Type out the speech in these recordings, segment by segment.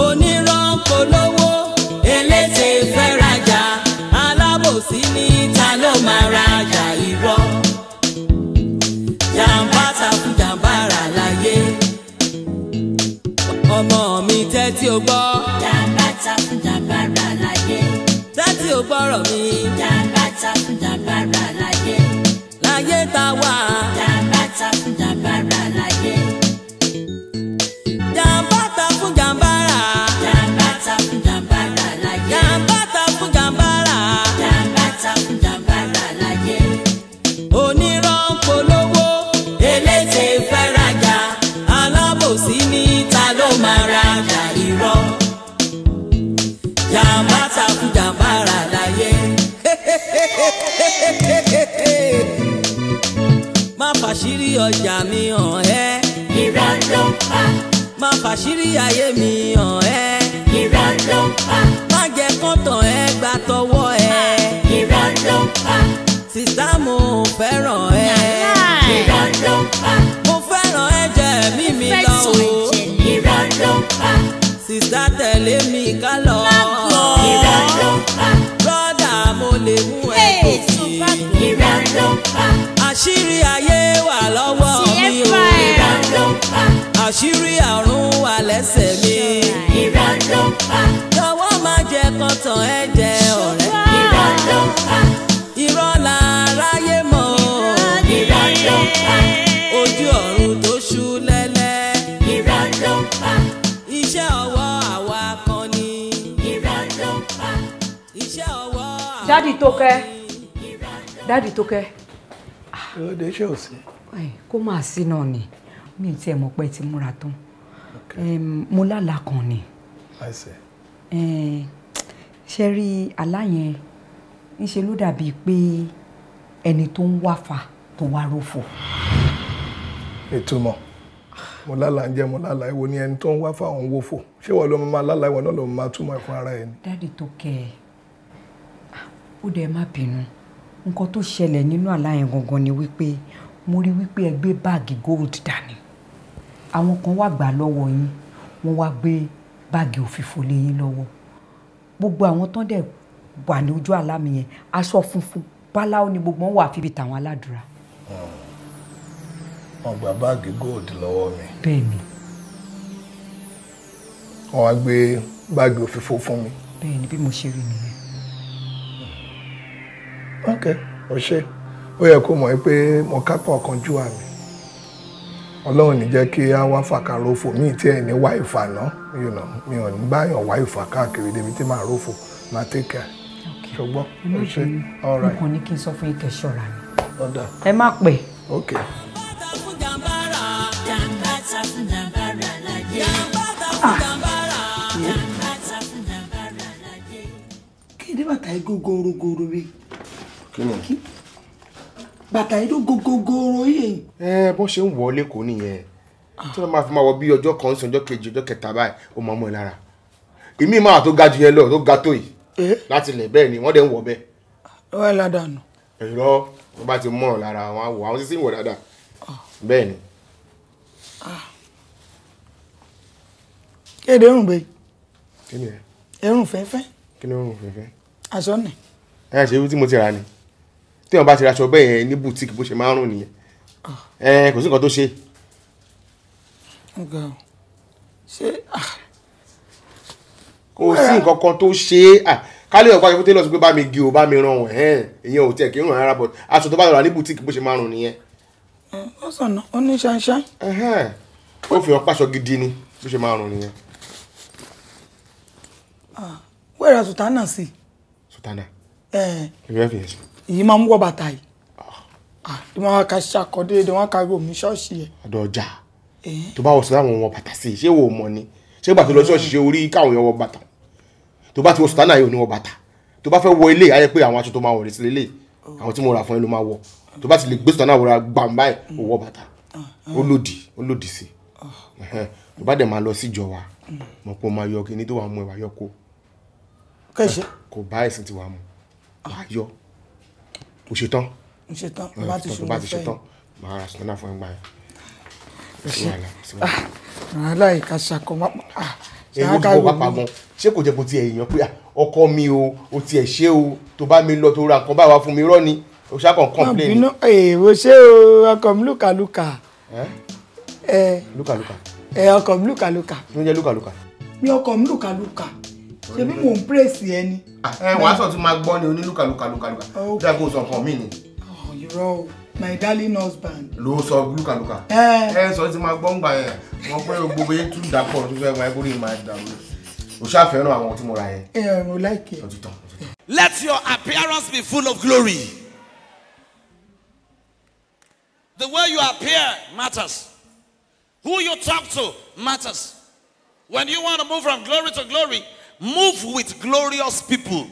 Onírọ́ ń polówó, eléte fẹ́ rajà, alábòsí ní ta ló máa rajà irọ́. Jàǹbá ta fún jàǹbá rà láyé. Ọmọ mi tẹ́tí o gbọ́. Jàǹbá ta fún jàǹbá rà láyé. Tẹ́tí o gbọ́rọ̀ mi. Jàǹbá ta fún jàǹbá rà láyé. Láyé ta wà. Jàǹbá ta fún jàǹbá rà láyé. Jàǹbá ta fún jàǹbá rà. Jàǹbá ta fún jàǹbá rà láyé. Jàǹbá ta fún jàǹbá rà. Jàǹbá ta fún jàǹbá rà láyé. Onírọ́ ń polówó, eléte fẹ́ rajà, alábòsí ní ta ló máa rajà irọ́. Jàǹbá ta fún jàǹbá rà láyé. Má fàṣírí ọjà mi hàn ẹ́. Irọ́ ló ń pa. Má fàṣírí ayé mi hàn ẹ́. Irọ́ ló ń pa. Má jẹ́ kọ́tàn ẹ gbà tọwọ́ ẹ. Irọ́ ló ń pa. Sìtá mo fẹ́ràn ẹ. Irọ́ ló ń pa. Mo fẹ́ràn ẹ jẹ́ ẹ̀mí mi lọ o. Irọ́ ló ń pa. Sìtá tẹ̀lé mi ká lọ. Irọ́ ló ń pa. Brọ́dà mo lè mú ẹ gòkè. Irọ́ ló ń pa. Àṣírí ayé wà lọ́wọ́ mi o. Irọ́ ló ń pa. Àṣírí àrùn wà lẹ́sẹ̀ mi. Irọ́ ló ń pa. Jọ̀wọ́ má jẹ́ kọ́tàn ẹ jẹ ọ̀rẹ́. Irọ́ ló ń pa. Irọ́ láráyé mọ̀. Irọ́ ló ń pa. Ojú ọ̀run tó ṣú lẹ́lẹ́. Irọ́ ló ń pa. Iṣẹ́ ọwọ́ àwa kan ni. Irọ́ ló ń pa. Iṣẹ́ ọwọ́ àwa Dádì Tókẹ́. Dádì Tókẹ́. Lóde ṣé ò sí? Kó máa sí náà ni. Mi ò tiẹ̀ mọ̀ pé ti múra tán. Mo lálàá kan ni. I see. Ṣé rí àlá yẹn, ńṣe ló dàbíi pé ẹni tó ń wáfà tó wá rófò. Ìtumọ̀ mo lálàá ń jẹ́ mo lálàá ìwo ni ẹni tó ń wá fáwọn wófò. Ṣé wọ́n ló máa lálàá ìwọ náà ló máa túmọ̀ ẹ̀ fún ara ẹni? Dádì Tókẹ́, ó dẹ̀ má bínú. Nǹkan tó ṣẹlẹ̀ nínú àlá yẹn gangan ni wípé mo rí wípé ẹ gbé báàgì gold dání. Àwọn kan wá gbà lọ́wọ́ yín, wọ́n wá gbé báàgì òfìfo lé yín lọ́wọ́. Gbogbo àwọn tán dẹ̀ wà ní ojú àlá mi yẹn, aṣọ funfun báláwo ni gbogbo wọn wà fi bí tàwọn aládùúrà. Wọ́n gba báàgì gold lọ́wọ́ mi. Bẹ́ẹ̀ni. Wọ́n wá gbé báàgì òfìfo fún mi. Bẹ́ẹ̀ni, bí mo ṣe rí nìyẹn. Ok, o ṣe. Ó yẹ kó mọ̀ pé mo kápá ọ̀kanjú àmì. Ọlọ́run ní jẹ́ kí á wá fàkàrọ̀fò mí tí ẹ̀ ní wá ìfà náà, you know, mi ò ní báyọ̀ wá ìfà káàkiri débi tí màá rófò, máa take care. Ṣùgbọ́n o ṣe. All right. Mo kàn ní kí n sọ fún yín kẹ́ ṣọ́ra ni. Ọ̀dà. Ẹ má pẹ́. Ok. Jàǹbá ta fún jàǹbá rà láyé. Jàǹbá ta fún jàǹbá rà láyé. Kí ni bàtà yìí gogoro rí? Kí ni? Bàtà yìí ló gogoro yìí. Ẹ bọ́n ṣe ń wọ̀ lẹ́kọ̀ọ́ nìyẹn. Tí wọ́n máa fi máa wọ bí ọjọ́ kan sí ọjọ́ kejì ọjọ́ kẹta báyìí, ó máa mọ́ ẹ lára. Èmi máa tó ga jù yẹn lọ, tó ga tó yìí. Láti ilẹ̀ bẹ́ẹ̀ ni wọ́n dẹ̀ ń wọ̀ bẹ́ẹ̀. Wọ́n ẹ̀ ládàánù. Ẹ̀rọ wọ́n bá ti mọ̀ ọ́ lára àwọn àwọ̀ àwọn sísí ń wọ̀ dáadáa. Bẹ́ẹ̀ ni. Kéde irun bẹ́ẹ̀. Kí ni ẹ? Irun fẹ́fẹ́. Kí ni irun fẹ́fẹ́? Aṣọ nì. Ẹ ṣe ibi tí mo ti rà ni. Tí wọ́n bá ti raṣọ bẹ́ẹ̀ yẹn ní boutique bó ṣe máa ń rùn nìyẹn. Ẹ kò sí nǹkan tó ṣe. Ṣé kò sí nǹkan kan tó ṣe é. Kálí ọ̀pá ṣe fún tailor sọ pé bá mi gé o bá mi rán ẹ̀ ìyẹn ò tiẹ̀ kí ń rùn rárá but aṣọ tó bá rà ní boutique bó ṣe máa ń rùn nìyẹn. Ó sọ̀nà ó ní ṣanṣan. Ó fi hàn pàṣọ gidi ni bó ṣe máa ń rùn nìyẹn. Wẹ́rẹ̀ sùtánà sí. Sùtánà. Ìrẹ́ fi yẹn sí. Ìyí máa ń wọ bàtà yìí. Ìmọ̀ àwọn kan ṣàkọ́dé wọn ká omi ṣọ́ọ̀ṣì ẹ̀. Ọ̀dọ̀ ọjà tó bá wọ sùtánà wọn wọ bàtà sí i ṣé wo mọ̀ ni ṣé gbà tó lọ ṣọ́ọ̀ṣì ṣe orí káwọn èèyàn wọ bàtà tó bá ti wọ sùtánà yìí ò ní wọ bàtà tó bá fẹ́ wọ ilé ayé pé àwọn aṣọ tó máa wọ̀ rẹ̀ sí lélẹ̀ àwọn tí mo rà fún ẹ ló máa wọ tó bá ti lè gbé sùtánà wọra gbàm báyìí ò wọ bàtà ó lòdì sí tó bá dẹ̀ máa lọ síjọ wa mọ̀ pé ó máa yọ kíní tó wà mú ẹ wá yọ kó kò bá ẹ̀sìn tí wàá mú wàá yọ o ṣetán. Mo ṣetán bá ti ṣetán bá ti ṣetán màá ra sùtánà fún ẹgbàá yẹn. Aláìka ṣàkóbá Ewu tí mo bá pa gan, ṣé kò jẹ́ kó tiẹ̀ èèyàn pé ọkọ mi o, o tiẹ̀ ṣé o, tó bá mi lọ tó ra nǹkan báyìí wá fún mi rọ́ ni, o ṣá kàn complain. Bínú èèwọ̀ ṣé o, ọkọ mi lùkàlùkà. Lùkàlùkà. Ọkọ mi lùkàlùkà. Kí ló ń jẹ́ lùkàlùkà? Mi ọkọ mi lùkàlùkà. Ṣebí mò ń pèsè ẹ ni. Wàá sọ tún máa gbọ́ ni oní lùkàlùkà lùkàlùkà. Dáa kó o sọ nǹkan mí ni. Irọ́ o, my darling husband. Ló sọ lùkàlùkà. Ẹ sọ ti máa gbọ́ ń gbà yẹn. Wọ́n pé gbogbo yẹn tún dàpọ̀ tó fẹ́ máa kórè máa dàrú. O ṣáà fẹ́ràn àwọn tí mo ra yẹn. Ẹ mo like ẹ. Let your appearance be full of glory. The way you appear matters. Who you talk to matters. When you want to move from glory to glory, move with glorious people.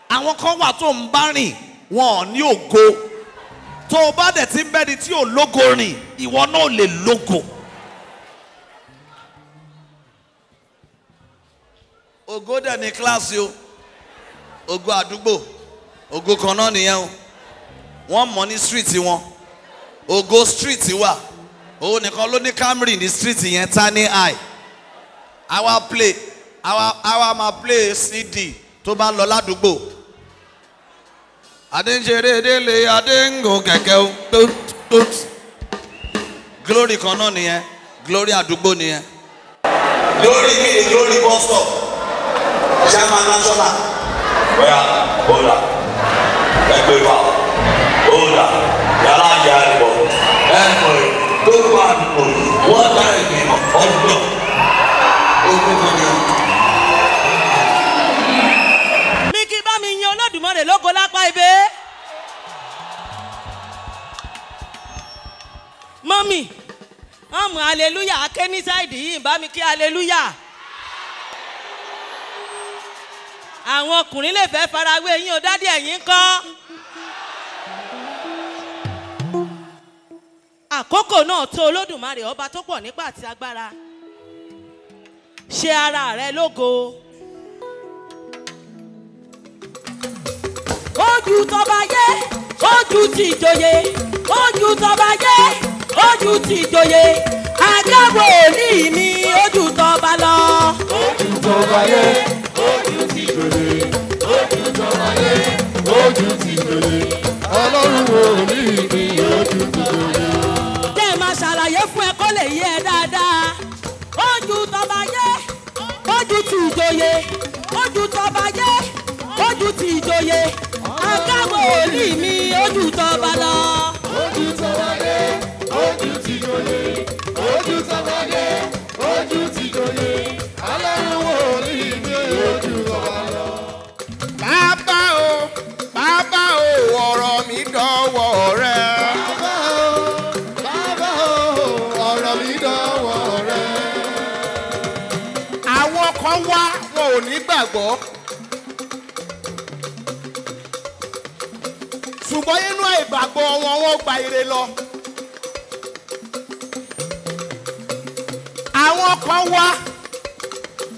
Àwọn kan wà tó ń bá rìn, wọn ò ní ògo. Tó o bá dẹ̀ ti ń bẹ́ni tí ò lógo rìn, ìwọ náà lè lógo. Ògo dẹ̀ ní kíláàsì o. Ògo àdúgbò, ògo kan náà nìyẹn o. Wọ́n mọ̀ ní street wọn. Ògo street wà. Òun nìkan ló ní Camry ní street yẹn, ta ní i. Àwa play, àwa máa play CD tó bá ń lọ ládùúgbò. Adéǹṣeré délé Adéǹgò kẹ̀kẹ́ o. Tó tó. Glory kan náà nìyẹn, glory àdúgbò nìyẹn. Glory mi ni glory bus stop. Chairman national. Oya, hold up. Ẹgbẹ́ wa, hold up. Yàrá ìyá ẹ̀ bọ̀. Ẹ mọ̀ ẹ́ tó bá àdúgbò wọ́n dá ìgbìmọ̀ ọ̀dọ́. Ogun kan ni o. Mi kí bá mi yan Olódùmarè lógo lápá ibẹ̀. Mọ́mì, ọmọ hallelujah aké ní sáìdì yìí bá mi kí hallelujah. Àwọn ọkùnrin lè fẹ́ farawé yín o, dádì ẹ̀yin ńkọ́. Àkókò náà tó Olódùmarè ọba tó pọ̀ nípa àti agbára. Ṣe ara rẹ lógo. Ojú tọba yé, ojú ti ìjòyè, ojú tọba yé, ojú ti ìjòyè. Àgàbọ̀ òní mi, ojú tọba lọ. Ojú tọba yé, ojú ti ìjòyè, ojú tọba yé, ojú ti ìjòyè. Ọlọ́run òní mi, ojú ti ìjòyè. Jẹ́ máa ṣàlàyé fún ẹ kó lè yé ẹ dáadáa. Ojú tọba yé, ojú ti ìjòyè, ojú tọba yé, ojú ti ìjòyè. Àgàbọ̀ òní mi, ojú tọba lọ. Ojú tọba yé, ojú ti ìjòyè, ojú tọba yé, ojú ti ìjòyè. Ọlọ́run òní mi, ojú tọba lọ. Bàbá o, bàbá o, ọ̀rọ̀ mi dọ̀wọ́ rẹ. Bàbá o, bàbá o, ọ̀rọ̀ mi dọ̀wọ́ rẹ. Àwọn kan wá wọn ò ní gbàgbọ́. Ṣùgbọ́n nínú àìgbàgbọ́ wọn, wọ́n gba ire lọ. Àwọn kan wá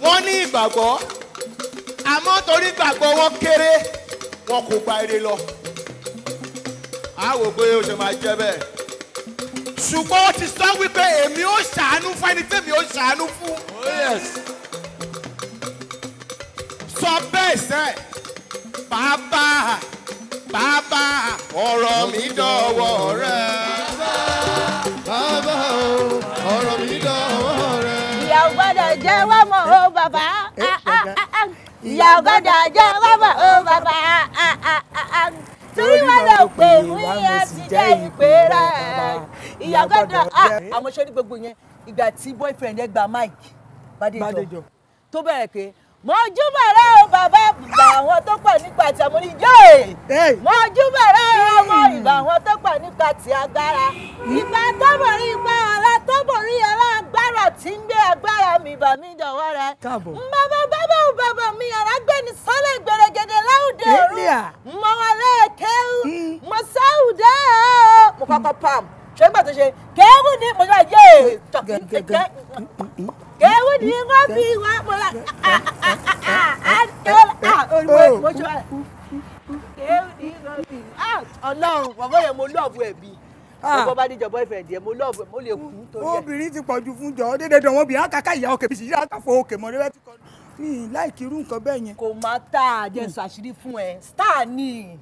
wọ́n ní ìgbàgbọ́, àmọ́ torí ìgbàgbọ́ wọn kéré, wọn kò gba ire lọ. A wò pé ó ṣe máa jẹ́ bẹ́ẹ̀. Ṣùgbọ́n ó ti sọ wípé èmi ó ṣàánú fún ẹni tèmi ó ṣàánú fún. Sọ bẹ́ẹ̀ sẹ́, bàbá bàbá ọ̀rọ̀ mi dọ̀wọ́ rẹ. Bàbá o, ọ̀rọ̀ mi dọ̀wọ́ rẹ. Ìyá ò gbọ́dọ̀ jẹ́ wá mọ́ o bàbá. Ìyá ò gbọ́dọ̀ jẹ́ wá mọ́ o bàbá. Torí wọn lọ pè mí ẹ sì jẹ́ ìpè rẹ̀. Ìyá ò gbọ́dọ̀. Àmọ́ ṣé ní gbogbo yẹn, ìgbà tí boyfriend ẹ gba mic Bádéjọ tó bẹ̀rẹ̀ pé mo júbà rẹ o bàbá, ìgbà àwọn tó pọ̀ nípa ti àmọ́ ní yéè. Mo júbà rẹ o ọmọ, ìgbà àwọn tó pọ̀ nípa ti agbára. Ìgbà tó borí ipa ọ̀la tó borí ọlá agbára tí ń gbé agbára mi bà mí dọ̀wọ́ rẹ. Bàbá bàbá ò bàbá mi ọ̀rá gbé ni sọ́lẹ̀ gbèrègèdè láwùjọ òru. Mo wà lẹ́ẹ̀kẹ́rù, mo sáwùdẹ́ o. Mo kọ́kọ́ pam, ṣé nígbà tó ṣe kẹ́rù ni mo ṣe yéè kẹ́rù ni wọ́n fi wá mo la mo ṣe wá kẹ́rù ni wọ́n fi Ọlọ́run bàbá yẹn mo lọ́ọ̀bù ẹ̀ bí Bọ́bọ́ bá díjọ boyfriend yẹn, mo love, mo lè kú torí ẹ̀. Obìnrin ti pọ̀jù fún jọ, dédé dán wọn bí àkàkà ìyá òkè bìsì yíyá àkàfọ̀ òkè mọ́ rẹ́wẹ́ ti kọ́. Mi láìkí irú nǹkan bẹ́ẹ̀ yẹn. Kò má tà jẹ́ sọ àṣírí fún ẹ, star ni.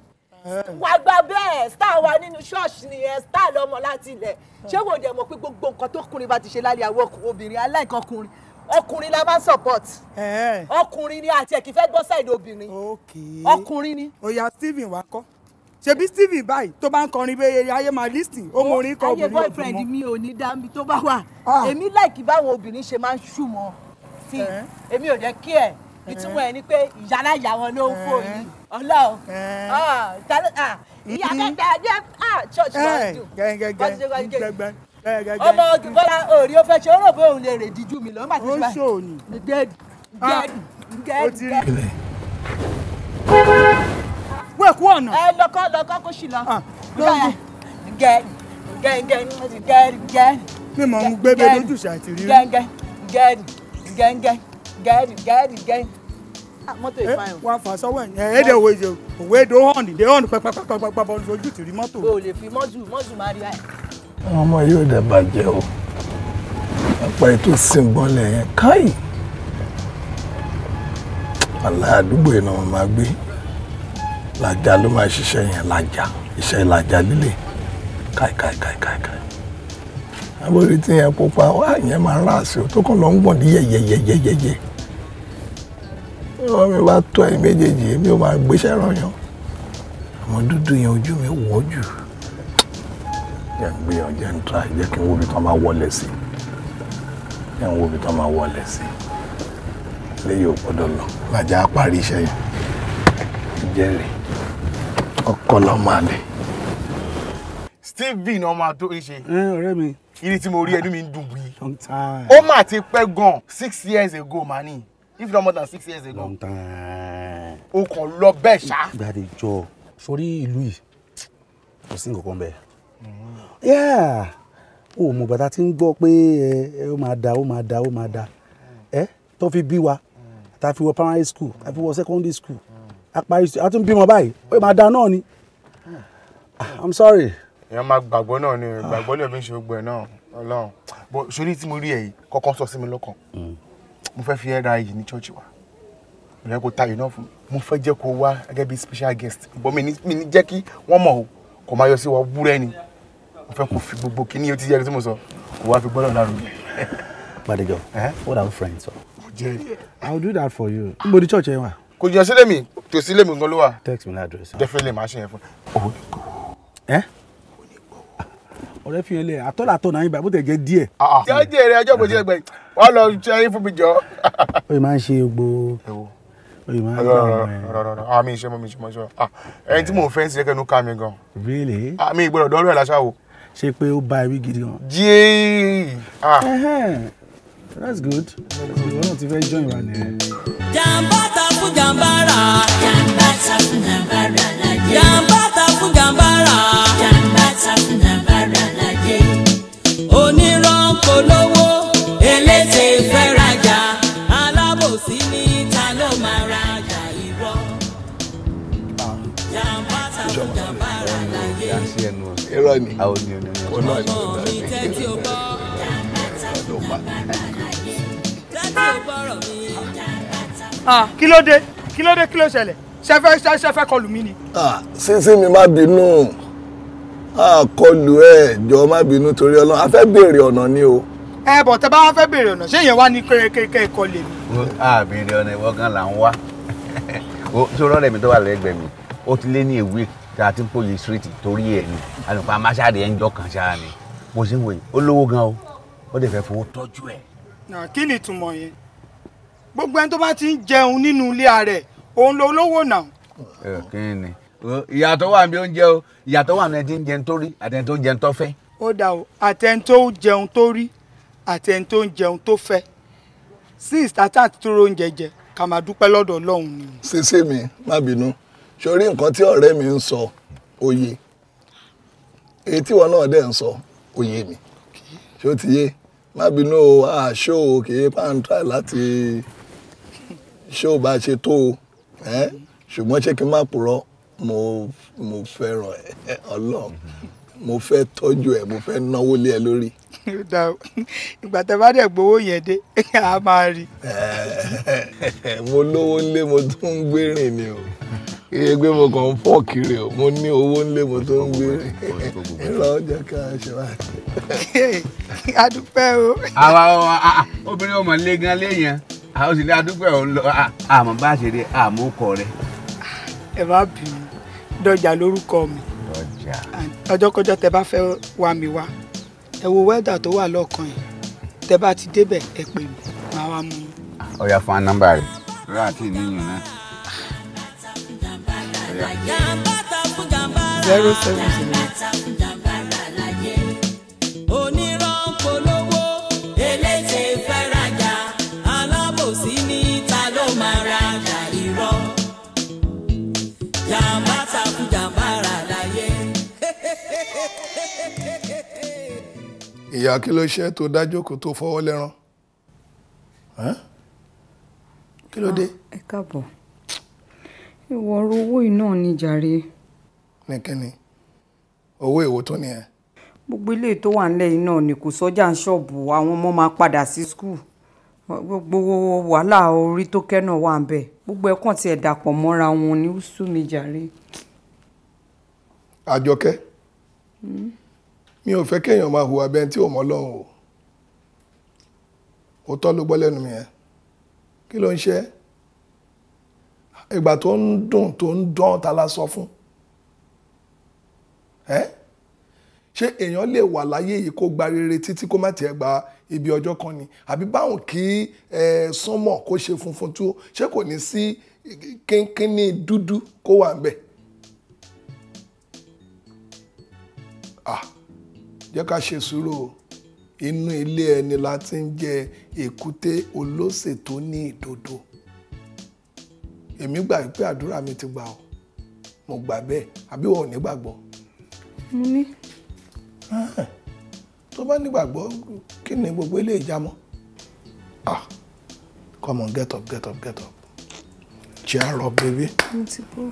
Wà gba bẹ́ẹ̀, star wa nínú ṣọ́ọ̀ṣì nìyẹn, star lọ́mọ láti ilẹ̀. Ṣé wò dẹ̀ mọ̀ pé gbogbo nǹkan tó kùnrin bá ti ṣe lálẹ́ àwọn obìnrin aláìkọkùnrin, ọkùnrin la máa ń support. Ọkùnrin ni àti ẹ̀ kì í fẹ́ gbọ́ side obìnrin. Ọkùnrin ni. Oya Stephen wa kọ́. Ṣebí Stephen báyìí tó bá ń kọrin bẹ́ẹ̀ ayé máa lísìn ó mọ orin kọ obìnrin òbí mọ́. Ayé boyfriend mi ò ní dáńbi tó bá wà. Èmi láìkí báwọn obìnrin ṣe máa ń ṣù mọ́ sí èmi ò jẹ́ kí ẹ̀ ìtumọ̀ ẹ̀ ni pé ìyáláyà wọn ló ń fò yìí ọlọ́run ìyá kẹta jẹ́ church lọ́ọ́ dùn ọmọ Bọ́lá òrí ó fẹ́ ṣe ó rò pé òun lè rè díjú mi lọ́mọ àti ṣe báyìí. Wẹ́ẹ̀ kú ọ̀nà. Ẹ lọ́kọ́ lọ́kọ́ kó sì lọ. Gẹ́ gẹ́ gẹ́ gẹ́ gẹ́. Mi mọ̀ ń gbé bẹ́ẹ̀ lójú ṣàtìrí. Gẹ́ gẹ́ gẹ́ gẹ́ gẹ́ gẹ́ gẹ́ gẹ́. Mọ́tò ìfàyàn. Wà á fà sọ́wọ́ ẹ̀ ẹ̀ dẹ̀ wo ìṣe òwe èdè hàn dé hàn pẹpẹpẹpẹpẹ bọ́ lójú tìrí mọ́tò. O lè fi mọ́tò mọ́tò máa rí báyìí. Àwọn ọmọ yóò dẹ̀ bàjẹ́ o. Apá ètò sìngbọ́nlẹ̀ yẹn káì. Àlá àdúgbò yìí náà wọ́n máa gbé. Làjà ló máa ṣiṣẹ́ yẹn làjà iṣẹ́ làjà líle káì káì káì káì káì abórí tí yẹn pupa wá yẹn máa rà sí o tó kàn lọ ń gbọ̀n ní yẹ̀yẹ̀yẹ̀yẹ̀yẹ̀ wọ́n mi bá tó ẹ̀yìn méjèèjì èmi ò máa gbéṣẹ́ rọyàn àmọ́ dúdú yẹn ojú mi wọ́ jù jẹ́ ń gbé ọ jẹ́ ń tra jẹ́ kí n wo ibi tán máa wọlé sí jẹ́ ń wo ibi tán máa wọlé sí léyìí ò gbọ́dọ̀ lọ làjà á parí iṣẹ́ yẹn jẹ́rìí ọkọ lọmọ àlè. Stephen ọmọ àtó ń ṣe. Ọ̀rẹ́ mi. Irí tí mo rí ẹnu mi ń dùn wí. Long time. Ó mà ti pẹ́ gan 6 years ago mà ní if not more than 6 years ago. Long time. O kàn lọ bẹ́ẹ̀ ṣá. Gbàdéjọ sórí ìlú yìí kò sí nǹkan kan bẹ́ẹ̀. Yeah o mọ̀ bàtà tí ń gbọ́ pé ẹ ó máa da ó máa da ó máa da ẹ tó fi bí wa tá a fi wọ primary school tá a fi wọ secondary school apari a tún bímọ báyìí ó máa da náà ni. I'm sorry. Èèyàn máa gbàgbọ́ náà ni gbàgbọ́ náà fi ń ṣe gbogbo ẹ̀ náà Ọlọ́run bó sórí tí mo rí ẹ̀ yìí kọ́kọ́ sọ sí mi lọ́kàn mo fẹ́ fi ẹ́ ra iyì ní church wa mo fẹ́ kó tayò náà fún mi mo fẹ́ jẹ́ kó wá gẹ́gẹ́ bí special guest bọ́ mi ní jẹ́ kí wọ́n mọ̀ o kò máa yọ sí wa wúrẹ́ ni mo fẹ́ kó fi gbogbo kíní tí yẹ kí mo sọ kó wá fi gbọ́dọ̀ lárugẹ. Gbàdéjọ, what are friends for? Mo jẹ́ I will do that for you. Níbo ni church ẹ wà? Kò jìnnà sílé mi, tòsí ilé mi gan ló wà. Text me that address. Definitely máa ṣe yẹn fún ẹ. Ẹ ọ̀rẹ́ fi hàn lẹ àtọ́làtọ̀ náà yín báyìí bó tẹ̀ jẹ́ díẹ̀. Tí ó jèrè ọjọ́ bó ti gbẹ wọ́n lọ ṣe ayé fún mi jọ. Ó yìí máa ń ṣe gbogbo. Ó yìí máa ń gbà ọmọ ẹ. Rọrọrọ àmì ìṣe mọ mi ìṣe mọ ìṣe mọ ẹni tí mò ń fẹ́ ń ṣe kẹnu ká mi gan. Really? Àmì ìgbọ́dọ̀ dọ́rọ̀ ẹ̀ láṣà o. Ṣé pé ó bá ewì gidi gan? Jíì. That's good. Ìwọ náà ti fẹ́ join wa nìyẹn. Jàǹbá ta fún jàǹbá rà. Jàǹbá ta fún jàǹbá rà láyé. Jàǹbá ta fún jàǹbá rà. Jàǹbá ta fún jàǹbá rà láyé. Onírọ́ ń polówó, elétè fẹ́ rajà, alábòsí ní ta ló máa rajà irọ́. Jàǹbá ta fún jàǹbá rà láyé. Irọ́ ni. Ọmọ mi tẹ́tí o gbọ́. Tẹ́tí o gbọ́rọ̀ mi. Kí ló dé kí ló dé kí ló ṣẹlẹ̀ ṣẹfẹ ṣẹfẹ kọlù mí ni. Sínsìn mi má bínú kọlù ẹ jọ má bínú torí Ọlọ́run a fẹ́ béèrè ọ̀nà ni o. Ẹ bọ̀ tẹ bá wá fẹ́ béèrè ọ̀nà ṣé ìyẹn wá ní kékeré kọlù mi. A béèrè ọ̀nà ìwọ gan là ń wá sọ̀rọ̀ ọ̀rẹ́ mi tó wà lẹ́gbẹ̀ẹ́ mi ó ti lé ní èwe tí a ti ń pòye street torí ẹ̀ ni àlùkò amáṣáde ẹ̀ ń jọ kàn ṣáà ni bó ṣe ń wòye ó lówó gan o ó dẹ̀ fẹ́ fowó tọ́jú ẹ̀. Kí ni ìtumọ̀ yẹn? Gbogbo ẹni tó bá ti ń jẹun nínú ilé ààrẹ òun ló lówó náà. Kí ni ìyàtọ̀ wà ní oúnjẹ o ìyàtọ̀ wà ní ẹni tí ń jẹun tó rí àti ẹni tó ń jẹun tó fẹ́. Ó dà o àtẹni tó jẹun tó rí àtẹni tó ń jẹun tó fẹ́ since tata tó róúnjẹ jẹ ká máa dúpẹ́ lọ́dọ̀ Ọlọ́run ni. Sísè mi má bínú sórí nǹkan tí ọ̀rẹ́ mi ń sọ òye èyí tí wọn náà dẹ̀ ń sọ òye mi ṣó ti yé má bínú o àṣọ o kì í pàǹtà láti ṣó bá ṣe tó o ṣùgbọ́n ṣé kí n má purọ́ mo fẹ́ràn ẹ Ọlọ́run Mo fẹ́ tọ́jú ẹ, mo fẹ́ náwó lé ẹ lórí. Ìgbà tẹ bá dẹ̀ gbowó yẹn dé, a máa rí. Mo lówó ńlé, mo tún ń gbérìn ni o. Iye pé mo kàn ń fọ́ kiri o, mo ní owó ńlé, mo tún ń gbérìn. Ìrọ̀ jẹ́ ká ṣe báyìí. A dúpẹ́ o. Àwa obìnrin ọmọ lé gan léèyàn, àwọn sì ní a dúpẹ́ òun lọ, àmọ́ bá ṣe rí àmọ́ kọ rẹ. Ẹ má bínú, Dọjà lórúkọ mi. Ọjọ́kọjọ́ tẹ bá fẹ́ wá mi wá, ẹ wo wẹ́dà tó wà lọ́ọ̀kan yìí, tẹ bá ti débẹ̀ ẹ pè mí, màá wá mú un. Ọ̀yà fún nọ́mbà rẹ̀ rà àti ìníyàn náà. 070. Onírọ́ ń polówó, eléte fẹ́ rajà, alábòsí ní ta ló máa rajà irọ́. Jàmbá ta fún jàmbá rà láyé. Ìyá, kí ló ṣe tó dájókòó tó fọwọ́ lẹ́rán? Kí ló dé? Ẹ káàbọ̀. Ìwọ ọ̀rọ̀ owó iná ni jàre. Ní kíni? Owó èwo tó ni ẹ? Gbogbo ilé tó wà nílẹ̀ yìí náà ni kò sọ́jà ń ṣọ́ọ̀bù, àwọn ọmọ máa padà sí skul. Gbogbo wàhálà orí tó kẹ́ náà wà ń bẹ̀. Gbogbo ẹ̀kàn tí ẹ̀ dàpọ̀ mọ́ra wọn ni ó sú mi jàre. Àjọkẹ́, mi ò fẹ́ kéèyàn máa hùwà bẹ́ẹ̀ tí ò mọ̀ Ọlọ́run o. Òótọ́ ló gbọ́ lẹ́nu mi yẹn. Kí ló ń ṣe ẹ́? Ìgbà tó ń dùn tó ń dán ta la sọ fún ẹ́? Ṣé èèyàn lè wà láyé yìí kó gba rere títí kó má tiẹ̀ gba ibi ọjọ́ kan ni? Àbí báwọn kí sánmọ̀ kó ṣe funfun tó, ṣé kò ní sí kínkínní dúdú kó wà ń bẹ̀? Ah, jẹ́ ká ṣe sùúrù o. Inú ilé ẹni la ti ń jẹ èkúté olóṣè tó ní ìdodo. Èmi gbà pé àdúrà mi ti gbà o, mo gbà bẹ́ẹ̀, àbí wọn ò ní gbàgbọ́? Mo ní. Tó bá nígbàgbọ́, kí ni gbogbo ilé ìjámọ́? Ah, come on, get up, get up, get up. Cheer up, baby. Mo ti bọ́.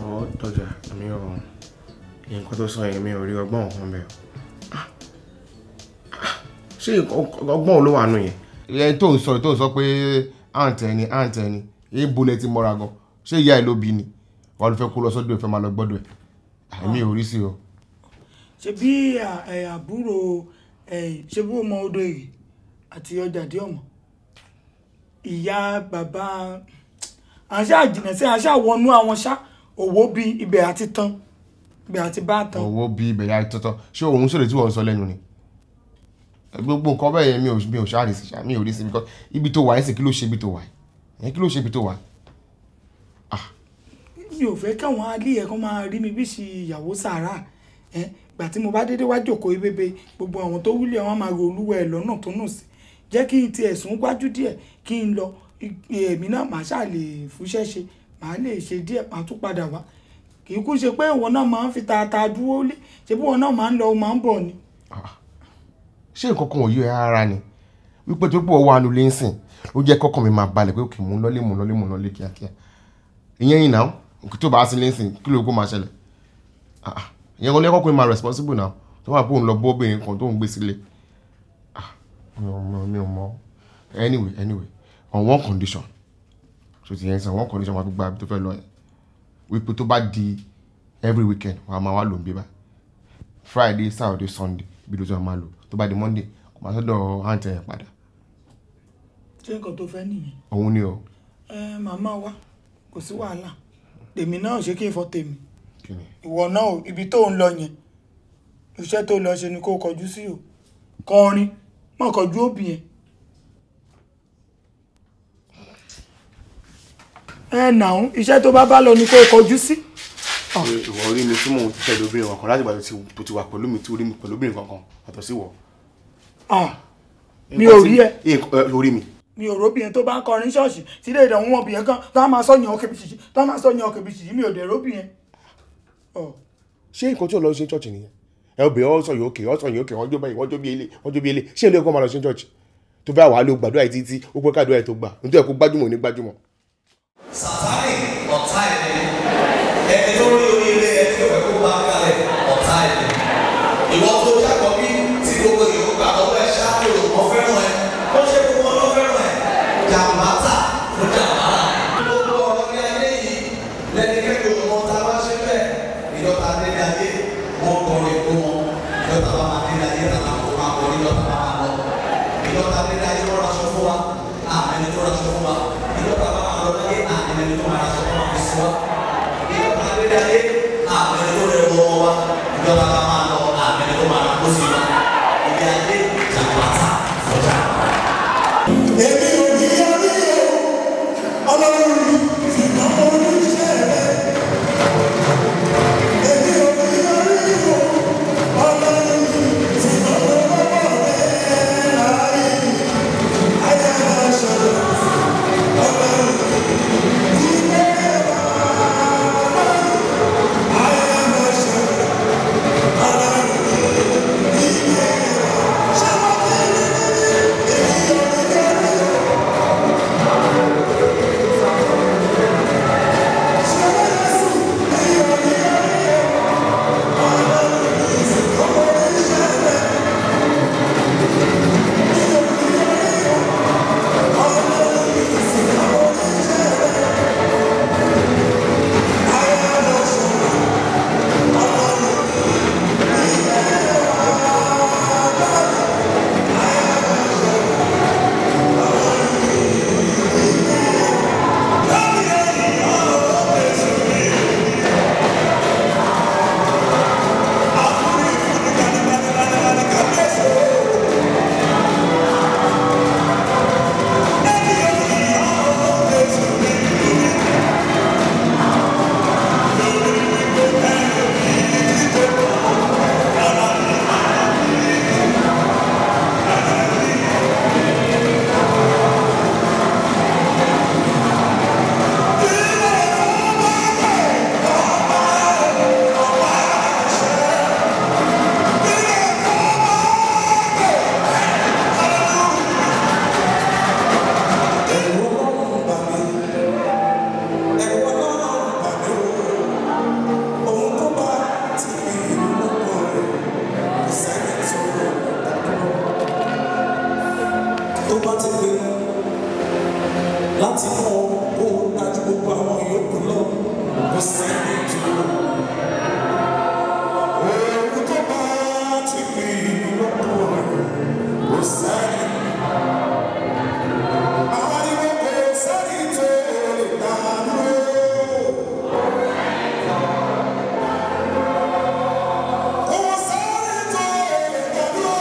Ọ̀ Dọjà, mi ò nǹkan tó sọ yẹn, mi ò rí ọgbọ́n kan bẹ́ẹ̀. Ṣé ọgbọ́n ló wà nù yẹn? Ẹni tó ń sọ pé àǹtẹ̀ ni àǹtẹ̀ ni, èébó lẹ ti mọ́ra gan. Ṣé ìyá ẹ ló bí ni? Wà ló fẹ́ kó lọ sọ́dọ̀ ẹ̀ fẹ́ máa lọ gbọ́dọ̀ ẹ̀. Èmi ò rí sí o. Ṣé bí àbúrò ṣé bí ó mọ odò èrè àti ọjà dé ọmọ? Ìyá bàbá àṣà àjìnà sí àṣà wọnú àwọn ṣá òwò bí ibẹ̀ àti tán, ibẹ̀ àti bá tán. Òwò bí ibẹ̀ àti tán. Ṣé òun sọ̀rọ̀ tí wọ́n ń sọ lẹ́nu ni? Gbogbo nǹkan bẹ́ẹ̀ yẹn mi ò ṣáà rí sí, mi ò rí sí, because ibi tó wà ẹ̀ sì kí ló ṣe ibi tó wà ẹ̀ kí ló ṣe ibi tó wà. Mi ò fẹ́ káwọn alẹ́ ẹ̀ kan máa rí mi bí ṣe ìyàwó sàárà ẹ̀ gbà tí mo bá dédé wá jòkó ebebe gbogbo àwọn tó wúlé wọn máa ro olúwa ẹ̀ lọ́nà tó nù sí. Jẹ́ kí n ti ẹ̀sùn wájú díẹ̀ kí n lọ, èmi náà màá ṣáà lè fúnṣẹ́ ṣe, màá lè ṣe díẹ̀, màá tún padà wá. Kì í kú ṣe pé ìwọ náà máa ń fi tata dúró lé, ṣe bí ìwọ náà máa ń lọ máa ń bọ̀ ni. Ṣé nǹkan kan ò yí ẹ rárá ni? Wípé tó pọ̀ wà nù lẹ́sìn ló jẹ́ kọ́kàn mi máa balẹ̀ pé òkè mò ń lọ́lé mò ń lọ́lé mò ń lọ́lé kíákíá. Ìyẹn yìí náà, òkè tó bá sí lẹ́sìn kí ló kó máa ṣẹlẹ̀? Ìyẹn kan lẹ́kọ̀ọ́ pé máa responsible now tó wà pé òun lọ bọ́ obìnrin kan tó ń gbé sílé. Mi ò mọ̀. Anyway, on one condition. So ti yẹn sọ, one condition wà fi gba ibi tó fẹ́ lọ yẹn. Wípé tó bá di every weekend wà á máa wá lò ń bí báyìí. Friday, Saturday, Sunday bí ló ti máa lò. Tó bá di Monday, kò máa sọ́dọ̀ àǹtí ẹ̀ padà. Ṣé nǹkan tó fẹ́ nìyẹn? Òun ni o. Ẹ màmá wa, kò sí wàhálà. Tèmi náà ṣé kí n fọ tèmi. Ìwọ náà ibi tó ń lọ yẹn, iṣẹ́ tó lọ ṣe ni kó kọjú sí o. Kọrin, má kọjú òbí yẹn. Ẹ nàún, iṣẹ́ tó bá lọ ni kó kọjú sí. Ìwọ rí mi tí mò ń tẹ̀lé obìnrin kankan láti ìgbà tó ti wà pẹ̀lú mi tí ó rí mi pẹ̀lú obìnrin kankan yàtọ̀ sí ìwọ. Mi ò rí ẹ. Orí mi. Mi ò róbìnrin tó bá ń kọrin ṣọ́ọ̀ṣì tí lè dàn wọ́n obìnrin kan tó á máa sọ̀yàn ọkẹ́ bí ṣìṣì tó á máa sọ̀yàn ọkẹ́ bí ṣìṣì, mi ò dẹ̀ róbìnrin. Ṣé nǹkan tí ò lọ ṣe ṣọ́ọ̀ṣì nìyẹn? Ẹ obìnrin ọ̀sán yóò kè ọ̀sán yóò kè wọ́n jó báyìí wọ́n jó bí ilé wọ́n jó bí ilé, ṣé ilé ẹ̀kọ́ máa lọ ṣe ṣọ́ọ̀ṣì? Tó bá wàá ló gbàdúrà yìí títí ó pé kàdúrà yìí tó gbà nítorí ẹ̀kọ́ gbájúmọ̀ ní gbájúmọ̀. Sátánì ọ̀tá ẹni, ẹni tó rí oríire ẹni tó fẹ́ kó bá kalẹ̀ ọ̀tá ẹni. Àmẹ́ni tó raṣọ fún wa. Ìjọba bá máa lọ láyé, àmẹ́ni tó máa raṣọ fún wa fi sí wa. Ìjọba gbé ayé, àmẹ́ni tó rẹ wọ wa. Ìjọba bá máa lọ, àmẹ́ni tó máa kó sí wa. Ilé ayé jàpátá fọjá. Èmi ò ní yọrí o, Ọlọ́run mi, ṣùgbọ́n mo ní iṣẹ́ rẹ̀. Èmi ò ní yọrí o, Ọlọ́run mi, ṣùgbọ́n mo lọ́wọ́ rẹ̀ láàyè. Ayé máa ṣọ̀rọ̀, Ọlọ́run mi, ti bẹ́ẹ̀ bá ayé máa ṣọ̀rọ̀, Ọlọ́run mi, ti bẹ́ẹ̀ bá ṣé wọ́n ti rí èmi ò ní yọrí o. Tó bá ti pinnu láti mú ọ kó o dájú gbogbo àwọn yòókù lọ, kò sẹ́ni tó. Ohun tó bá ti pinnu lọ́kàn rẹ̀, kò sẹ́ni. Ariwo kò sẹ́ni tó lè dá dúró. Kò sẹ́ni tó lè dá dúró.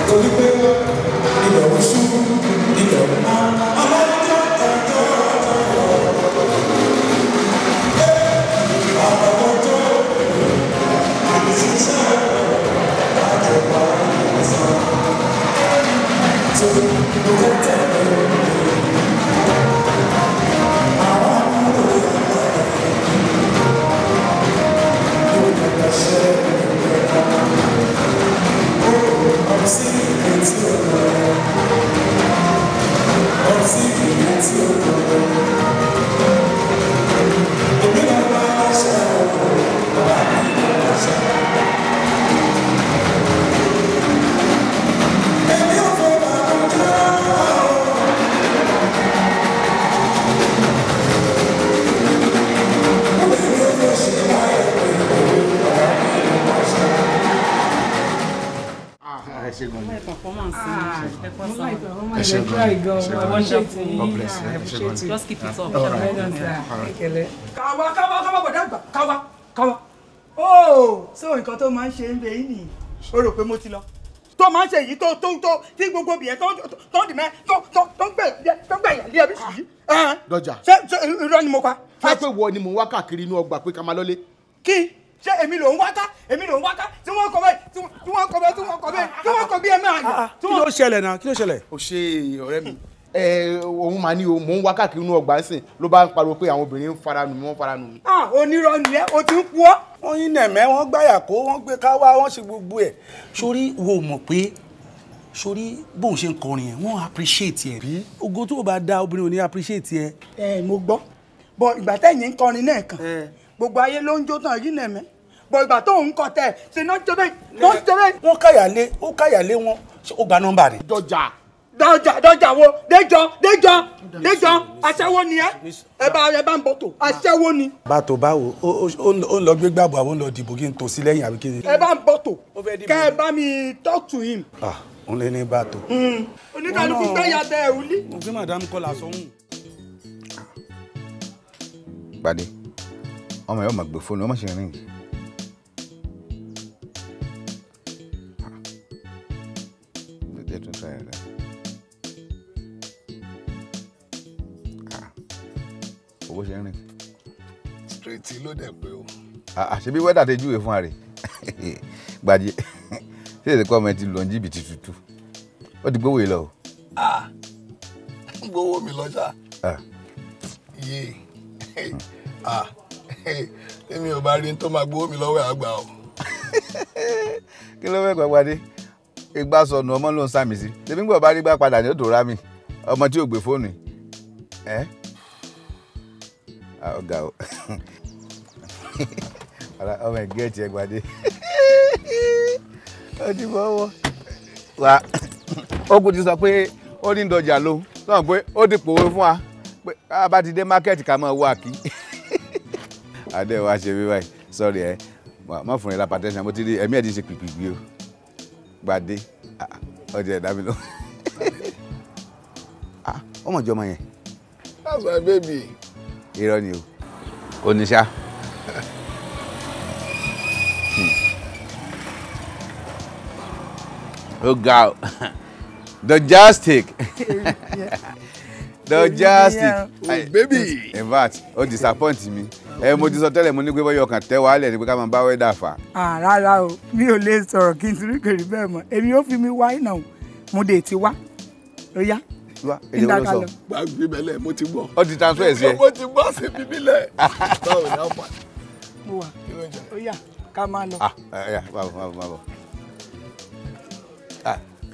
Torí pé ilẹ̀ oṣù ilẹ̀ ọmọ. sí ibi tí ó lọ. Kò sí ibi tí ó lọ. Èmi náà máa ṣe ọkọ̀ bàbá mi ló máa ṣe. Èmi ò fẹ́ máa jẹ́ ọ́. Èmi ò fẹ́ ṣe láyé pẹ̀lú bàbá mi ló máa ṣe. Ẹ ṣé gan ni. Ẹ ṣé gan ni. God bless you. Ẹ ṣé gan ni. Just keep it up. All right. All right. Káwa káwa káwa bọ̀dá àgbà káwa káwa. Ooo, so nǹkan tó máa ń ṣe ń bẹ yín nìyí. O rò pé mo ti lọ. Tó máa ń ṣe èyí tó tó tó tí gbogbo bìyẹn tó tó dì mẹ́ tó tó tó ń gbẹ̀ tó ń gbẹ̀ yà lé ẹbí sì yìí. Dọjà. Ṣé ṣé irọ́ ni mo pa? Fẹ́ pé wọ ni mò ń wá káàkiri inú ọgbà pé ká máa lọ́lé. Kí ṣé èmi ló ń wá ká èmi ló ń wá ká tí wọ́n kọ bẹ́ẹ̀ tí wọ́n kọ bẹ́ẹ̀ tí wọ́n kọ bẹ́ẹ̀ tí wọ́n kọ bí ẹ máa yàn. Kí ló ṣẹlẹ̀ náà? Kí ló ṣẹlẹ̀? O ṣe ọ̀rẹ́ mi. Ẹ òun máa ní o mò ń wá káàkiri inú ọgbà ńsìn ló bá ń pariwo pé àwọn obìnrin ń fara nù mí wọ́n fara nù mí. Ah, onírọ́ ni ẹ́, o ti ń kú ọ́. Wọ́n yín nẹ̀mẹ́, wọ́n gbáyà kó, wọ́n gbé ká wá, wọ́n ṣe gbogbo ẹ̀. Sórí wo mọ̀ pé sórí bóun ṣe ń kọrin yẹn, wọ́n appreciate ẹ̀. Ògo tó o bá da obìnrin ò ní appreciate ẹ. Ẹ mo gbọ́, bọ̀ ìgbà tẹ̀yìn ń kọrin náà kàn, gbogbo ayé ló ń jó tán yín nẹ̀mẹ́. Bọ̀ ìgbà tó ń kọ tẹ̀ ṣe náà jẹ́ bẹ́ẹ̀ náà jẹ́ bẹ́ẹ̀. Wọ́n káyà lé, ó káyà lé wọn, ó gba nọ́mbà rẹ̀. Dọjà. Dọjà dọjà wo déjọ déjọ déjọ aṣẹ́wó ni ẹ ẹ bá ń bọ̀ tó aṣẹ́wó ni. Bàtò báwo, ó ń lọ gbé gbàgbọ́ àwọn ń lọ dìbò kí n tò sí lẹ́yìn àbí kí ni. Ẹ bá ń bọ̀ tó kẹ́ ẹ bá mi talk to him. Ah, òun lè ní bàtò. Oníkàlùkù gbé yàtọ̀ ẹ̀ wúlí. Mo fi madam kọlà sọ́hún. Gbadé, ọmọ yóò máa gbé fóònù, ọmọ ṣe rìn. Jẹ́ tún try rẹ̀. Owó ṣe ń rìn. Straight ló dẹ̀ pé o. Àṣebí wẹ́dà ti júwe fún ààrẹ. Gbadé, ṣé èdè kọ́ ọmọ ẹ ti lọ ní jìbìtì tútù? Ó ti gbówó yìí lọ o. Gbówó mi lọ ṣá. Yé. Èmi ò bá rí tó máa gbówó mi lọ́wọ́ àgbà o. Kí ló fẹ́ gbàgbádé? Ìgbà sọnù ọmọ ló ń sàmì sí. Ṣèbí ń gbọ́ bá rí gbà padà ní ó tó rá mi. Ọmọ tí ò gbé fóònù yìí. Ẹ́ ọ̀gá o. Ọmọ ẹ̀gẹ́ tiẹ̀ gbàdé. Ó ti bọ́wọ́. Wà ó kù ti sọ pé ó ní dọjà ló sọ pé ó ti pòwe fún wa pé a bá ti dé mákẹ́ẹ̀tì ká máa wá kí. Adé wa ṣe bí báyìí sọ́ọ̀rì ẹ̀ má fún yín lápá tẹ́sán mo ti rí ẹ̀mí ẹ̀ ti ṣe pìpìpì o. Gbadé ọjà ẹ̀dá mi lọ. Ọmọ ìjọba yẹn. That's my baby. Irọ́ ni o. Oníṣà. Ó ga o. The joystick. The joystick. Oh, baby. In fact, ó disappoint mi. Ẹ mo ti sọ tẹ́lẹ̀ mo ní pé bọ́yọ̀ ọkàn tẹ́ wàhálẹ̀ ni pé ká máa bá wẹ́dà fà. Rárá o, mi ò lè sọ̀rọ̀ kí n torí kò rí bẹ́ẹ̀ mọ́. Èmi ò fi mi wá iná o, mo dé ti wá. Ó yá. Wá èdè wo ló sọ? Gbàgbé bẹ́lẹ̀ mo ti gbọ́. Ó ti transfer sí ẹ. Mo ti gbọ́ sí bíbílẹ̀. Báwo ni a fà? Mo wà. Ó yá, ká máa lọ. Ẹ má bọ̀ má bọ̀ má bọ̀.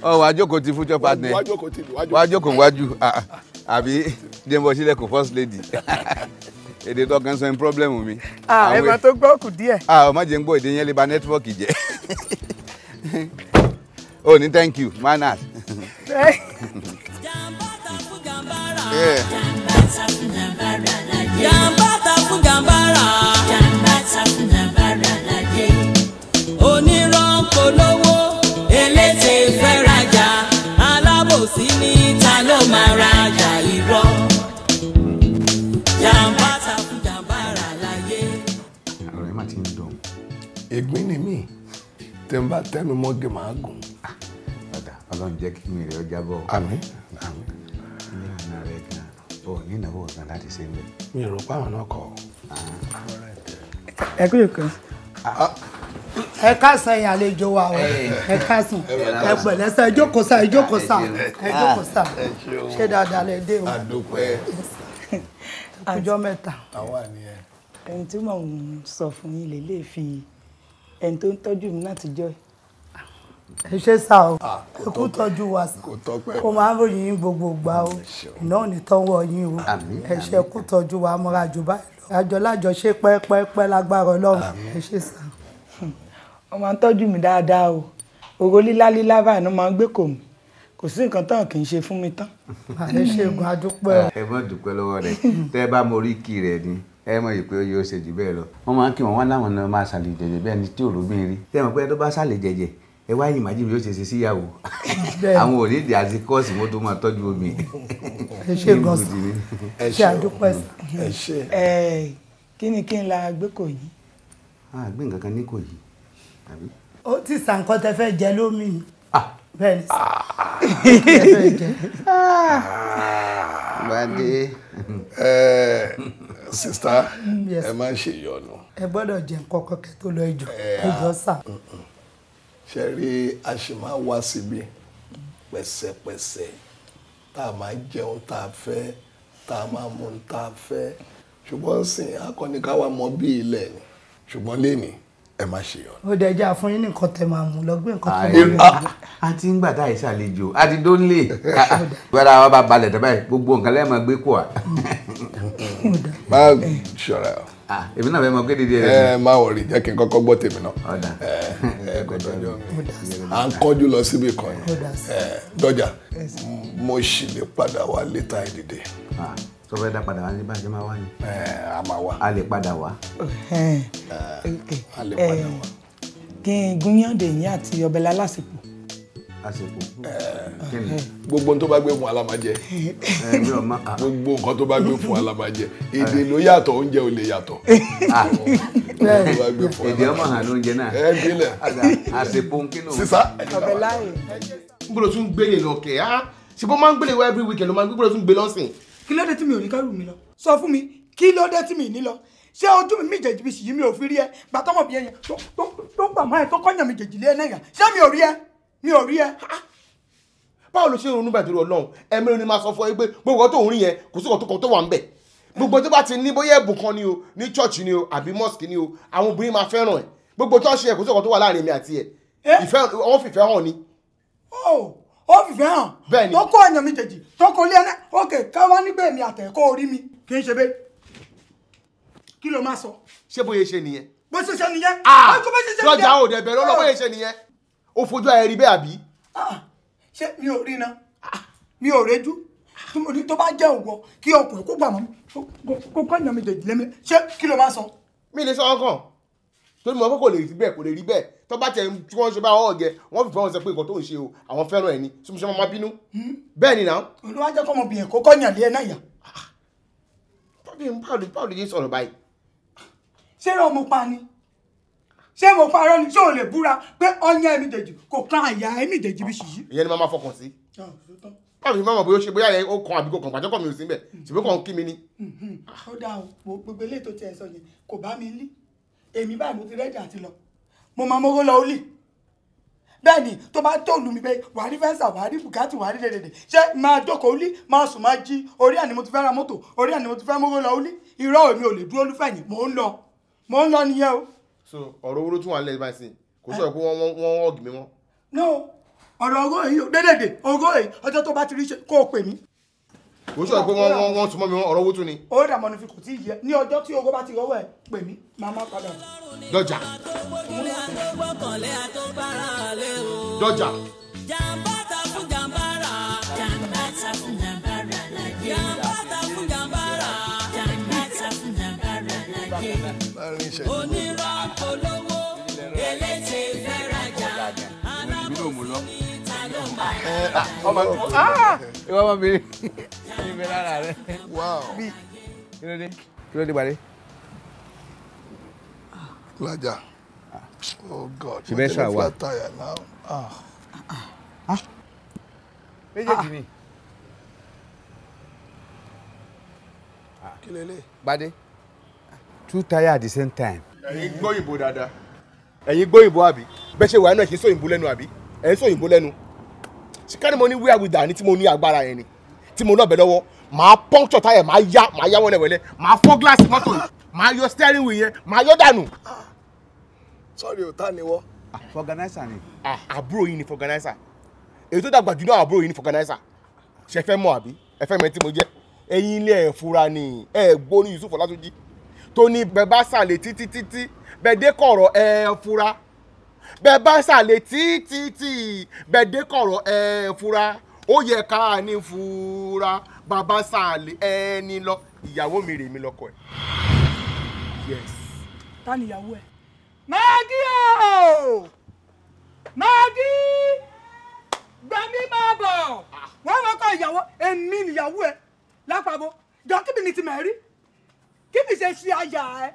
Ọ wàá jókòó ti future partner. Wá jókòó ti wá jókòó wájú àbí jẹ́nbọ̀ sílẹ̀kùn first lady. Èdè tó kàn sọ ní problem mi. Ẹ máa tó gbọ́ kù díẹ̀. Ọmọ jẹ́ ń gbọ́ èdè yẹn lè ba nẹ́tíwọ́ọ̀kì jẹ́. Oh, ní thank you, manners. Jàmbá ta fún jàmbára. Jàmbá ta fún jàmbára láyé. Onírọ́ ń polówó, elétè fẹ́ rajà, alábòsí ní ta ló máa rajà irọ́. Jàmbá ta fún jàmbára láyé. Ọ̀rọ̀ ẹ má ti ń dùn. Ìgbín ni mí, tí n bá tẹnu mọ́gì máa gùn. Ọ̀dà Ọlọ́run jẹ́ kí mi rẹ̀ ọ jábọ̀. Àmín. Àmín. Ní àná rẹ̀ gan-an, ò ní ìnáwó gan láti ṣe ń bẹ̀. Mi ò rò pé àwọn náà kọ̀. Ẹ kú ìkan. Ẹ káàsán ẹ̀yin àlejò wa o, ẹ káàsán, ẹ pẹ̀lẹ́ sá, ẹ jókòó sá, ẹ jókòó sá, ẹ jókòó sá, ṣé dáadáa lẹ dé o. Àdúpẹ́. Ọjọ́ mẹ́ta. Àwa nìyẹn. Ẹni tí mò ń sọ fún yín lè lè fi ẹni tó ń tọ́jú mi látijọ́ Ẹ ṣé sà o, ẹ kú tọ́jú wa sà, kó máa ń ròyìn yín gbogbo gbà o, iná ò ní tọ́wọ́ yín o. Ẹ ṣé, kú tọ́jú wa, mọ́ra jù báyìí lọ. Àjọ lájọ ṣe pẹ́pẹ́pẹ́ lágbára Ọlọ́run. Ẹ ṣé sà. Wọ́n máa ń tọ́jú mi dáadáa o, ògo lílá lílá báyìí ló máa ń gbé kò mí, kò sí nǹkan tán kì í ṣe fún mi tán. Ẹ ṣé gan, a dúpẹ́ o. Ẹ mọ̀ dúpẹ́ lọ́wọ́ rẹ̀, tẹ́ bá mo rí kí rẹ̀ ni ẹ mọ̀ yìí pé yóò ṣe jù bẹ́ẹ̀ lọ. Wọ́n máa ń kí wọn wá láwọn náà máa ṣàlè jẹ̀jẹ̀ bẹ́ẹ̀ ni tí ò róbìn rí. Tẹ́ mọ̀ pé tó bá ṣàlè jẹ̀jẹ̀ ẹ wá yìí màjí mi yóò ṣe ṣe síyàwó. Àwọn òní ìdí àti kọ́ọ̀sì wọn tó máa tọ́jú omi. Ẹ ṣé gan sà, ẹ ṣé, a dúpẹ́ sà. Ẹ ṣé. Ẹ kí ni kí n la gbé kò yìí? A gbé nǹkan kan ní kò yìí. Ó ti sà nǹkan tẹ fẹ́ jẹ lómi ni. Bẹ́ẹ̀ ni sà. Tẹ fẹ́ jẹ. Bade. Sista, ẹ má ṣe ìyọnu. Ẹ gbọ́dọ̀ jẹ nǹkan kan kẹ́ tó lọ ẹjọ́. Ẹjọ́ sà. Ṣe rí, a ṣì máa wá síbi pẹ̀sẹ̀pẹ̀sẹ̀ tá a máa jẹun tá a fẹ́, tá a máa mu tá a fẹ́. Ṣùgbọ́n sìn akọni ká wá mọ bí ilẹ̀ ni. Ṣùgbọ́n lénìí ẹ má ṣe ìyọnu. Ó dẹ̀ jẹ́ àfún yín ní nǹkan tẹ máa mú lọ gbé nǹkan tẹ máa mú. A ti ń gbà tá ìṣàlejò, a ti dónlé. Gbọ́dọ̀ wa bá balẹ̀ tẹ́ báyìí, gbogbo nǹkan lẹ́ẹ̀ máa gbé kù wá. Má ṣọ́ra o. Èmi náà fẹ́ mọ kéde díẹ̀ rẹ̀. Ẹ má wọrí, jẹ́ kí n kọ́kọ́ gbọ́ tèmi náà. Ẹ kò tọ́jú mi. À ń kánjú lọ síbi kan yẹn. Dọ́jà, mo ṣì lè padà wá létà ìdìde. Sọ fẹ́ dá padà wá ní bá a ṣe máa wá ni. A máa wá. A lè padà wá. A lè padà wá. Kí n gúnyán dè yín àti ọbẹ̀ lálásìpò. Àsìkò. Gbogbo ohun tó bá gbé fún wa la máa jẹ. Gbogbo nǹkan tó bá gbé fún wa la máa jẹ. Èdè ló yàtọ̀, oúnjẹ ò lè yàtọ̀. Èdè ọmọ hàn lóúnjẹ náà. Ẹ bílẹ̀. Àsìkò ń kínú. Sísá. Ọbẹ̀ láàyè. N gbọ́dọ̀ tún gbélé lọ kẹ̀ á. Ṣé bó máa ń gbélé wá every weekend ló máa ń gbọ́dọ̀ tún gbé lọ́sìn. Kí ló dé tí mi ò ní kẹ́rù mi lọ? Sọ fún mi, kí ló dé tí mi ní lọ? Ṣé ojú mi méjèèjì bí ṣìyí mi ò fi rí ẹ? Gbàtọ́mọ̀ bí ẹyẹ tó gbà máa ẹ tó kọ́yàn mi jèjì lé ẹ náà. Ṣé mi ò rí ẹ? Mi ò rí ẹ. Báwo ló ṣe ń ronú bàtúrò Ọlọ́run? Ẹ̀mí ni máa sọ fún ẹ pé gbogbo nǹkan tó ń rí yẹn kò sí nǹkan tó wà ń bẹ̀. Gbogbo tó bá ti ní bóyá ẹ̀bùn kan ni o, ní church ni o, àbí mosque ni o, àwọn obìnrin máa fẹ́ràn ẹ̀. Gbogbo tó ń ṣe ẹ̀ kò sí nǹkan tó wà láàrin èmi àti ẹ̀. Ìfẹ́ wọ́n fìfẹ́ hàn ni. Ó fìfẹ́ hàn. Bẹ́ẹ̀ni. Tó kó ọ̀yàn mi jèjì, tó kó lé ẹ náà. Ókè, ká wá nígbà èmi àtẹ̀ kó orí mi. Kì í ṣe bẹ́ẹ̀. Kí ló máa sọ? Ṣé bóyá ṣe nìyẹn? Bó ṣe ṣe nìyẹn. Lọ́jà ò dẹ̀ bẹ̀rẹ̀ ọlọ́ bóyá ṣe nìyẹn. Ó fojú ayẹ rí bẹ́ẹ̀ àbí? Ṣé mi ò rí iná? Mi ò réjú. Tó bá jẹ́ òwò kí ọkùnrin kó gbà mọ́ kó kọ́yàn mi jèjì lémi. Ṣé kí ló máa sọ? Mi lè sọ ọkàn. Torí mo mọ̀ pé kò lè rí bẹ́ẹ̀, kò lè rí bẹ́ẹ̀. Tó bá tẹ̀ tí wọ́n ṣe bá ọ̀gẹ̀, wọ́n fi fọwọ́n sọ pé nǹkan tó ń ṣe o, àwọn fẹ́ràn ẹ̀ ni. Ṣé mo máa bínú? Bẹ́ẹ̀ ni náà. Olúwa jẹ́ kọ́mọbìnrin kó kọ́yàn lé ẹ náà yà. Báwo ló yé sọ̀rọ̀ báyìí? Ṣé irọ́ mo pa ni? Ṣé mo parọ́ ni? Ṣé o lè búra pé ọyàn ẹ̀mí jèjì kò kan àyà ẹ̀mí jèjì bí ṣìyí? Ìyẹn ni màá máa fọkàn sí. Báwo ni màá mọ̀ bóyá ó ṣe bóyá ó kan àbí kò kàn, pàjọ́ kàn mi ò sí níbẹ̀, ṣùgbọ́n kàn ń kí mi ni. Ó dáa o, gbogbo eléyìí tó tiẹ̀ sọ yẹn kò bá mi lí. Èmi báyìí mo ti rẹ́dì àti lọ. Mo máa mówó lọ ó lì. Bẹ́ẹ̀ ni tó bá tó lù mí bẹ́ẹ̀, wà á rí fẹ́ǹsà, wà á rí Bugatti, wà á rí dèdèdè. Ṣé máa jókòó lí, máa sùn, máa jí, orí àní mo ti fẹ́ ra mọ́tò, orí àní mo ti fẹ́ mówó lọ ó lí. Irọ́ èmi ò lè dúró lúfẹ̀yìn, mò ń lọ. Mò ń lọ nìyẹn o. So ọ̀rọ̀ owó ló tún wà nílẹ̀ báyìí sí, kò sọ̀rọ̀ pé wọ́n ọ̀gì mi mọ́. No, ọ̀rọ̀ owó yìí dédèdè, owó yìí ọjọ́ tó bá ti rí ṣe kó o pè mí. Kò sọ̀rọ̀ pé wọ́n tún mọ́ mi ọ̀rọ̀ owó tún ni. Ó dà mọ́nu fi kò tí ì yẹ ní ọjọ́ tí owó bá ti rọ́wọ́ ẹ̀ pè mí, màá má padà. Dọ́jà. Dọ́jà. Jàmbá ta fún jàmbára. Jàmbá ta fún jàmbára láyé. Jàmbá ta fún jàmbára. Jàmbá ta fún jàmbára láyé. Onírọ́ olówó eléte fẹ́ rajà. Alábòsí ní ta ló máa. Ọmọ ìwọ ọmọbìnrin ní ibẹ̀ lára rẹ. Kí ló dé? Kí ló dé gbàdé? Lájà. Oh God. Ṣe bẹ́ẹ̀ ṣàwà. Flat tire now. Ah. Méjèèjì ni. Kí lélẹ̀? Gbadé. Two tire at the same time. Ẹ̀yin gbọ́ òyìnbó dáadáa. Ẹ̀yin gbọ́ òyìnbó àbí? Bẹ́ẹ̀ ṣe wà nínú ẹ̀ ṣe sóyìnbó lẹ́nu àbí? Ẹ̀yin sóyìnbó lẹ́nu. Ṣé ká ní mo ní wíwá wíwá ní tí mo ní agbára yẹn ni? Tí mo lọ́bẹ̀ lọ́wọ́, màá puncture tire, màá yá wẹ́lẹ́wẹ́lẹ́, màá fọ́ gíláàsì mọ́tò yìí, màá yọ steering wheel yẹn, màá yọ dànù. Sorry o, ta ni wọ́? Fọgànáísà ni. Àbúrò yín ni fọgànáísà. Èyí tó dàgbà jù náà àbúrò yín ni fọgànáísà. Ṣé fẹ́ mọ̀ àbí? Ẹ fẹ́ mọ̀ tí mo jẹ́. Ẹ̀yin ilé ẹ̀ fura ni ẹ gbó ní Yusuf Ọlátúnjí tó ní bẹ́ẹ̀ bá sàlẹ̀ títí títí bẹ́ẹ̀ dé kọ̀rọ̀ ẹ fura. Bẹ́ẹ̀ bá sàlẹ̀ títí tí bẹ́ẹ̀ dé kọ̀rọ̀ ẹ fura. Ó yẹ ká ní fura bàbá sàlẹ̀ ẹni lọ. Ìyàwó mi rèé mi lọ́kọ ẹ̀. Yes. Ta ni ìyàwó ẹ? Maggi o! Maggi! Gbẹ̀mí máa bọ̀! Wọ́n mọ̀ kọ́ ìyàwó, èmi nìyàwó ẹ lápapọ̀. Jọ kíbi ni ti mẹ̀ rí? Kíbi ṣe ṣe àyà ẹ?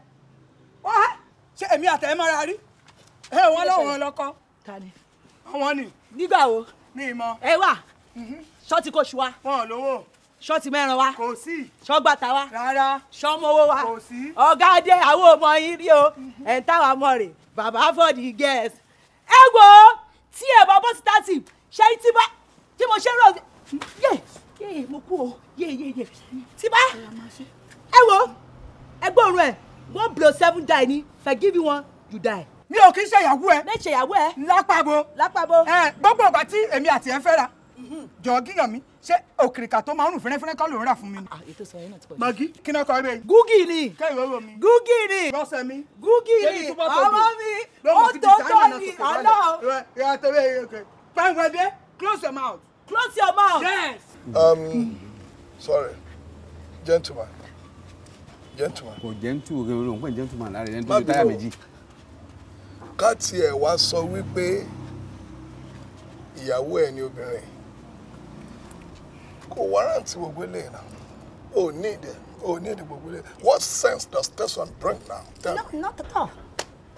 Wọ́n ṣe èmi àtẹ̀ mọ́ra rí? Ẹ wọ́n lọ́wọ́ lọ́kọ́. Ta ni? Àwọn ni. Nígbà wo? Mi mọ̀. Ẹ wà. Ṣọ́ọ̀tì kò ṣù wa. Wọn ò lówó. Ṣọ́ọ̀tì mẹ́ran wa. Kò sí. Ṣọ́gbàtà wa. Rárá. Ṣọ́mọ́wó wa. Kò sí. Ọ̀gá dé àwọn ọmọ yín rí o. Ẹ̀ ń táwa mọ̀ rè. Bàbá for the girls. Ẹ wo tí ẹ bá bọ́ síta tì ṣé tí bá tí mo ṣe ń rọ̀ yé yé mo kú o yé yé yé tí bá ẹ wo ẹ gbóòórùn ẹ one blow seven die ni forgive you one you die. Mi ò kí ń ṣe ìyàwó ẹ. Mi ṣe ìyàwó ẹ. Lápàbò. Lápàbò. Ẹ gbogbo ìgbà tí èmi àti ẹ fẹ́ ra jọ gígàn mi ṣé òkìrìkà tó máa ń rùn fẹ́rẹ́fẹ́rẹ́ kọ́ ló ń rà fún mi ni. Ètò sọ yẹn náà ti pọ̀ jù. Maggi kí náà kọ ẹ bẹ́ẹ̀. Gúgì ni. Kẹ́hìn owó mi. Gúgì ni. Rọ́ṣẹ̀ mi. Gúgì ni. Ọmọ mi ó tó tó ní ọlọ́ọ̀. Pàǹwẹ̀dẹ́ close your mouth. Close your mouth. Yes. Sorry, gentleman. Gentleman. Kò gentle o ló ń pè gentleman lára ẹni tó ju táyà méjì. Ká tiẹ̀ wá sọ wípé ìyàwó ẹ̀ ni obìnrin kò warrant gbogbo eléyìí náà. O need it. O need gbogbo eléyìí. What sense does this one bring now? Tell me. Not at all.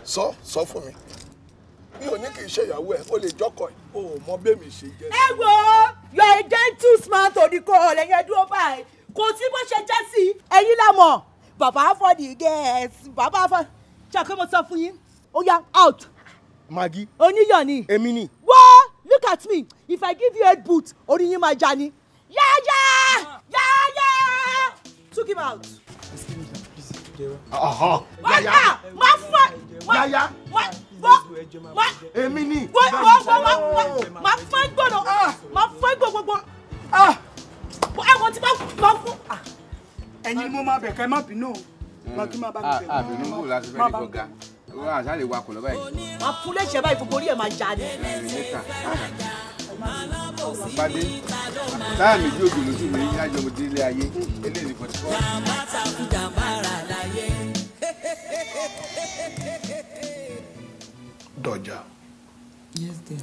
Sọ sọ fún mi. Mi ò ní kì í ṣe ìyàwó ẹ̀, o lè jọ́kọ̀ ẹ̀. O ò mọ bẹ́ẹ̀ mi ṣe jẹ́. Ẹ wo you are a gentleman to the call ẹ̀yin ẹ̀dúró báyìí. Kò sí bó ṣe jẹ́ sí ẹ̀yin la mọ̀. Bàbá for the girls. Bàbá for. Ṣé àkókò mo sọ fún yín? Ó yá out. Maggi. Oníyọ̀ ni. Èmi ni. Wọ́ look at me if I give you eight boot orí yín máa já ni. Yáyá yáyá took him out. Yáyá. Má fún ẹ. Yáyá. Má wọ́ má. Èmi ni. Wọ́ wọ́ wọ́ má fún ẹ gbọ́dọ̀ má fún ẹ gbogbogbò. Àwọn tí má fún. Ẹ̀yin ni mo máa bẹ̀ kẹ́ má bínú o. Maggi má bá mi bẹ̀. Àbínú kò láti fẹ́ ní fọ́gá. Wọ́n àṣà lè wakọ̀ lọ báyìí. Má fún léṣe báyìí gbogbo orí ẹ̀ máa já ni. Bàdé táyà méjì òjò lójú mi lájọ mo dé ilé ayé eléyìí ní 44. Dọ̀jà. Yes dear.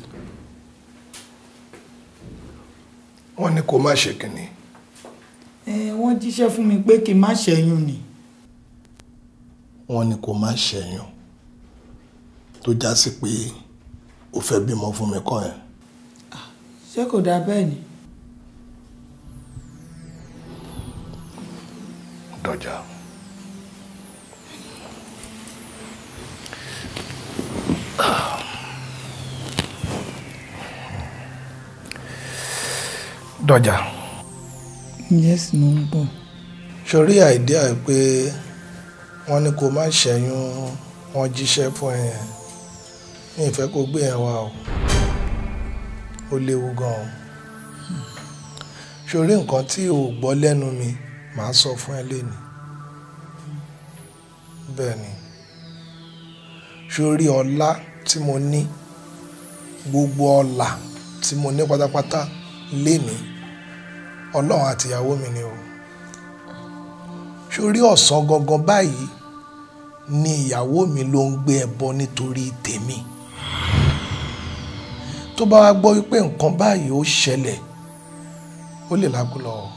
Wọ́n ní kó má ṣe kínní. Ẹ wọ́n jíṣẹ́ fún mi pé kí n má ṣẹ́yún ni. Wọ́n ní kó má ṣẹ́yún tó já sí pé o fẹ́ bímọ fún mi kọ́ ẹ̀. Ṣé kò dáa bẹ́ẹ̀ ni? Dọ̀jà. Dọ̀jà. Yes, mo ń bọ̀. Sórí àìdíà pé wọ́n ní kó má ṣẹ́yún wọ́n jíṣẹ́ fún ẹ yẹn. Mi ì fẹ́ kó gbé yẹn wá o. Ó léwu gan-an. Sórí nǹkan tí o gbọ́ lẹ́nu mi màá sọ fún ẹ léni. Bẹ́ẹ̀ ni. Sórí ọlá tí mo ní gbogbo ọlà tí mo ní pátápátá léni Ọlọ́run àti ìyàwó mi ni o. Sórí ọ̀sán gangan báyìí ni ìyàwó mi ló ń gbé ẹbọ nítorí tèmi. Tó bá wá gbọ́ wípé nǹkan báyìí ó ṣẹlẹ̀ ó lè lákùlọ̀ ọ́.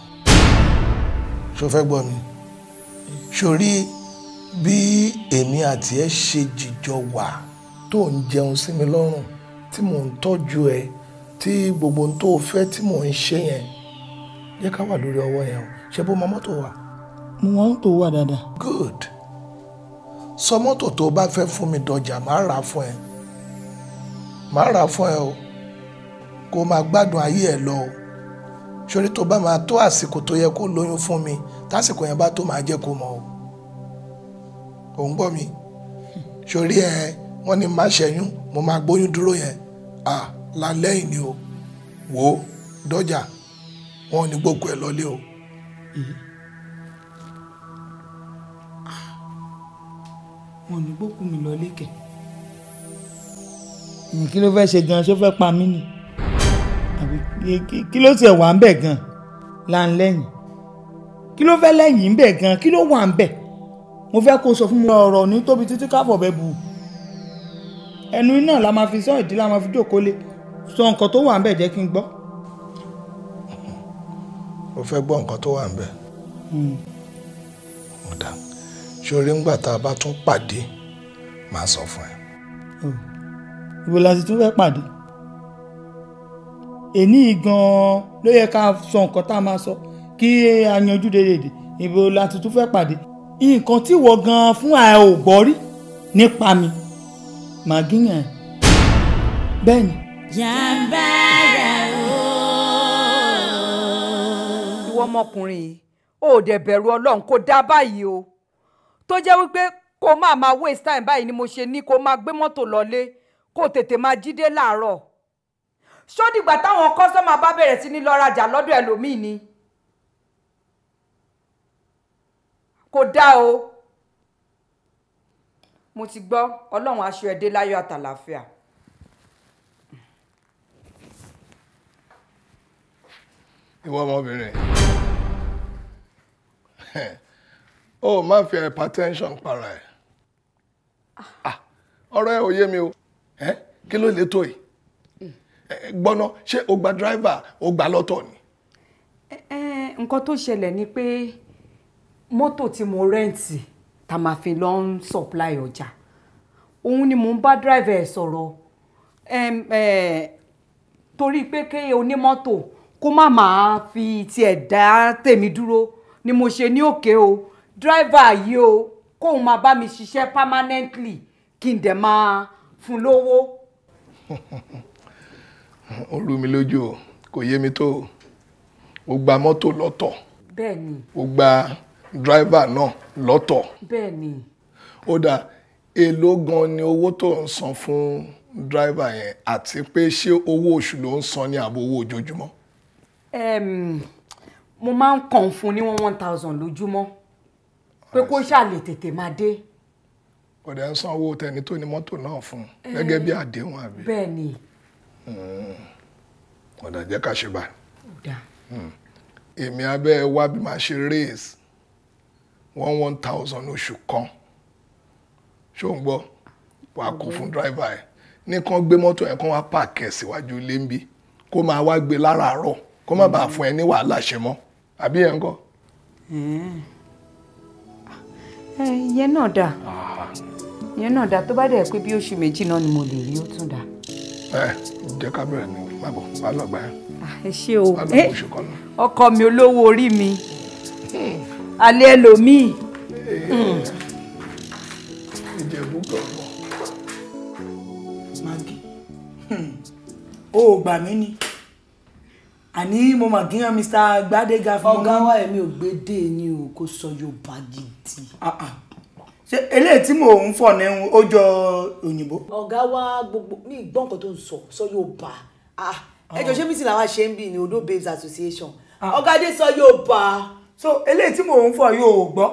Ṣó fẹ́ gbọ́ mi? Sórí bí èmi àti ẹ ṣe jìjọ wà tó ń jẹun sí mi lọ́rùn tí mò ń tọ́jú ẹ tí gbogbo ohun tó o fẹ́ tí mò ń ṣe yẹn jẹ́ ká wà lórí ọwọ́ yẹn o. Ṣé bó mọ mọ́tò wà? Mo mọ mọ́tò wà dáadáa. Good. Sọ mọ́tò tó o bá fẹ́ fún mi dọjà máa rà fún ẹ. Máa rà fún ẹ o. Kó o máa gbádùn ayé ẹ lọ o. Sórí tó bá máa tó àsìkò tó yẹ kó lóyún fún mi tásìkò yẹn bá tó máa jẹ́ kó mọ̀ o. Ò ń gbọ́ mi? Sórí ẹ Wọ́n ní má ṣẹ́yún, mo máa gbóyún dúró yẹn. À lálẹ́ yìí ni o. Wò ó dọ́jà, wọn ò ní gbókù ẹ lọlé o. Wọn ò ní gbókù mi lọlé kẹ̀. Kí ló fẹ́ ṣe gan-an? Ṣó fẹ́ pa mí ni? Àbí kí ló tiẹ̀ wà ń bẹ̀ gan-an? Láńlẹ́yìn. Kí ló fẹ́ lẹ́yìn ń bẹ̀ gan-an? Kí ló wà ń bẹ̀? Mo fẹ́ kó sọ fún mi ọ̀rọ̀ ní tóbi títí káfọ̀ bẹ́ẹ̀ bù. Ẹnu iná la máa fi sọ, ìdí la máa fi jókòó lé. Sọ nǹkan tó wà ń bẹ̀ jẹ́ kí n gbọ́. O fẹ́ gbọ́ nǹkan tó wà ń bẹ̀? Ọ̀dà, ṣorí ńgbà tá a bá tún pàdé, màá sọ fún ẹ. Ibo la ti tún fẹ́ pàdé? Èní gan-an ló yẹ ká sọ nǹkan tá a máa sọ kí a yanjú déédéé. Ibo la ti tún fẹ́ pàdé? Nǹkan tí wọ́n gan-an fún ẹ ò gbọ́ rí nípa mi, màá gíyàn ẹ. Bẹ́ẹ̀ ni. Jàǹbára o. Ìwọ ọmọkùnrin yìí, o ò dẹ̀ bẹ̀rù Ọlọ́run, kò dá báyìí o. Tó jẹ́ wípé kó máa máa waste time báyìí ni mo ṣe ní kó máa gbé mọ́tò lọlé, kó tètè máa jí dé láàárọ̀. Ṣó dìgbà táwọn kọ́sọ́mà bá bẹ̀rẹ̀ sí ní lọ rajà lọ́dọ̀ ẹlòmíì ni? Kò dá o. Mo ti gbọ́, Ọlọ́run aṣọ ẹ dé láyọ̀ àtàlàáfíà. Ìwọ ọmọbìnrin, o má fi hypertension para ẹ. Ọ̀rọ̀ ẹ ò yé mi o. Kí ló lè tó yìí? Gbọ́ná, ṣé o gba driver o gba lọ́tọ̀ ni? Nǹkan tó ṣẹlẹ̀ ni pé mọ́tò tí mo rẹ́ǹtì tá máa fi lọ ń supply ọjà, òun ni mò ń bá driver ẹ̀ sọ̀rọ̀, torí pé kí onímọ́tò kó má máa fi tiẹ̀ dá tèmi dúró ni mo ṣe ní òkè o, driver yìí o, kóun máa bá mi ṣiṣẹ́ permanently kí n dẹ̀ máa fún lówó. Ó rú mi lójú o, kò yé mi tó o. O gba mọ́tò lọ́tọ̀. Bẹ́ẹ̀ni. O gba driver náà lọ́tọ̀. Bẹ́ẹ̀ni. Ó dáa, èló gan ni owó tó ń san fún driver yẹn, àti pé ṣé owó oṣù ló ń san ní àbò owó ojoojúmọ́? Mo máa ń kàn fún ní 1,000 lójúmọ́ pé kó ṣáà lè tètè máa dé. Kò dẹ̀ ń san owó tẹni tó ní mọ́tò náà fún un gẹ́gẹ́ bí àdéhùn àbí? Bẹ́ẹ̀ni. Ó dáa, jẹ́ ká ṣe báyìí. Èmi abẹ́ wá bí màá ṣe raise 1,000 oṣù kan. Ṣó ń gbọ́? Wàá kó fún driver ẹ̀. Ní kán gbé mọ́tò ẹ̀ kán wá pààkì ẹ̀ síwájú ilé ń bí, kó máa wá gbé láràárọ̀, kó má bàa fún ẹ ní wàhálà ṣe mọ́. Àbí ẹ̀ ń kọ́? Ìyẹn náà dáa. Ìyẹn náà dáa, tó bá dẹ̀ pé bí oṣù méjì náà ni mo lè rí, ó tún dáa. Ẹ jẹ́ ká bẹ̀rẹ̀ ní bàbọ̀, wàá lọ gbà ẹ́. Ẹ ṣé o, ọkọ mi olówó orí mi, alẹ́ ẹlòmíì. Ìjẹ̀bú gbọ̀ngàn. Maggi, o ò gbà mí ni, àní mo mà gíyan Mr. Gbadega fún mi. Ọ̀gá wa, èmi ò gbé dé ni o, kò sọ Yorùbá gidi. Ṣé eléyìí tí mò ń fọ̀ ní ó jọ òyìnbó? Ọ̀gá wa, gbogbo mi gbọ́ nǹkan tó ń sọ, sọ Yorùbá. Ẹ jọ, ṣé mi sì làwọn ṣe ń bì ní Odo Babes Association? Ọ̀gá dé sọ Yorùbá. So eléyìí tí mò ń fọ̀ yóò gbọ́.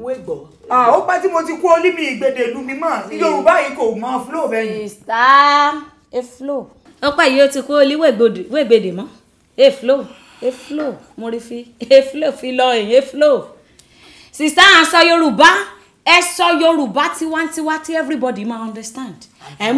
Wé gbọ́. Ó pẹ́ tí mo ti kú olí mi ìgbèdè ìlú mi mọ́, Yorùbá yìí kò mọ flow bẹ́ẹ̀ ni. Sista e flow. Ó pẹ́ yìí ó ti kú olí wégbèdè mọ́. E flow, e flow, mo rí fi, e flow fi lọ èyí, e flow. Sista, à ń sọ Yorùbá, ẹ sọ Yorùbá tiwantiwa tí everybody máa understand. Ẹ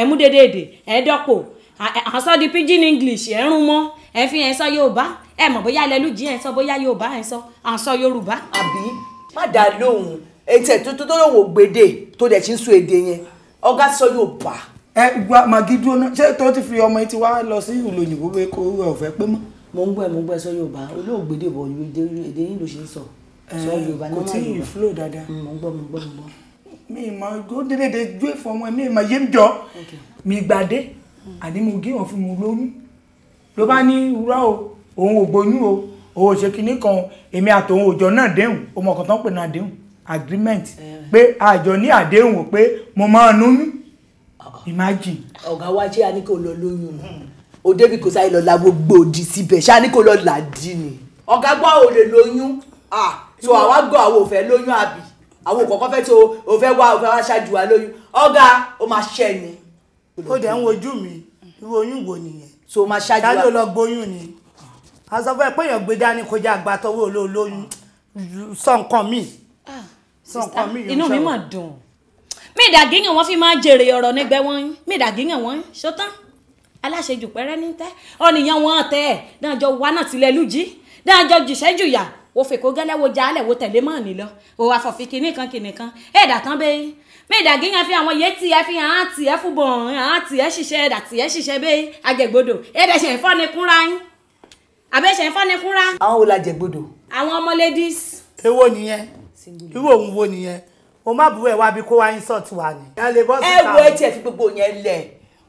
mú dédéèdè, ẹ dọ́pọ̀, à ń sọ di pidgin English, ẹ rún mọ́, ẹ fi ẹ sọ Yorùbá, ẹ mọ̀ bóyá ilẹ̀ lùjì ẹ sọ bóyá Yorùbá ẹ sọ, à ń sọ Yorùbá. Àbí má dá lóhùn, etí ẹ̀ tó tó lóhùn ògbédè tó dẹ̀ ti ń sọ èdè yẹn, ọ̀gá sọ Yorùbá. Ẹ gba Maggi dúró náà, ṣé tó ti fi ọmọ yìí ti wá lọ sí ìlú òyìnbó pé kó ọ̀fẹ́ pé mọ́? Mo ń gbọ́ ẹ sọ Yorùbá, olóògbédè bọ̀ èdè yín ló ṣe ń sọ. Sọ Yorùbá ní kò tí ì flow dáadáa. Mo ń gbọ́, mo ń gbọ́, mo ń gbọ́. Mi mọ ó dédé jó ìfọ̀ ọmọ mi mọ yé mi jọ. Mi gbàdé, àní mo gé wọn fún mi lóyún. Ló bá ní wúrà o, òun ò gbóyún o, òun ò ṣe kinní kan, èmi àtòun òjọ náà déhùn, o mọ̀ kàn tán pè náà déhùn. agreement pé àjọ ní àdéhùn pé mo máa lóyún. Imagine. Ọ̀gá wa, ṣé a ní kó lọ lóyún ni? O débi kò sáyé lọ la gbogbo òdì síbẹ̀, ṣé a ní kó lọ là dí ni? Ọ̀gá gbọ́, ò lè lóyún. Ah, so àwa gbọ́, àwọn ò fẹ́ lóyún àbí? Àwọn ò kọ́kọ́ fẹ́ tó o fẹ́ wá, o fẹ́ wá ṣáájú wa lóyún. Ọ̀gá, ó máa ṣẹ́ ni. Ó dẹ̀ ń wojú mi, irú oyún wo nìyẹn? So o máa ṣáájú wa. Ṣáájú lọ gbóyún ni. A sọ fún ẹ pé èèyàn gbé dání kọjá àgbà tọwọ́ olóyún, sọ nǹkan míì. Sọ nǹkan míì. Inú mi mà dùn. Mí ìdàgíyàn wọn fi máa jèrè ọ̀rọ̀ nígbẹ́ wọn. Mí ìdàgíyàn wọn ṣótán. Aláṣejù pẹ́rẹ́ ní tẹ́. Ọ̀nìyàn wọn tẹ́ ẹ̀. Dájọ́ wa náà tilẹ̀ lùjí. Dájọ́ jìṣẹ́ jùyà. Wo fèkó gẹ́lẹ́ wo jálẹ̀ wo tẹ̀lé mọ́ ní lọ. O àfọ̀fi kinní kan kinní kan. Ẹ̀dà tán bẹ́ẹ̀. Mí ìdàgíyàn fi àwọn yé tiẹ̀ fi hàn án tiẹ̀ fúbọ̀ hàn án tiẹ̀ ṣiṣẹ́ ẹ̀dà tiẹ̀ ṣiṣẹ́ bẹ́ẹ̀ àjẹgbodò. Ẹ̀dà ṣe ń fọ́ni kúnra yín. Àbẹ́ ṣe ń fọ́ni kúnra. Àwọn wo la jẹgbodò? Àwọn ọmọ ladies. Èwo nìyẹn? Irú òun wo nìyẹn? O má bu ẹ wá bí kó wá insult wa ni. Ẹ wo, ẹ tiẹ̀ fi gbogbo yẹn lẹ̀,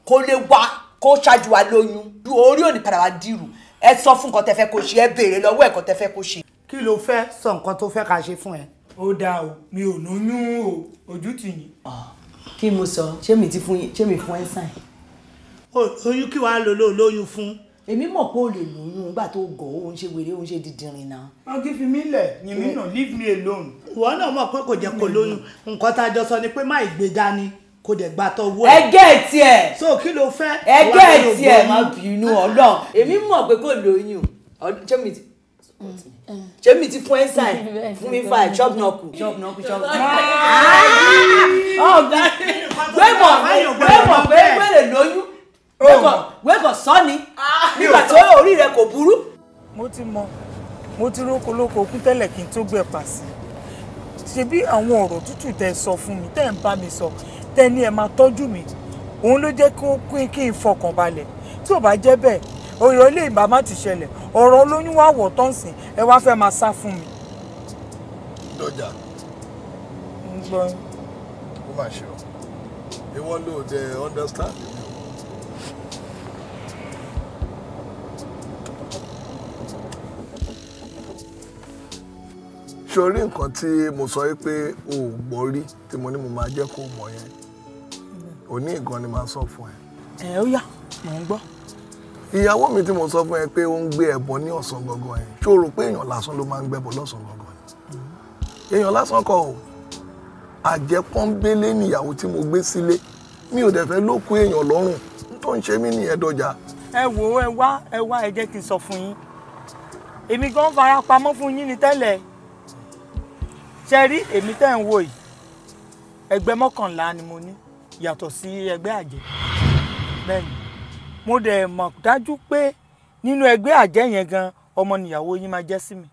kó lè wá kó ṣáájú wa lóyún, orí ò ní padà wá dìrù. Ẹ sọ fún nǹkan tẹ́ fẹ́ kó ṣe, ẹ béèrè lọ́wọ́ ẹ̀kọ́ tẹ́ fẹ́ kó ṣe. Kí ló fẹ́ sọ, nǹkan tó fẹ́ ká ṣe fún ẹ? Ó dáa o, mi ò lóyún o, ojú tì yín. Kí mo sọ, ṣé mi ti fún yín, ṣé mi fún ẹ sàn? Oyún kí wàá lò ló lóyún fún. Èmi mọ̀ pé o lè lóyún nígbà tó gọ̀, ó ń ṣe wèrè, ó ń ṣe dídìrín náà. Wọ́n kì í fi mí lẹ̀, yìn mí nà, leave me alone. Ìwọ náà mọ̀ pé kò jẹ́ kó lóyún. Nǹkan tá a jọ sọ ni pé má ìgbé dání kò dẹ̀ gbà tọwọ́ ẹ̀. Ẹgẹ́ tiẹ̀. So kí ló fẹ́? Ẹgẹ́ tiẹ̀, má bínú Ọlọ́run. Èmi mọ̀ pé kò lóyún. Ṣé mi ti fún ẹ sàn? Fún mi fà chop náà kù. Chop náà kù, chop náà kù. Ọ̀gá gbẹ́mọ̀ pé wẹ́rẹ̀ lóyún. Wẹ́kọ̀ sọ ni nígbà tí orí rẹ kò burú. Mo ti mọ, mo ti róko lóko kún tẹ́lẹ̀ kí n tó gbẹ̀ pa sí i. Ṣebí àwọn ọ̀rọ̀ tútù tẹ́ sọ fún mi, tẹ́ ń bá mi sọ, tẹ́ ní ẹ máa tọ́jú mi, òun ló jẹ́ kó kí n fọkàn balẹ̀. Tí ò bá jẹ́ bẹ́ẹ̀, ọ̀rọ̀ ilé ìbá má ti ṣẹlẹ̀, ọ̀rọ̀ olóyún wà wọ̀ tọ́ǹsìn, ẹ wá fẹ́ máa sá fún mi. Dọjà. Ń gbọ́. Ó mà ṣe o, ìwọ ló dé understand mi. Sórí nǹkan tí mo sọ yìí pé o ò gbọ́ rí tí mo ní mo máa jẹ́ kó mọ̀ yẹn, òní ìgan ni màá sọ fún ẹ. Ẹ ó yá, mò ń gbọ́. Ìyàwó mi tí mo sọ fún ẹ pé ó ń gbé ẹbọ ní ọ̀sán gangan yẹn, ṣó o rò pé èèyàn lásán ló máa ń gbẹ́bọ lọ́sàn gangan ni? Èèyàn lásán kọ́ o, àjẹpọ́nbélé níyàwó tí mo gbé sílé, mi ò dẹ̀ fẹ́ ló kó èèyàn lọ́rùn tó ń ṣe mí nìyẹn dọjà. Ẹ wo, ẹ wá, ẹ wá, ẹ jẹ́ kí n sọ fún yín, èmi gan fara pamọ́ fún yín ni tẹ́lẹ̀. Ṣe rí èmi tẹ́ ń wò yìí, ẹgbẹ́ 11 ni mo ní yàtọ̀ sí ẹgbẹ́ àjẹ́. Bẹ́ẹ̀ ni, mo dẹ̀ mọ̀ dájú pé nínú ẹgbẹ́ àjẹ́ yẹn gan, ọmọ nìyàwó yín máa jẹ́ sí mi.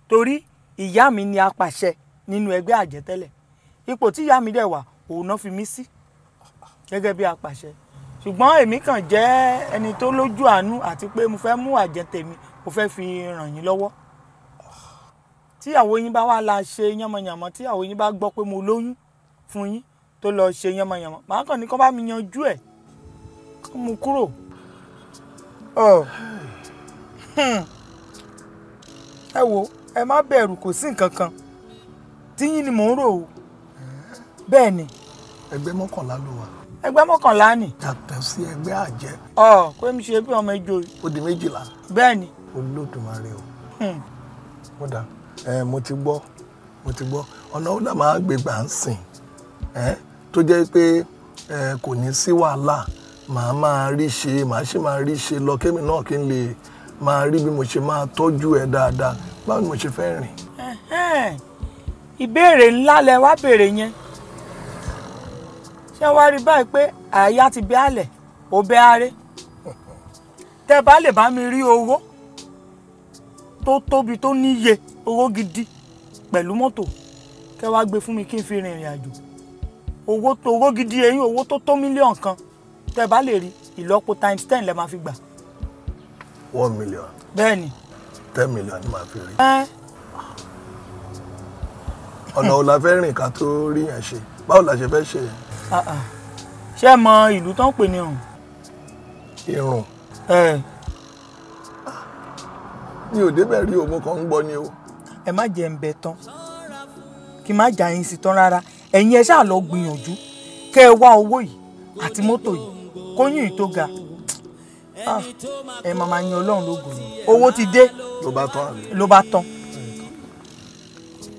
Torí ìyá mi ni apàṣẹ nínú ẹgbẹ́ àjẹ́ tẹ́lẹ̀. Ipò tí ìyá mi dẹ̀ wà, òun náà fi mí sí gẹ́gẹ́ bí apàṣẹ. Ṣùgbọ́n èmi kàn jẹ́ ẹni tó lójú àánú àti pé mo fẹ́ mú àjẹ́ tèmi, mo fẹ́ fi ràn yín lọ́wọ́. Tíyàwó yín bá wá la ṣe yánmọyànmọ, tíyàwó yín bá gbọ́ pé mo lóyún fún yín tó lọ ṣe yánmọyànmọ, màá kàn ní kó bá mi yanjú ẹ̀, kó mú kúrò. Ẹ wo, ẹ má bẹ̀rù, kò sí nǹkan kan, tíyín ni mò ń rò ó. Bẹ́ẹ̀ ni. Ẹgbẹ́ 11 ló wà. Ẹgbẹ́ 11 ni. Yàtọ̀ sí ẹgbẹ́ àjẹ́. Kó mi ṣe bí ọmọ ijó. Ó di 12. Bẹ́ẹ̀ ni. Olódùmarè o. Ó dáa. Mo ti gbọ́, mo ti gbọ́. Ọ̀nà ó là máa gbé gbà ń sìn tó jẹ́ pé kò ní sí wàhálà, màá máa rí ṣe, màá ṣe máa rí ṣe lọ kémi náà kí n lè máa rí bí mo ṣe máa tọ́jú ẹ dáadáa. Báwo ni mo ṣe fẹ́ rìn? Ìbéèrè ńlá lẹ wá béèrè yẹn. Ṣé wàá rí báyìí pé àyà ti bẹ́ àlẹ̀, ó bẹ́ aré. Tẹ́ bá lè bá mi rí owó tó tóbi tó níye, owó gidi pẹ̀lú mọ́tò, kẹ́ wá gbé fún mi kí n fi rìnrìn àjò. Owó tó owó gidi eyín, owó tó tó 1,000,000 tẹ́ bá lè rí ìlọ́po times 10 lẹ máa fi gbà. 1 million. Bẹ́ẹ̀ ni. 10 million ni màá fi rí. Ọ̀nà wo la fẹ́ rìn ká tó rí yẹn ṣe? Báwo la ṣe fẹ́ ṣe yẹn? Ṣé ẹ mọ ìlú tó ń pè ní Ìrùn? Ìrùn. Mi ò débẹ̀ rí o, mo kàn ń gbọ́ ni o. Ẹ má jẹ́ ń bẹ tán. Kí n má jà yín sí tán rárá. Ẹ̀yin ẹ ṣáà lọ gbìyànjú kẹ́ ẹ wá owó yìí àti mọ́tò yìí kóyún yìí tó ga. Ẹ máa máa yan Ọlọ́run lógo ni. Owó ti dé. Ló bá tán àbí? Ló bá tán.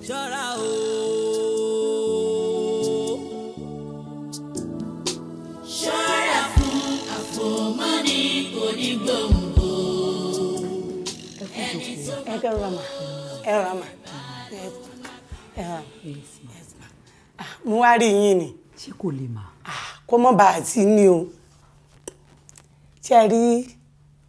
Ṣọ́ra o. Ṣọ́ra fún àfòmọ́ni kò ní gbòǹgbò. Ẹ kẹ́ rọra mà, ẹ rọra mà, ẹ rọra mà. Mo wá rí yín ni. Ṣé kò lè mà? Kó mọ́ bá a ti ní o. Tí a rí,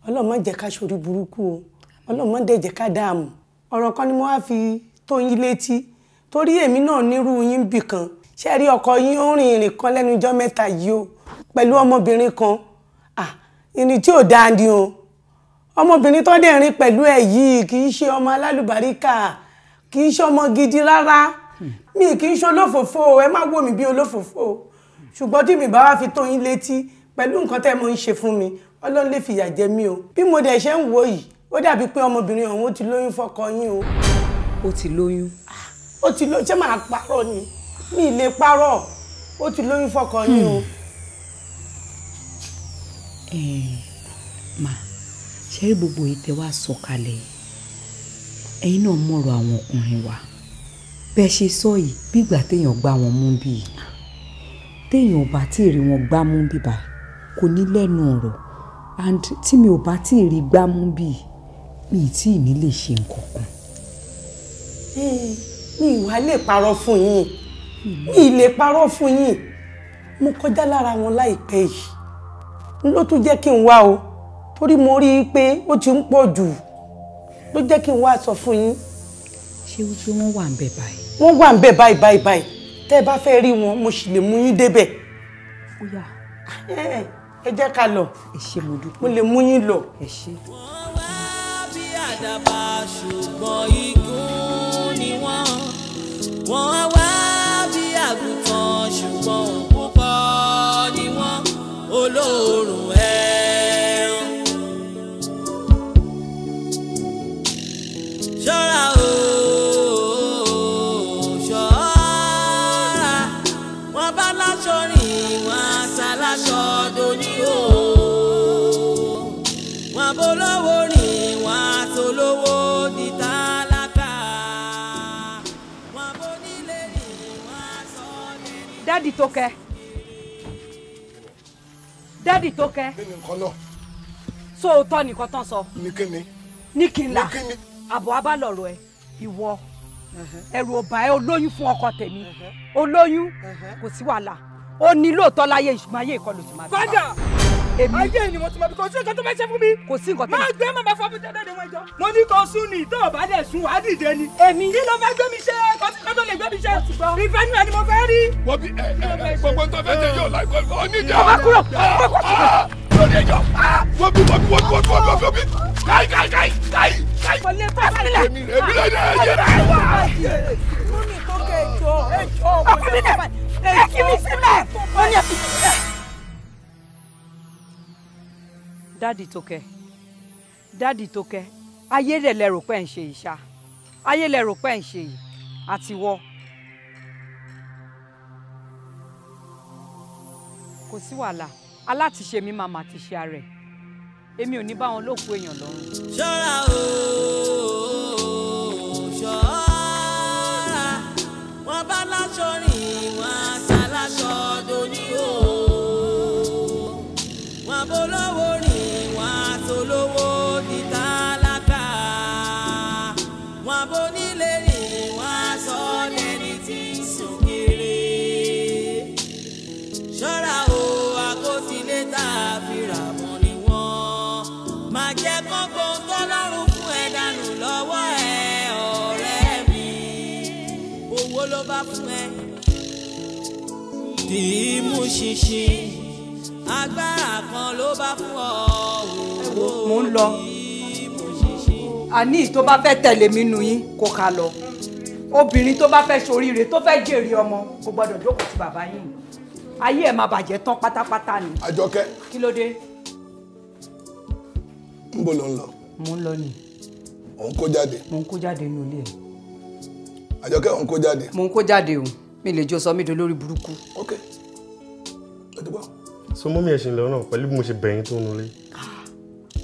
Ọlọ́run má jẹ́ ká ṣorí burúkú o, Ọlọ́run má dẹ̀ jẹ́ ká dààmú. Ọ̀rọ̀ kan ni mo wá fi tó yín létí torí èmi náà nírú yín bì kan. Ṣé ẹ rí ọkọ yín ó rìn ìrìn kan lẹ́nu ijọ́ mẹ́ta yìí o pẹ̀lú ọmọbìnrin kan. Ìrìn tí ò dáa ni o. Ọmọbìnrin tó dẹ̀ rìn pẹ̀lú ẹ̀ yìí kì í ṣe ọmọ alálùbáríkà, kì í ṣe ọmọ gidi rárá. Mi kì í ṣe olófòfó, ẹ má wò mí bí olófòfó. Ṣùgbọ́n tí mi bá wá fi tó yín létí pẹ̀lú nǹkan tẹ́ mo ń ṣe fún mi, Ọlọ́run lè fìyà jẹ mí o. Bí mo dẹ̀ ṣe ń wò yìí, ó dàbí pé ọmọbìnrin ọ̀hún ó ti lóyún fọ́kọ yín o. Ó ti lóyún. Ó ti lóyún, ṣé màá parọ́ ni? Mi ì lè parọ́. Ó ti lóyún fọ́kọ yín o. Mà, ṣe rí gbogbo yìí tẹ wá sọ kalẹ̀ yìí, ẹ̀yin náà mọ̀rọ̀ àwọn ọkùnrin wa. Bẹ́ẹ̀ ṣe sọ yìí, bí ìgbà téèyàn gbá wọn mú bí yìí, téèyàn ò bá tí ì rí wọn gbá mú bí báyìí, kò ní lẹ́nu ọ̀rọ̀. And tí mi ò bá tí ì rí gbá mú bí yìí, mi ì tí ì ní lè ṣe nǹkan kan. Mi ì wá lè parọ́ fún yín, mi ì lè parọ́ fún yín. Mo kọjá lára wọn láìpẹ́ yìí ló tún jẹ́ kí n wá o, torí mo rí i pé ó ti ń pọ̀ jù ló jẹ́ kí n wá sọ fún yín. Ṣé wípé wọ́n wà ń bẹ̀ báyìí? Wọ́n wà ń bẹ̀ báyìí báyìí báyìí. Tẹ́ ẹ bá fẹ́ rí wọn, mo sì lè mú yín débẹ̀. Ó yá. Ẹ jẹ́ ká lọ. Ẹ ṣé, mo dúpẹ́. Mo lè mú yín lọ. Ẹ ṣé. Wọ́n wá bí àdàbà ṣùgbọ́n igun ni wọ́n. Wọ́n wá bí àgùntàn ṣùgbọ́n òbúkọ ni wọ́n. Olóòórùn ẹran. Ṣọ́ra o, ṣọ́ra. Wọ́n bá láṣọ rìn, wọ́n á sá láṣọ dòní o. Wọ́n bó lówó rìn, wọ́n á tó lówó di tálákà. Wọ́n bó nílé rìn, wọ́n á sọ dẹni. Dádì Tókẹ́. Dádì Tókẹ́. Kí ni nǹkan náà? Sóòótọ́ nìkan tán sọ. Ní kí ni? Ní kí n là. Ní kí ni? Àbọ̀ abálọ̀rọ̀ ẹ, ìwọ ẹ̀rù ọba ẹ, olóyún fún ọkọ tèmi, olóyún kò sí wàhálà, ó ní lóòótọ́ láyé ìṣùgbọ́n ayé ìkọlù ti máa bí. Fádà, ayé ni mo ti mọ bí kò sí nǹkan tó fẹ́ ṣe fún mi. Kò sí nǹkan tó máa gbé màmá fún mi tẹ́lẹ̀ ní wọn jọ. Mo ní kò sún ni, tó o bá dẹ̀ sún wàá dìde ni. Èmi. Kí ló fẹ́ gbé mi ṣe? Kò sí nǹkan tó lè gbé mi ṣe. Ìfẹ́ nù ẹ ni mo fẹ́ rí. Wọ́n bí ẹ ẹ gbogbo tó fẹ́ ṣe yóò láì kọ́ ọ níjà. Bàbá kúrò. Lórí ẹjọ́. Wọ́n bí wọ́n bí wọ́n bí wọ́n bí wọ́n bí. Káì káì káì káì káì. Èmi rẹ̀ èmi rẹ̀ ẹ̀ yẹ. Mọ́mí Tókẹ́ ẹjọ́ ẹjọ́. Ọkọ mi dẹ̀ ẹ kí mi sílẹ̀. Ó ní ẹ fi sílẹ̀. Dádì Tókẹ́, Dádì Tókẹ́, ayé rẹ̀ lẹ rò pé ń ṣe ìṣá, ayé lẹ rò pé ń ṣe yìí, àti wọ́. Kò sí wàhálà, alátiṣe mi máa mà ti ṣe ara ẹ̀. Èmi ò ní bá wọn lókun èèyàn lọ́rùn. Ṣọ́ra o, ṣọ́ra. Wọ́n bá láṣọ rìn, wọ́n á sá láṣọ dòní o. Wọ́n bó lówó rìn, wọ́n á tó lówó di tálákà. Wọ́n bó nílé rìn, wọ́n á sọ lẹ́ni tí ń sùn kiri. Ṣọ́ra o, àkọsílẹ̀ tá a fi rà mọ́ ni wọ́n. Má jẹ́ kọ́gbọ́n tọ́lọ́run fún ẹ dànù lọ́wọ́ ẹ ọ̀rẹ́ mi. Owó ló bá fún ẹ. Dì í mú ṣinṣin, agbára kan ló bá fún ọ. Mò ń lọ. Àní tó bá fẹ́ tẹ̀lé mi nù yín kó ká lọ. Obìnrin tó bá fẹ́ ṣoríire tó fẹ́ jèrè ọmọ kò gbọ́dọ̀ jókòó ti bàbá yín. Ayé ẹ̀ máa bàjẹ́ tán pátápátá ni. Àjọkẹ́. Kí ló dé? Níbo ló ń lọ? Mò ń lọ ni. Ò ń kó jáde. Mò ń kó jáde nínú ilé ẹ̀. Àjọkẹ́ òun kó jáde. Mo ń kó jáde o, mi lè jọ sọ mí dolórí burúkú. Ok, ẹ ti gbọ́. So mọ́mí ẹ̀ ṣe ń lọ náà pẹ̀lú bí mo ṣe bẹ̀yìn tó nulẹ̀.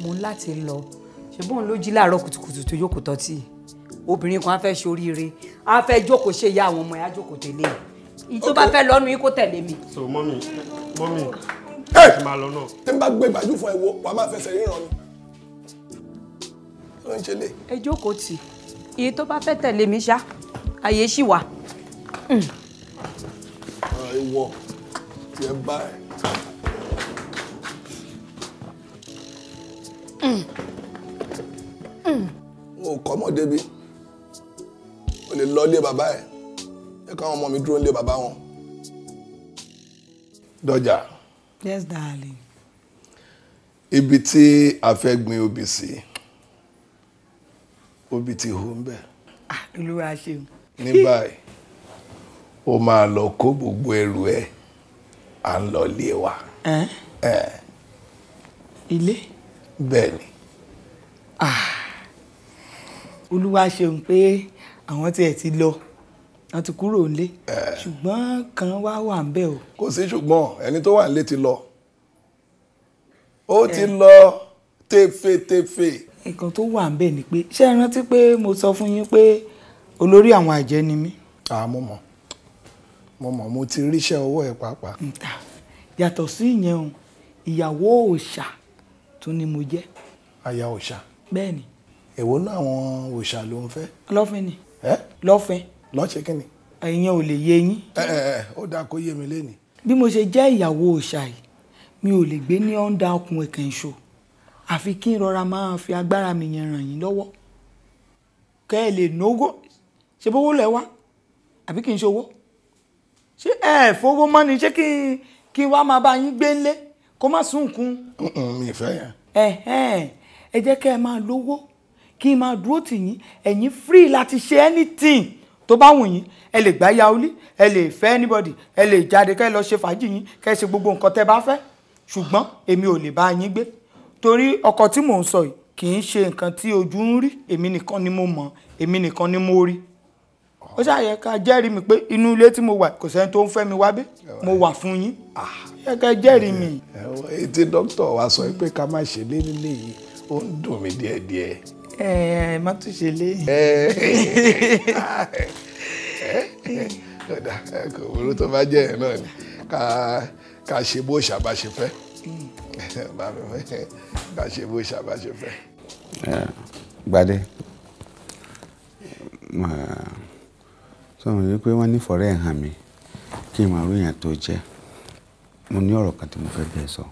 Mo ń láti lọ, ṣe bóun ló jí láàárọ̀ kùtùkùtù tó jókòó tọ́tì. Obìnrin kan á fẹ́ ṣoríire, á fẹ́ jókòó ṣe ìyá àwọn ọmọ ẹ̀ á jókòó tẹ̀lé. Ìyí tó bá fẹ́ lọ́nu yín kó tẹ̀lé mi. So mọ́mí, mọ́mí, ẹ ṣe máa lọ náà. Tí n bá gbé gbàjú fún ẹ wo, wàá máa fẹsẹ̀ ríran ni. Kí ló ń ṣe lé? Ẹ jókòó tì, ìyí tó bá fẹ́ tẹ̀lé mi ṣá, àyè ṣì wà. Ìwọ tí ẹ bá ẹ. N ò kọ́ mọ́ débi. O lè lọ ilé bàbá ẹ̀. Ẹ káwọn ọmọ mi dúró nílé bàbá wọn. Dọ́jà. Yes, darling. Ibi tí a fẹ́ gbin obì sí, obì ti hù ń bẹ̀. Olúwa ṣeun. Ní báyìí, o máa lọ kó gbogbo ẹrù ẹ, à ń lọ ilé wa. Ilé? Bẹ́ẹ̀ ni. Olúwa ṣeun pé àwọn tiẹ̀ ti lọ, wọ́n ti kúrò nílé. Ṣùgbọ́n kan wá wà ń bẹ̀ o. Kò sí ṣùgbọ́n, ẹni tó wà nílé ti lọ. Ó ti lọ tefetefe. Nǹkan tó wà ń bẹ̀ ni pé ṣé ẹ rántí pé mo sọ fún yín pé olórí àwọn àjẹ́ ni mí. Mo mọ̀, mo mọ̀, mo ti ríṣẹ́ ọwọ́ ẹ̀ pàápàá. Yàtọ̀ sí ìyẹn o, ìyàwó òòṣà tún ni mo jẹ́. Aya òòṣà? Bẹ́ẹ̀ni. Èwo náà àwọn òòṣà ló ń fẹ́? Lọ́fín ni. Lọ́fín. Lọ́ṣẹ́ kí ni? Ìyẹn ò lè yé yín. Ó dáa kó yé mi lénìí. Bí mo ṣe jẹ́ ìyàwó òòṣà yìí, mi ò lè gbé ní ọ̀ǹda ọkùnrin kan ṣo. Àfi kí n rọra máa fi agbára mi yẹn ràn yín lọ́wọ́. Kẹ́ ẹ lè náwó. Ṣé bówó lẹ wá? Àbí kí n ṣòwò? Ṣé ẹ fowó mọ́ ni? Ṣé kí n wá máa bá yín gbé ńlé? Kó má sunkún. Mi ìfẹ́ yẹn. Ẹ jẹ́ kẹ́ ẹ máa lówó, kí n máa dúró tì yín. Ẹ̀yin free láti ṣe anything tó bá wù yín. Ẹ lè gbá yaolí, ẹ lè fẹ́ anybody, ẹ lè jáde kẹ́ ẹ lọ ṣe fàájì yín, kẹ́ ẹ ṣe gbogbo nǹkan tẹ́ bá fẹ́. Ṣùgbọ́n èmi ò lè bá yín gbé torí ọkọ tí mò ń sọ yìí kì í ṣe nǹkan tí ojú ń rí. Èmi nìkan ni mo mọ̀, èmi nìkan ni mo rí. Ó ṣàyẹ ká jẹ́rìí mi pé inú ilé tí mo wà kò sẹ́ni tó ń fẹ́ mi wá bí. Mo wà fún yín. Yẹ ká jẹ́rìí mi. Ètí dókítà wa sọ pé ká má ṣe lé nílé yìí, ó ń dùn mí díẹ̀díẹ̀. Ẹ má tún ṣe lé. Kò burú, tó bá jẹ́ ẹ̀ náà ni ká ṣe bó ṣàbá ṣe fẹ́. Ká ṣe bó ṣàbá ṣe fẹ́. Gbadé, sọ̀rọ̀ yìí pé wọ́n ní fọ̀rẹ́ hàn mí kí n máa ròyìn tó jẹ́. Mo ní ọ̀rọ̀ kan tí mo fẹ́ bẹ́ẹ̀ sọ.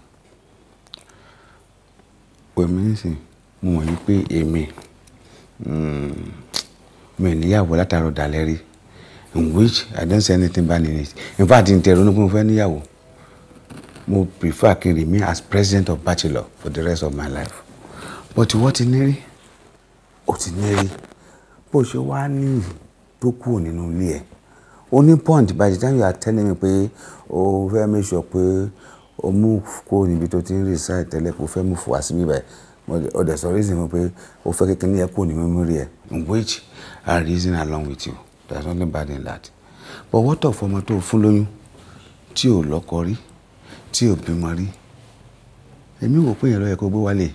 Èmi nísìn, mo mọ̀ wípé èmi mi ò níyàwó látàrọ̀ dalẹ́ rí, in which I don't say anything bad in it. In fact, n tẹ̀rọ ní pé mo fẹ́ níyàwó. Mo prefer kí n remain as president of bachelor for the rest of my life. But ìwọ ti ní rí, o ti ní rí. Bó ṣe wá níyì tó kúrò nínú ilé ẹ̀. O ní point by the time you are telling me pé o fẹ́ make sure pé o move kúrò níbi tó ti ń reside tẹ́lẹ̀, kó fẹ́ move wá síbí báyìí. O dẹ̀ sọ reason mi pé o fẹ́ kékeré yẹn kúrò ní memory ẹ̀, in which I reason along with you. There is nothing bad in that. But what of ọmọ tó fún lóyún tí ò lọ́kọ rí, tí ò bímọ rí? Èmi wò pé yẹn ló yẹ kó gbé wálé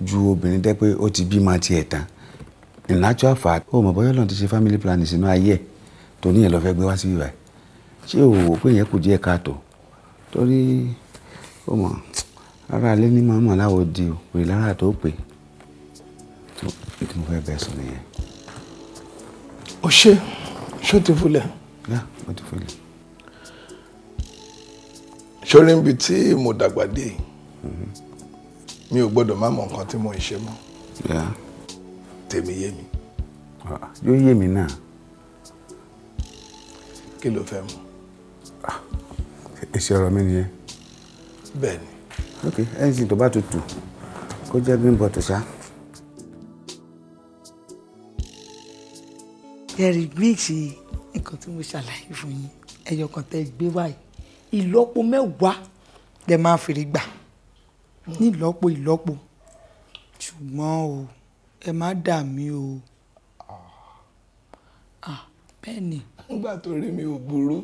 ju obìnrin dẹ́ pé ó ti bímọ tiẹ̀ tán. In actual fact, ó mọ̀ bóyá Ọlọ́run ti ṣe family planning sínú ayé ẹ̀ tó ní yẹn lọ fẹ́ gbé wá síbí báyìí. Ṣé o wò pé yẹn kù díẹ̀ káàtó? Torí ó mọ̀ ara alẹ́ ní màmá láwo di o, pè lára tó pè. Tó tí mo fẹ́ bẹ́ẹ̀ sọ nìyẹn. O ṣe, ṣó ti fúlẹ̀? Yá, ó ti fúlẹ̀. Ṣorí níbi tí mo dàgbà dé, mi ò gbọ́dọ̀ má mọ nǹkan tí mo ń ṣe mọ́. Tèmi yé mi. Yóò yé mi náà. Kí ló fẹ́ mu? Èsì ọ̀rọ̀ mi nìyẹn. Bẹ́ẹ̀ni. Ok, anything tó bá tutù kó jẹ́ green bottle ṣá. Jerry Briggs, nǹkan tí mo ṣàlàyé fún yín, ẹyọ kan tẹ́ gbé wáyé, ìlọ́po mẹ́wàá lẹ máa fèrè gbà ní ìlọ́po ìlọ́po. Ṣùgbọ́n o, ẹ má dà mí o. Bẹ́ẹ̀ ni. Nígbà tó rí mi ò burú,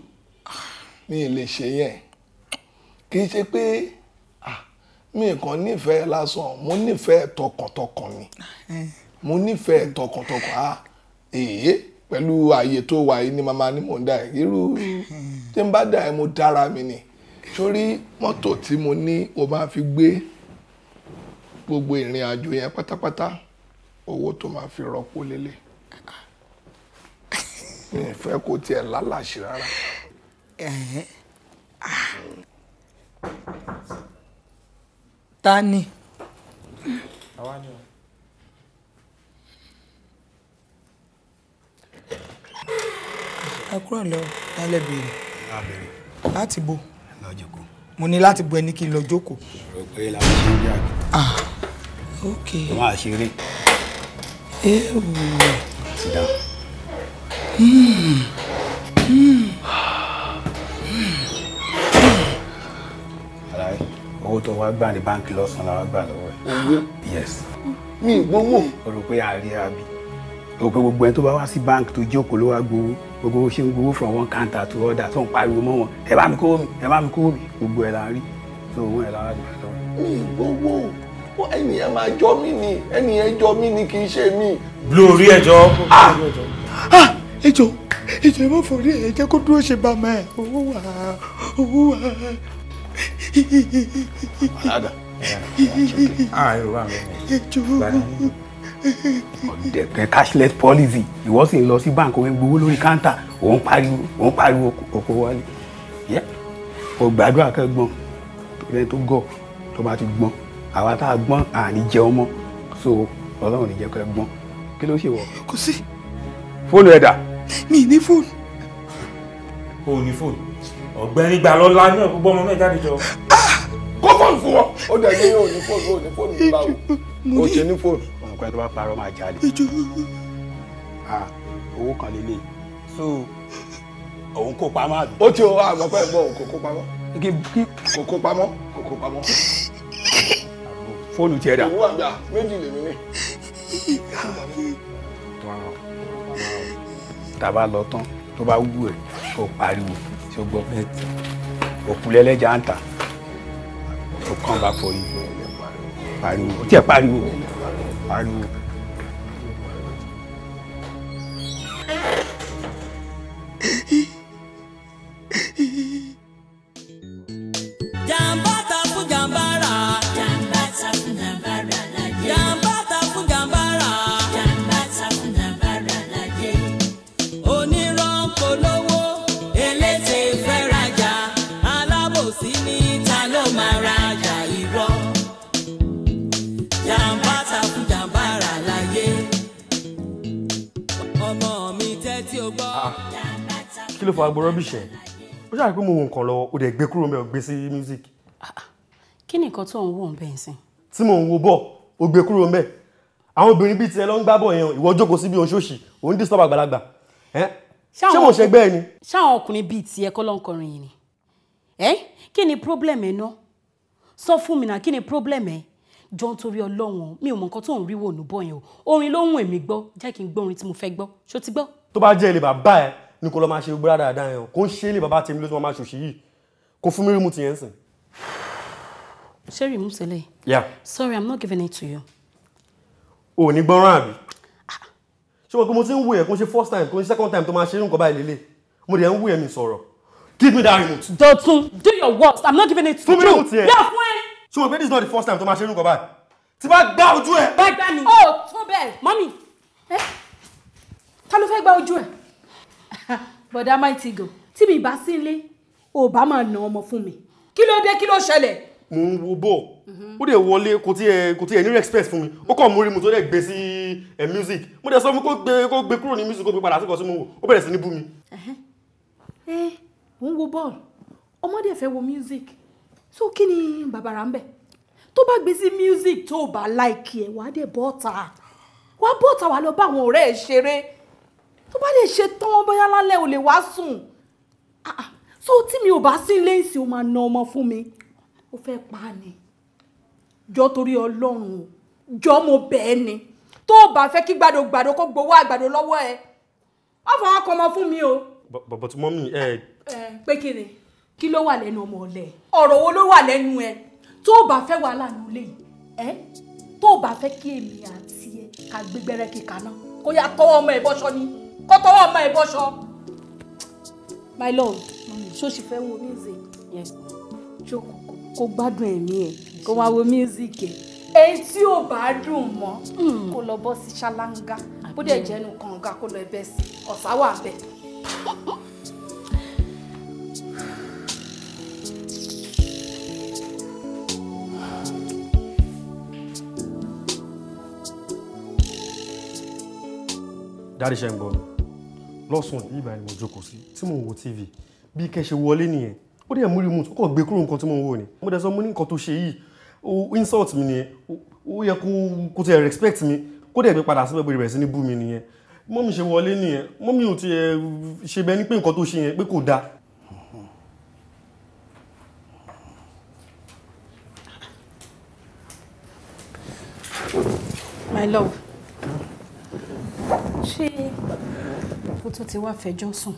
mi ì lè ṣe yẹn. Kì í ṣe pé mi kàn nífẹ̀ẹ́ lásán, mo nífẹ̀ẹ́ tọkàntọkàn ni. Mo nífẹ̀ẹ́ tọkàntọkàn. Èyí pẹ̀lú ààyè tó wà yìí ni màmá ni mò ń dà ẹ́. Irú tí n bá dà ẹ́ mo dára mi ni. Sórí mọ́tò tí mo ní o máa fi gbé gbogbo ìrìn àjò yẹn pátápátá, owó tó máa fi rọ́pò lélẹ̀. Mi ò fẹ́ kó tiẹ̀ lálàṣì rárá. Ta ni? Àwa ni o. Ẹ kúrò lọ, tálẹ̀ béèrè. Láti bo. Mo ní láti bo ẹni kí n lọ jókòó. Rò pé làwọn ṣe ń jà. Ah, ok. Wọ́n á ṣeré. Ewu. Sit down. Àlàyé, owó tó wá gbà ní báńkì lọ́sàn-án la wá gbà lọ́wọ́ ẹ̀. Owó? Yes. Mi ì gbowó. O rò pé àárí àbí. O rò pé gbogbo ẹni tó bá wá sí báńkì tó jókòó ló wá gbowó. Gbogbo ṣe ń gbowó from one counter to other tó ń pariwo mọ́ wọn. Ẹ bá mi kówó mi, ẹ bá mi kówó mi. Gbogbo ẹ̀ la ń rí. So owó ẹ̀ la wá gbà lọ́wọ́. Mi ì gbowó. Ẹnìyẹn máa jọ mí ni, ẹnìyẹn jọ mí ni kì í ṣe mí. Blue orí ẹjọ́. Ẹjọ́ ẹjọ́ ẹ má forí ẹ jẹ́ kó dúró ṣe bàmá ẹ. Owó wà, owó wà. Alága. Ẹjọ́. Ọ̀dẹ̀kẹ́ cashless policy, ìwọ sì ń lọ sí báńkì òun gbowó lórí káńtà, òun pariwo òkò wọlé. Kò gbàdúrà kẹ́gbọ́n, ẹni tó gọ̀ tó bá ti gbọ́n, àwa tá a gbọ́n àní jẹun mọ́, so Ọlọ́run ní jẹ́ kẹ́ gbọ́n. Kí ló ṣe wọ̀? Kò sí. Fóònù ẹ̀ dà? Mi ní fóònù. O ní fóònù. Ọ̀gbẹ́ni Gbàlọ́lá náà gbogbo ọmọ mẹ́ta jáde jọ. Kó fóònù fún wọn. Ó dẹ̀ ní o ní fóònù, o ní fóònù báwo? O ṣe ní fóònù. Ọmọkùnrin tó bá parọ́ máa jalè. Owó kan lélẹ̀. So òun kó pamọ́ àbí? Ó ti o àmọ́ pẹ́ bọ̀ kò kó pamọ́. Kò kó pamọ́, kò kó pamọ́. Fóònù tiẹ̀ dà? Owó àgbà méjì lèmi ní. Tá a bá lọ tán tó bá wú ẹ kó pariwo tí ó gbọ́ òkú lẹ́lẹ́jà ń tà ó kàn bá fọ yìí pariwo ó tiẹ̀ pariwo pariwo. Jàmbá ta fún jàmbára. Jàmbá ta fún jàmbára láyé. Jàmbá ta fún jàmbára. Jàmbá ta fún jàmbára láyé. Onírọ́ ń polówó, eléte fẹ́ rajà, alábòsí ní ta ló máa rajà irọ́. Jàmbá ta fún jàmbára láyé. Ọmọ mi tẹ́tí o gbọ́. Kí ló fa agbo rọ́bìṣẹ́? Ó ṣàrí pé mo wo nǹkan lọ, ó dẹ̀ gbé kúrò mẹ́, ó gbé sí music. Kí ni nǹkan tó ń wò ń bẹ́ẹ̀ sìn? Tí mò ń wo bọ̀, ó gbé kúrò mẹ́. Àwọn obìnrin bíi tiẹ̀ ló ń gbá bọ̀ yẹn, ìwọ jókòó síbi òun ṣòṣì, òun disturb àgbàlagbà. Ṣé mo ṣẹgbẹ́ ẹ ni? Ṣáwọn ọkùnrin bíi tiẹ̀ kọ́ ló ń kọrin yìí ni? Kí ni problem ẹ ná? Sọ fún mi náà, kí ni problem ẹ? Jọ nítorí Ọlọ́run, mi ò mọ nǹkan tó ń rí wò nù bọ̀ yẹn o. Orin ló ń wù mí gbọ́, jẹ́ kí n gbọ́ orin tí mo fẹ́ gbọ́. Ṣó ti gbọ́? Tó bá jẹ́ ilé bàbá ẹ ní kó lọ máa ṣe gbogbo dáadáa yẹn o, kó ń ṣe ilé bàbá tèmi ló ti máa ṣòṣì yìí, kó fún mi rímù tìyẹn ń sìn. Ṣé rímù sílẹ̀? Yeah. Sorry, I'm not giving it to you. O ò ní gbọ́ràn àbí? Ṣé wọn kò mo ti ń wù ẹ́ kó ń ṣe first time kó ń ṣe second time tó máa ṣe irú nǹkan báyìí lélẹ̀, mo dẹ̀ ń wù ẹ́ mi sọ̀rọ̀. Give me that remote. Dọ̀tun, do your worst. I'm not giving it to you. Fún mi remote yẹn. Yà fún ẹ. Ṣé wọn pé this is not the first time tó máa ṣe irú nǹkan báyìí? Tí bá gbá ojú ẹ. Bá gbá mi. Ó tó bẹ́ẹ̀. Mọ́mì. Ta ló fẹ́ gbá ojú ẹ̀? Bọ̀dá Mighty Go, tí mi bá sí ilé, ò bá máa nà ọmọ fún mi. Kí ló dé, kí ló ṣẹlẹ̀? Mo ń wo bọ̀, ó dẹ̀ wọlé, kò tiẹ̀ ní respect fún mi, ó kàn mú remote ó dẹ̀ gbé sí music, mo dẹ̀ sọ fún kó gbé kúrò ní music kó gbé padà sí kan tí mo wò, ó bẹ̀rẹ̀ sí ní bú mi. Mo ń wo bọ́ọ̀lù, ọmọdé fẹ́ wo music, so kí ni bàbàrà ń bẹ̀? Tó bá gbé sí music tó bá láìkí ẹ̀, wàá dẹ̀ bọ́ta, wàá bọ́ta wàá lọ bá àwọn ọ̀rẹ́ ẹ̀ ṣeré. Tó bá lè ṣe tán bóyá lálẹ́ ò lè wá sùn. So tí mi ò bá sí ilé ìsìn, ó máa na ọmọ fún mi. Ó fẹ́ pa á ni. Jọ torí Ọlọ́run o, jọ mo bẹ̀ ẹ́ ni. Tó o bá fẹ́ kí gbàdògbàdò kó gbowó àgbàdo lọ́wọ́ ẹ, Ó fọwọ́ kan ọmọ fún mi o. But mọ́mí ẹ. Ẹ pé kí ni? Kí ló wà lẹ́nu ọmọ ọ̀lẹ? Ọ̀rọ̀ wo ló wà lẹ́nu ẹ? Tó o bá fẹ́ wàhálà nílé yìí, ẹ tó o bá fẹ́ kí èmi àti ẹ ká gbégbẹ́rẹ́ kíkà náà, kó yá tọwọ́ ọmọ ẹ bọ́ṣọ ni, kó tọwọ́ ọmọ ẹ bọ́ṣọ. My love, ṣó ṣì fẹ́ wo music? Yes. Jókòó kó gbádùn ẹ̀mí ẹ̀, kó máa wo music ẹ̀. Èyí tí ò bá dùn mọ́, kó lọ bọ́ sí ṣáláńgá, bó dẹ̀ jẹ́nu kànga kó lọ ẹbẹ̀ sí, ọ̀sá wà bẹ́ẹ̀. Daddy ṣe ń gbọ́ mi lọ́sàn-án ìgbà ni mo jókòó sí tí mò ń wo TV bí kẹ́ ṣe wọlé nìyẹn, ó dẹ̀ mú remote, ó kàn gbé kúrò nǹkan tí mò ń wò ni. Mo dẹ̀ sọ mo ní nǹkan tó ṣe yìí, ó insult mi nìyẹn, ó yẹ kó tiẹ̀ respect mi, kó dẹ̀ gbé padà síbẹ̀ bó bẹ̀rẹ̀ sí ní bú mi nìyẹn. Mọ́mí ṣe wọlé nìyẹn, mọ́mí ò tiẹ̀ ṣe bẹ́ẹ̀ ní pé nǹkan tó ṣe yẹn pé kò dáa. My love, ṣé o tún ti wá fẹjọ́ sùn?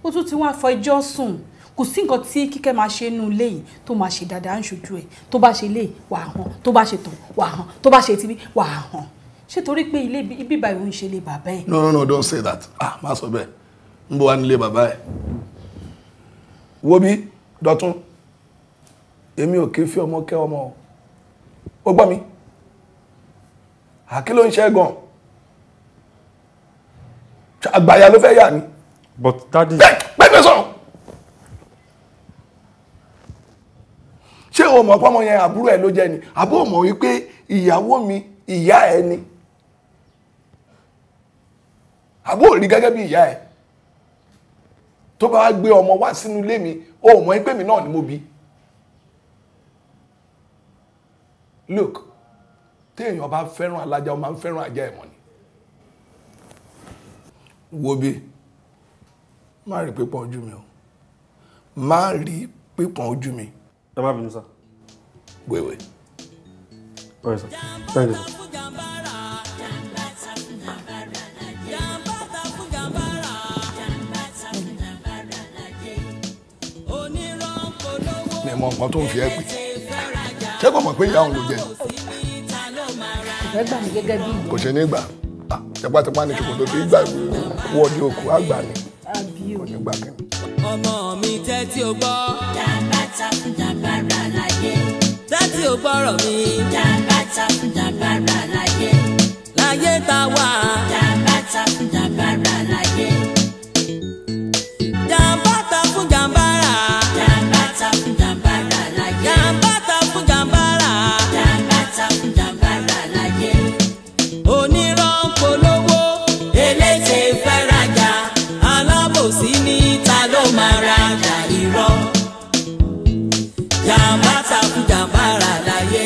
O tún ti wá fẹjọ́ sùn. Kò sí nǹkan tí Kíkẹ́ máa ṣe nínú ilé yìí tó máa ṣe dáadáa ń ṣojú ẹ̀. Tó bá ṣe lé wà hàn, tó bá ṣe tàn wà hàn, tó bá ṣe tibí wà hàn. Ṣé torí pé ilé ibi báyìí ò ń ṣe ilé bàbá ẹ̀? No, no, no, don't say that. Ah, má sọ bẹ́ẹ̀. Ń bọ̀ wá nílé bàbá ẹ̀. Wo bí Dọ̀tún, èmi ò kí fi ọmọ kẹ́ ọmọ o. Ó gbọ́ mi? Àkí ló ń ṣe gan? Àgbàyà ló fẹ́ yà ni. But daddy. Pẹ́pẹ́ sọ̀rọ̀. Ṣé o mọ̀ pọ́mọ yẹn àbúrò ẹ̀ ló jẹ́ ni? Àbó mọ̀ wípé ìyàwó mi ìyá ẹ ni? Àbó rí gẹ́gẹ́ bí ìyá ẹ? Tó bá wá gbé ọmọ wá sínú ilé mi, o mọ̀ pé mi náà ni mo bí. Look, téèyàn bá fẹ́ràn alájà, ó máa ń fẹ́ràn ajá ẹ̀ mọ́ ni. Wo bí, má rí pípọ́n ojú mi o, má rí pípọ́n ojú mi. Ẹ má bínú sá. Wéwé. All right, sir. Thank you, sir. Mi mọ nǹkan tó ń fi ẹ́ pè. Ṣé kò mọ̀ pé ìyá òun ló jẹ? Ìfẹ́ gbà mí gẹ́gẹ́ bí ìyá. Kò ṣe ní gbà. Tipátipá ní ṣòkòtò tí gbà wọ́ọ̀dì òkú àgbà ni. Kò ní gbà kí. Ọmọ mi tẹ́tí o gbọ́. Jàmbá fún jàmbára láyé. Tẹ́tí o gbọ́rọ̀ mi. Jàmbá fún jàmbára láyé. Láyé tá wà. Jàmbá fún jàmbára láyé. Jàmbá fún jàmbára. Jàmbá fún jàmbára láyé. Jàmbá fún jàmbára. Jàmbá fún jàmbára láyé. Onírọ́ ń polówó, eléte fẹ́ rajà, alábòsí ní ta ló máa rajà irọ́. Jàmbá fún jàmbára láyé.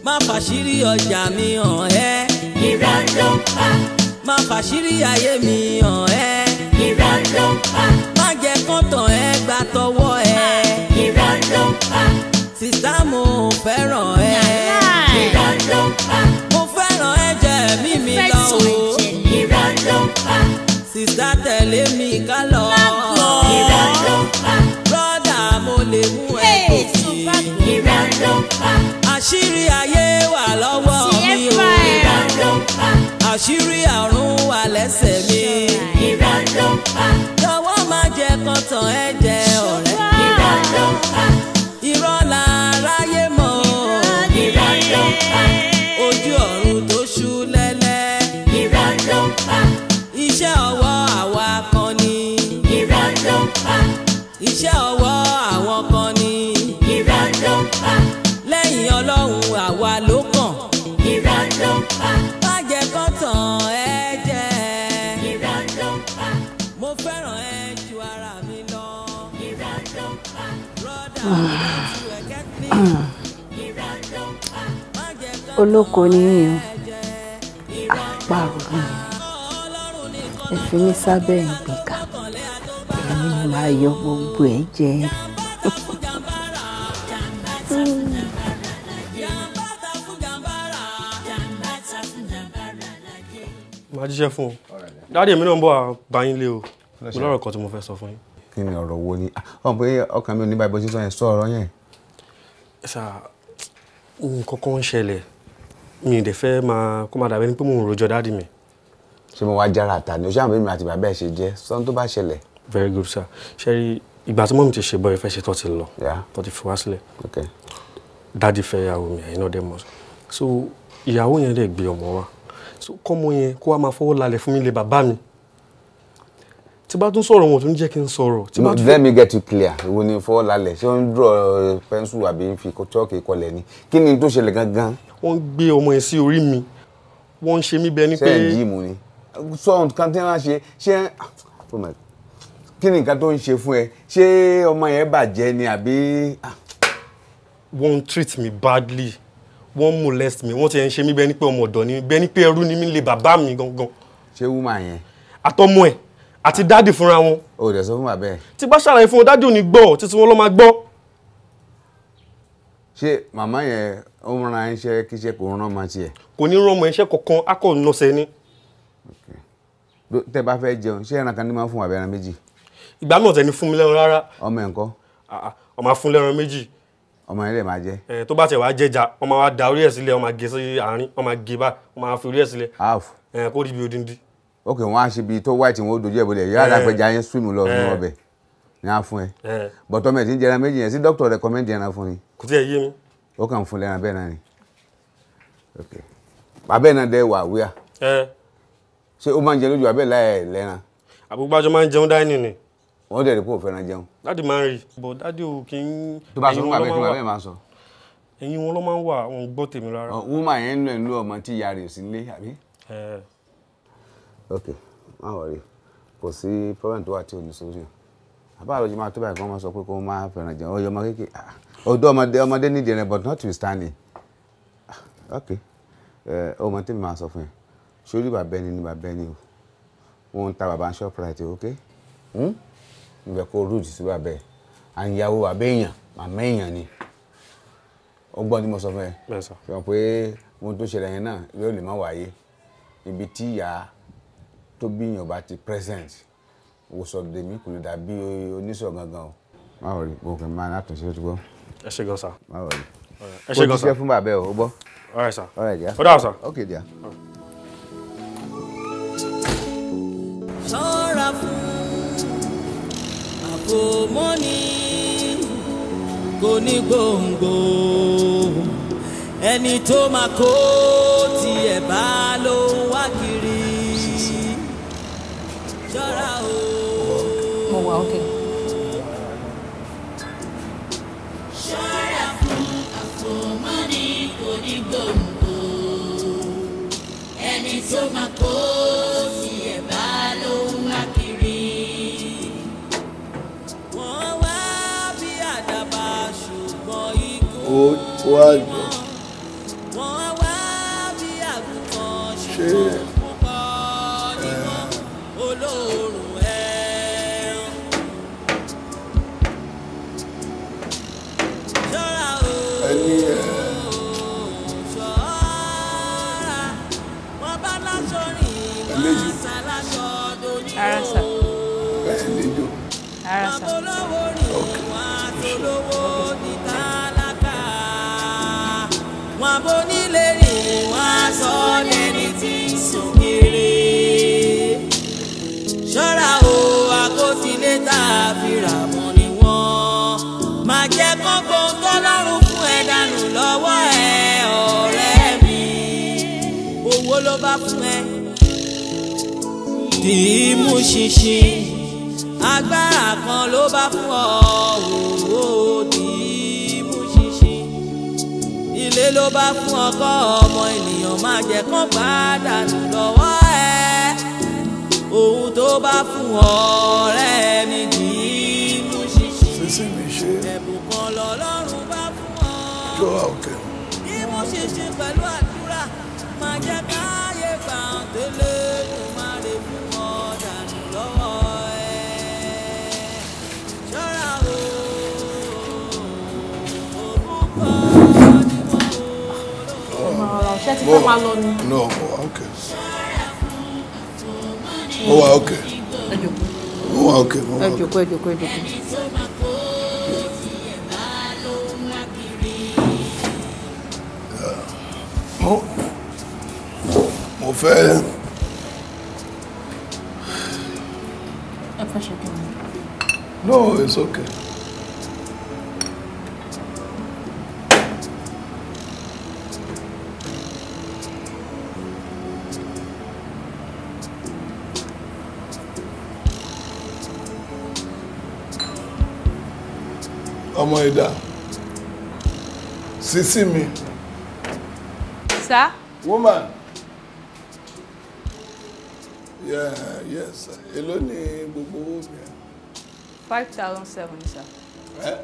Má fàṣírí ọjà mi hàn ẹ́. Irọ́ ló ń pa. Má fàṣírí ayé mi hàn ẹ́. Irọ́ ló ń pa. Má jẹ́ kọ́tàn ẹ gbà tọwọ́ ẹ. Irọ́ ló ń pa. Sìtá mo fẹ́ràn ẹ. Irọ́ ló ń pa. Mo fẹ́ràn ẹ jẹ́ mímí lọ o. Irọ́ ló ń pa. Sìtá tẹ̀lé mi ká lọ. Irọ́ ló ń pa. Brọ́dà mo lè mú ẹ gòkè. Irọ́ ló ń pa. Àṣírí ayé wà lọ́wọ́ mi o. Irọ́ ló ń pa. Àṣírí àrùn wà lẹ́sẹ̀ mi. Irọ́ ló ń pa. Jọ̀wọ́ má jẹ́ kọ́tàn ẹ jẹ ọ̀rẹ́. Irọ́ ló ń pa. Irọ́ láráyé mọ̀. Irọ́ ló ń pa. Ojú ọ̀run tó ṣú lẹ́lẹ́. Irọ́ ló ń pa. Iṣẹ́ ọwọ́ àwa kan ni. Irọ́ ló ń pa. Iṣẹ́ ọwọ́ àwọn kan ni. Irọ́ ló ń pa. Lẹ́yìn Ọlọ́run àwa ló kàn. Irọ́ ló ń pa. Má jẹ́ kọ́tàn ẹ jẹ. Irọ́ ló ń pa. Mo fẹ́ràn ẹ ju ara mi lọ. Irọ́ ló ń pa. Olóko ni yín o, àparò ni ẹ fi mí sábẹ́ ìgbìkà, èmi ni màá yọ gbogbo ẹ̀ jẹ. Màá jíṣẹ́ fún o. Daddy, èmi náà ń bọ̀ wá bá yín lé o. Mo lọ́rọ̀ kan tí mo fẹ́ sọ fún yín. Kí ni ọ̀rọ̀ wo ni? Ọ̀n pé ọkàn mi ò ní báyìí bó ṣe sọ yẹn, sọ ọ̀rọ̀ yẹn. Sà, nǹkan kan ń ṣẹlẹ̀. Mi ì dẹ̀ fẹ́ máa kó máa dàbí ẹni pé mò ń rojọ́ daddy mi. Ṣé mo wá jára àtà ni? O ṣé àwọn èmi àti bàbá ẹ̀ ṣe jẹ́? Sọ́n tó bá ṣẹlẹ̀. Very good, sir. Ṣé rí ìgbà tí mummy ti ṣe bọ́ ẹ fẹ́ ṣe tó ti lọ. Tó ti fi wá sílẹ̀. Daddy fẹ́ ìyàwó mi, ẹ̀yin náà dẹ̀ mọ̀. So ìyàwó yẹn dẹ̀ gbé ọmọ wá. So kọ́mọ yẹn kó wá máa fọwọ́ lálẹ̀ fún mi lé bàbá mi. Tí bá tún sọ̀rọ̀ wọn ò tún jẹ́ kí n sọ̀rọ̀. Tí bá tún Let me get you clear. Ìwo ni fọwọ́ lálẹ̀? Ṣé ó ń draw pencil àbí ń fi chalk kọlẹ̀ ni? Kí ni tó ṣẹlẹ̀ gangan? Wọ́n gbé ọmọ yẹn sí orí mi. Wọ́n ń ṣe mí bẹ́ẹ̀ ni pé. Ṣé ẹ̀ ń jí mu ni? Sọ nǹkan tí wọ́n ṣe, ṣé kí ni nǹkan tó ń ṣe fún ẹ? Ṣé ọmọ yẹn bàjẹ́ ni àbí? Wọ́n treat me badly. Wọ́n molest me. Wọ́n ti ẹ̀ ń ṣe mí bẹ́ẹ̀ ni pé ọmọ ọ̀dọ̀ ni, bẹ́ẹ̀ ni pé ẹrú ni mí lé bàbá mi gangan. Ṣé woman yẹn? Àtọmọ ẹ̀ àti daddy fúnra wọn. O dẹ̀ sọ fún bàbá ẹ̀. Tí bá ṣàlàyé fún wọn, daddy ò ní gbọ́, títí wọn ló máa gbọ́. Ṣé màmá yẹn ó ń ran iṣẹ́ kíṣẹ́ kò rán ọmọ tiẹ̀? Kò ní rán ọmọ iṣẹ́ kankan, á kọ̀ nọ́ọ̀sẹ̀ ni. Tẹ́ bá fẹ́ jẹun, ṣé ẹran kan ní máa ń fún àbí ẹran méjì? Ìgbà náà tẹ̀ ní fún mi lẹ́ran rárá. Ọmọ ẹ̀ ńkọ́? Ọmọ á fún lẹ́ran méjì. Ọmọ yẹn lè máa jẹ. Tó bá tẹ̀ wá jẹja, ọmọ wa da orí ẹ̀ sílẹ̀, ọmọ gé sí àárín, ọmọ gé bá, ọmọ fi orí ẹ̀ sílẹ̀. Half. Kó rí bí odindi. Ok, wọ́n á ṣe ibi tó white wọn ó dojú ẹ̀ bolẹ̀, yàrá àpẹja yẹn swim lọ nínú ọbẹ̀ ní á fún ẹ. Bọ̀tọ́ mẹ̀ tí ń jẹran méjì yẹn, sí doctor recommend ẹran fún ni? Kò tí ẹ yé mi. Ó kàn fún lẹ́ran bẹ́ẹ̀ náà ni. Ok. Bàbá ẹ̀ náà dẹ́ wà wíyà. Ṣé ó máa ń jẹ lójú abẹ́ láì lẹ́ran? Àbúgbájọ máa ń jẹun dáínì ni. Wọ́n dẹ̀ rí kó fẹ́ràn jẹun. Daddy máa ń rí, but daddy ò kí ń. Tó bá sọ fún bàbá ẹ̀, kí bàbá ẹ̀ máa sọ. Ẹ̀yin wọn ló máa ń wà, wọn ò gbọ́ tèmi rárá. Woman yẹn ń lọ ìlú ọmọ tí ìyá rẹ̀ ò sí nílé, àbí? Ok, má worry, kò sí problem tó wà tí ò ní solution. Àbá àlọ́jọ́ máa tó báyìí kí wọ́n máa sọ pé kó máa fẹ́ràn jẹun, ọyọ ọmọ kékeré. Ọ̀dọ́ ọmọdé ọmọdé nídìí ẹran but notwithstanding. Ok, ọmọ tí mi máa sọ fún ẹ, sórí bàbá ẹni ni bàbá ẹni o. Wọ́n ń ta bàbá Shoprite, ok? Ibẹ̀ kó rude sí bàbá ẹ̀. À ń yàwó bàbá èèyàn, màmá èèyàn ni. Ó gbọ́n tí mo sọ fún ẹ. Fi hàn pé ohun tó ṣẹlẹ̀ yẹn náà yóò lè má wáyé. Ibi tí ìyá tó bí èèyàn bá ti present, wo sọ dèmí kò lè dàbí oníṣọ̀ gangan o. Má worry, mo kàn máa látúnṣe tó gbọ́. Ẹ ṣé gan sir. Má worry. Ẹ ṣé gan sir. Kó jíṣẹ́ fún bàbá ẹ o, ó gbọ́. All right sir. All right, dear. Ó dàbọ̀ sir. Okay, dear. Ṣọ́ra fún àfòmọ́ni kò ní gbòǹgbò, ẹni tó máa kó tiẹ̀ bá ló ń wá kiri. Ṣọ́ra o. Mo wà okay. Ṣọ́ra fún àfòmọ́ni kò ní gbòǹgbò, ẹni tó máa kó tiẹ̀ bá ló ń wá kiri. Wọ́n wá bí àdàbà ṣùgbọ́n ikú Ó wá jọ. Wọ́n wá bí àgùntàn Ṣé ṣùgbọ́n púpọ̀ ni wọ́n olóòórùn ẹran. Ṣọ́ra o. Ẹni ẹ. Ṣọ́ra. Wọ́n bá láṣọ rìn, wọ́n Ẹlẹ́jì. sá láṣọ dojú Ara sà. Ẹ lejò. Ara sà. Olówó rìn, wọ́n á tolówó ní tálákà. Wọ́n bó nílé rìn, wọ́n á sọ lẹ́ni tí ń sùn kiri. Ṣọ́ra o, àkọsílẹ̀ tá a fi rà mọ́ ni wọ́n. Má jẹ́ kọ́kọ́ tọ́lọ́run fún ẹ dànù lọ́wọ́ ẹ ọ̀rẹ́ mi. Owó ló bá fún ẹ. Dì í mú ṣinṣin, agbára kan ló bá fún ọ, òwò dì í mú ṣinṣin. Ilé ló bá fún ọkọ ọmọ ènìyàn, má jẹ́ kán pàdánù lọ́wọ́ ẹ. Ohun tó bá fún ọ̀rẹ́ mi dì í mú ṣinṣin. Sísí mi ṣe. Ẹ̀bùn kan lọ́lọ́run bá fún ọ. Jọ òkè. Dì í mú ṣinṣin pẹ̀lú àdúrà, má jẹ́ káyé gbà ń tẹ́lẹ̀ tó má lè fún ọ dànù lọ́wọ́ ẹ. Ṣọ́ra o. Ṣé ti fẹ́ máa lọ ni? No, mo wà okay. Mo wà okay. Ẹ jókòó. Mo wà okay, mo wà Ẹ okay. jókòó, ẹ jókòó, ẹ jókòó. Mo fẹ́. Ẹ fẹ́ ṣe kí ni? No, it's okay. Ọmọ ìdá, sísí mi. Sir? Woman. Yeah, yes. Èló ni gbogbo owó mi? 5,700, sir. Eh?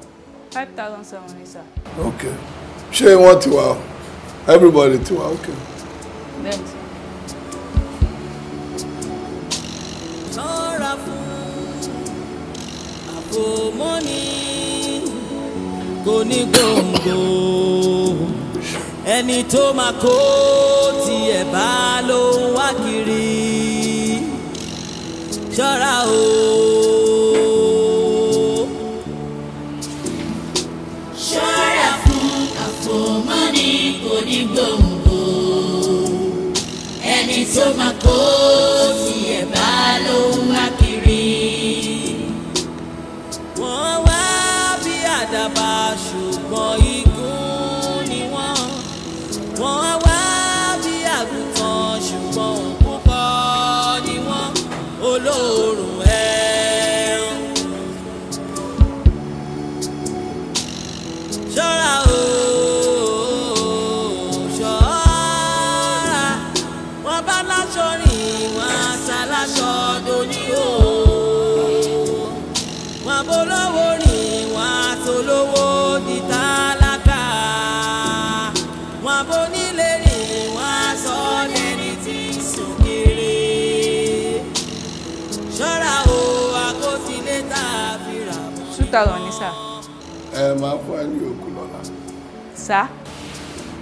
5,700, sir. Okay. Ṣé wọ́n ti wà o? Everybody ti wà, okay. Bẹ́ẹ̀ni, sir. Ṣọ́ra fún àfòmọ́ni kò ní gbòǹgbò, ẹni tó máa kó tiẹ̀ bá ló ń wá kiri. Ṣọ́ra o. Ṣọ́ra fún àfòmọ́ni kò ní gbòǹgbò, ẹni tó máa kó tiẹ̀ bá ló ń wá kiri. Wọ́n wá bí àdàbà ṣùgbọ́n igún ni wọ́n. Wọ́n wá bí àgùntàn ṣùgbọ́n òbúkọ ni wọ́n. Olóòórùn ẹran. Ṣọ́ra o, ṣọ́ra. Wọ́n bá láṣọ rìn, wọ́n á sá láṣọ dòní o. Wọ́n bolówó rìn, wọ́n á solówó di tálákà. Wọ́n bonílé rìn, wọ́n á sọ lẹ́ni tí ń sùn kiri. Ṣọ́ra o, àkọsílẹ̀ tá a fi rà mọ́. 2,000 ni, sir. Ẹ máa fún ẹ ní òkú lọ́la. Sir?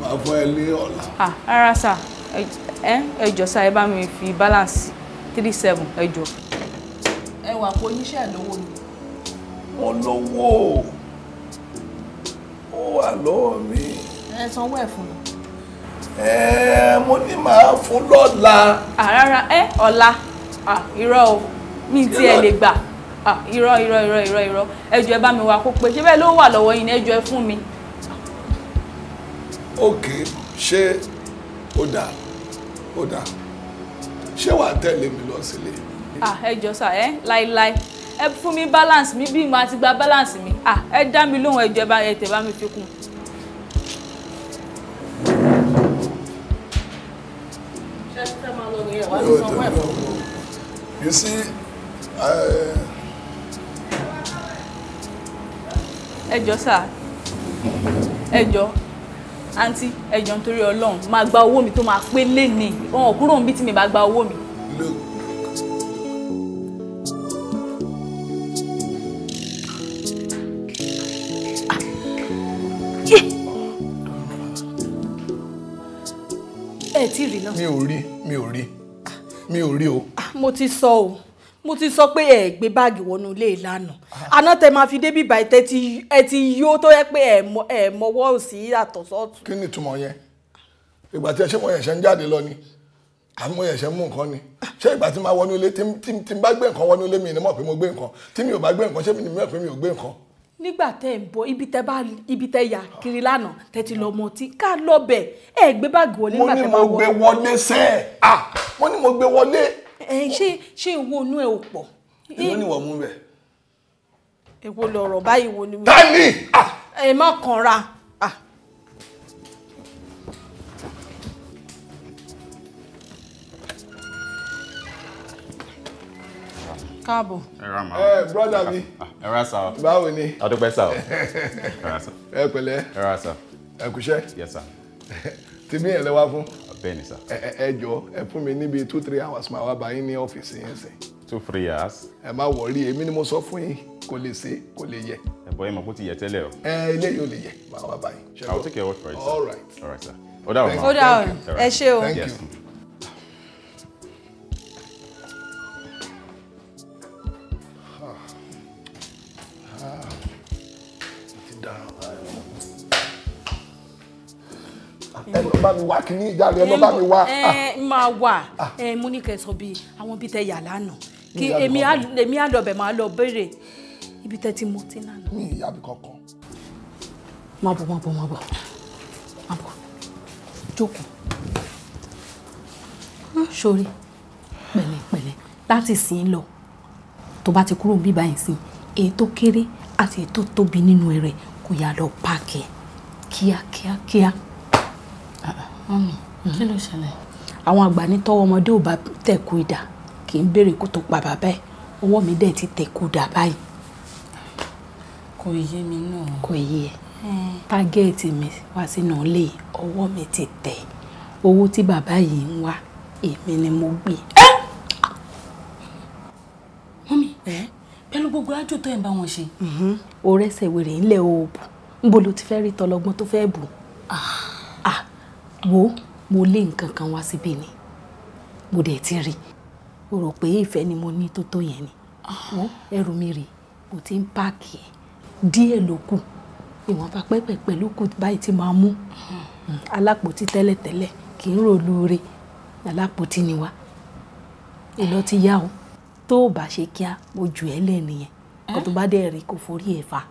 Máa fún ẹ ní ọ̀la. Ah, rárá, sir. Ẹ jọ̀ọ́ sir, ẹ bá mi fi balance 3,700, ẹ jọ̀ọ́. Ẹ wà kó oníṣẹ́ lówó ni. Mo lówó. Ó wà lọ́wọ́ mi. Ẹ sanwó ẹ̀ fún mi. Ẹ mo ní màá fún lọ́la. Ah, rárá, ẹ ọ̀la. Ah, irọ́ o. Mi tí ẹ lè gbà. Ah, irọ́, irọ́, irọ́, irọ́, irọ́. Ẹ jọ̀ọ́ ẹ bá mi wá kó pé ṣé bẹ́ẹ̀ ló wà lọ́wọ́ yín ni, ẹ jọ̀ọ́ ẹ fún mi. Okay, ṣé ó dáa? Ó dáa. Ṣé wàá tẹ̀lé mi lọ sílé? Ah, ẹ jọ̀ọ́ sà, ẹ láíláí. Ẹ fún mi balance mi bí màá ti gba balance mi. Ah, ẹ dá mi lóhùn, ẹ jọ̀ọ́ ẹ bá ẹ tẹ̀ bá mi fi kún. Ṣé ẹ fẹ́ máa lọ nìyẹn? Wàá ti sanwó ẹ̀ fún mi. You see, Ẹ jọ̀ọ́ sà, ẹ jọ̀ọ́ àǹtí, ẹ jọ̀ọ́ nítorí Ọlọ́run, máa gba owó mi tó máa pé lénìí. Wọn ò kúrò níbi tí mi bá gba owó mi. Look. Ẹ tí rí náà. Mi ò rí, mi ò rí, mi ò rí o. Mo ti sọ o, mo ti sọ pé ẹ gbé báàgì wọnú ilé ìlànà àná tẹ máa fi débí báyìí ẹ ti yó tó yẹ pé ẹ mọwọ́ òsì àtọ̀sọ́tù. Kí ni ìtumọ̀ yẹn? Ìgbà tí ẹ ṣe mo yẹ̀ṣẹ̀ ń jáde lọ ni, àbí mo yẹ̀ṣẹ̀ ń mú nǹkan ni? Ṣé ìgbà tí máa wọnú ilé tí n bá gbé nǹkan wọnú ilé mi ni mọ̀ pé mo gbé nǹkan, tí mi ò bá gbé nǹkan ṣé mi ni mọ̀ pé mi ò gbé nǹkan? Nígbà tẹ ń bọ̀ ibi tẹ bá ibi tẹ yà kiri lánàá tẹ ti lọ mọtí ká lọ bẹ̀ ẹ gbé báàgì wọlé nígbà tẹ bá Mo ní mo wọlé. gbé wọlé sẹ́ẹ̀, ah mo ní mo gbé wọlé. Ẹ ṣé owó inú ẹ ò pọ̀? Èló ni wọ́n mú bẹ̀? Èwo lọ̀rọ̀ báyìí wo ni. Tani! Ẹ má kanra. Ah. Káàbọ̀. Ẹ brọ́dà mi. Ẹ ra sá o. Báwo ni? A dúpẹ́ sá o. Ẹ ra sá. Ẹ pẹ̀lẹ́. Ẹ ra sá. Ẹ kúṣẹ́. Yes sir. Tìmí yẹn lẹ wá fún. Bẹ́ẹ̀ni sá. Ẹ jọ ẹ fún mi níbi 2-3 hours máa wá bá yín ní ọ́fíìsì yẹn sìn. 2-3 hours. Ẹ má wọrí, èmi ni mo sọ fún yín, kò lè ṣe, kò lè yẹ. Ẹ bọ̀ ẹ mọ̀ kó ti yẹ tẹ́lẹ̀ o. Ẹ eléyìí ò lè yẹ, máa wá bá yín. I will take your word for it sir. All right. All right sir. Ó dàbọ̀ ma. Ó dàbọ̀. Ẹ ṣé o. Thank you. bá mi wá kíní ìjáde, ẹ lọ bá mi wá. Ẹ máa wà ẹ, mo ní kẹ́ sọ bí àwọn bíi tẹ yà lánàá, kí èmi á lọ bẹ̀, máa lọ béèrè ibi tẹ ti mú tí lánàá. Mi ìyá mi kankan. Má bọ̀, má bọ̀, má bọ̀, má bọ̀, jókòó. Sórí pẹ̀lẹ́pẹ̀lẹ́ láti sìn lọ, tó bá ti kúrò bí báyìí sìn, èyí tó kéré àti èyí tó tóbi nínú rẹ̀ kò yá lọ páàkì ẹ̀ kíákíákíá. Mọ́mì, kí ló ṣẹlẹ̀? Àwọn àgbà ní tọ́wọ́ ọmọdé ò bá tẹ̀kú idà kì í béèrè kó tó pa bàbá ẹ̀. Ọwọ́ mi dẹ̀ ti tẹ̀kú dà báyìí. Kò yé mi náà. Kò yé ẹ. Tágẹ́ẹ̀tì mi wá sínú ilé, ọwọ́ mi ti tẹ̀. Owó tí bàbá yìí ń wá, èmi ni mo gbé. Mọ́mì, pẹ̀lú gbogbo ájò tó ẹ̀ ń bá wọn ṣe. O rẹ́sẹ̀ wèrè ńlẹ̀ oòbù. Níbo ló ti fẹ́ rí tọlọgbọ́n tó fẹ́ bù? Wo, mo lé nǹkan kan wá síbí ni. Mo dẹ̀ ti rí. O rò pé ìfẹ́ ni mo ní tó tó yẹn ni. Wo, ẹrù mi rè, mo ti ń páàkì ẹ̀. Díẹ̀ ló kù. Ìwọ̀nba pẹ́pẹ̀pẹ́ ló kù báyìí tí máa mú. Alápòtí tẹ́lẹ̀tẹ́lẹ̀ kì í rò lóore. Alápòtí ni wá. Ìlọ ti yá o. Tó o bá ṣe kíá, mo jù ẹ́ lẹ̀ nìyẹn. Kó tó bá dẹ̀ rí kò forí ẹ̀ fa.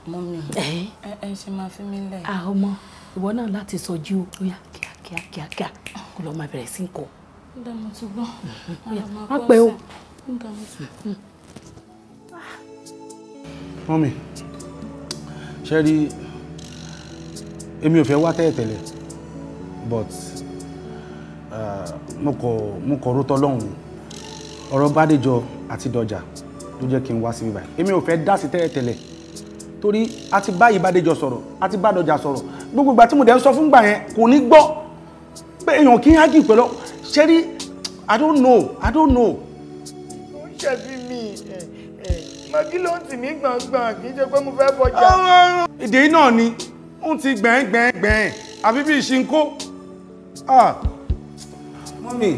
Mọ́mì, ẹ ṣe máa fi mí lẹ̀. Ọmọ, ìwọ náà láti sọjí o. Ó yá, kíá kíá kíá, kó lọ máa bẹ̀rẹ̀ sí í kọ. Ó mo ti gbọ́. Má pẹ́ o. Mọ́mì, ṣé rí, èmi ò fẹ́ wá tẹ́lẹ̀tẹ́lẹ̀, but mo kọ̀ rótọ́ lọ́hùn. Ọ̀rọ̀ Bádéjọ àti Dọjà ló jẹ́ kí n wá síbí báyìí. Èmi ò fẹ́ dá sí tẹ́lẹ̀tẹ́lẹ̀ torí a ti báyìí Bádéjọ sọ̀rọ̀, a ti bá Dọjà sọ̀rọ̀. Gbogbo ìgbà tí mo dẹ̀ ń sọ fún gbà yẹn kò ní gbọ́ pé èèyàn kì í hágì pẹ̀lú. Ṣé rí, I don't know, I don't know. Ó ń ṣẹ̀bi mi, màgí ló ń tì mí gbọ̀ngbọ̀n, kì í ṣe pé mo fẹ́ bọjà. Èdè náà ni ó ti gbẹ̀ẹ́n gbẹ̀ẹ́n gbẹ̀ẹ́n àbí bí ìṣinkó. Mọ́mì,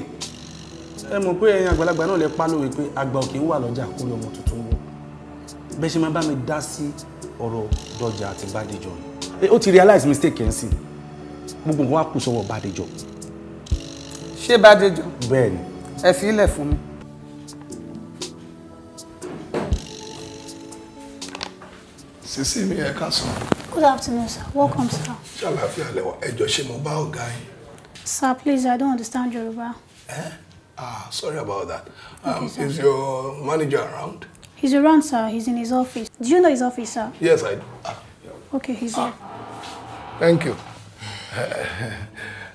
ẹ mọ̀ pé ẹ̀yin àgbàlagbà náà lè pa lówe pé àgbà ò kì í wà lọ́jà kó lè ọmọ tuntun wọ. Bẹ́ẹ̀ ṣe máa bá mi dá sí ọ̀rọ̀ Dọjà àti Bádéjọ ni. Ó ti realize mistake ẹ̀ ń sìn. Gbogbo nǹkan wá kù sọ́wọ́ Bádéjọ. Ṣé Bádéjọ? Bẹ́ẹ̀ ni. Ẹ fi ilẹ̀ fún mi. Sísí mi, ẹ káàsán. Good afternoon, sir. Welcome, sir. Ṣàlàáfíà lẹ́wà, ẹ jọ̀ọ́ ṣé mo bá ọ̀gá yín? Sir, please, I don't understand Yoruba. Eh? Ah, sorry about that. Okay, sir. Is your manager around? He's around, sir. He's in his office. Do you know his office, sir? Yes, I do. Okay, he's here. Thank you.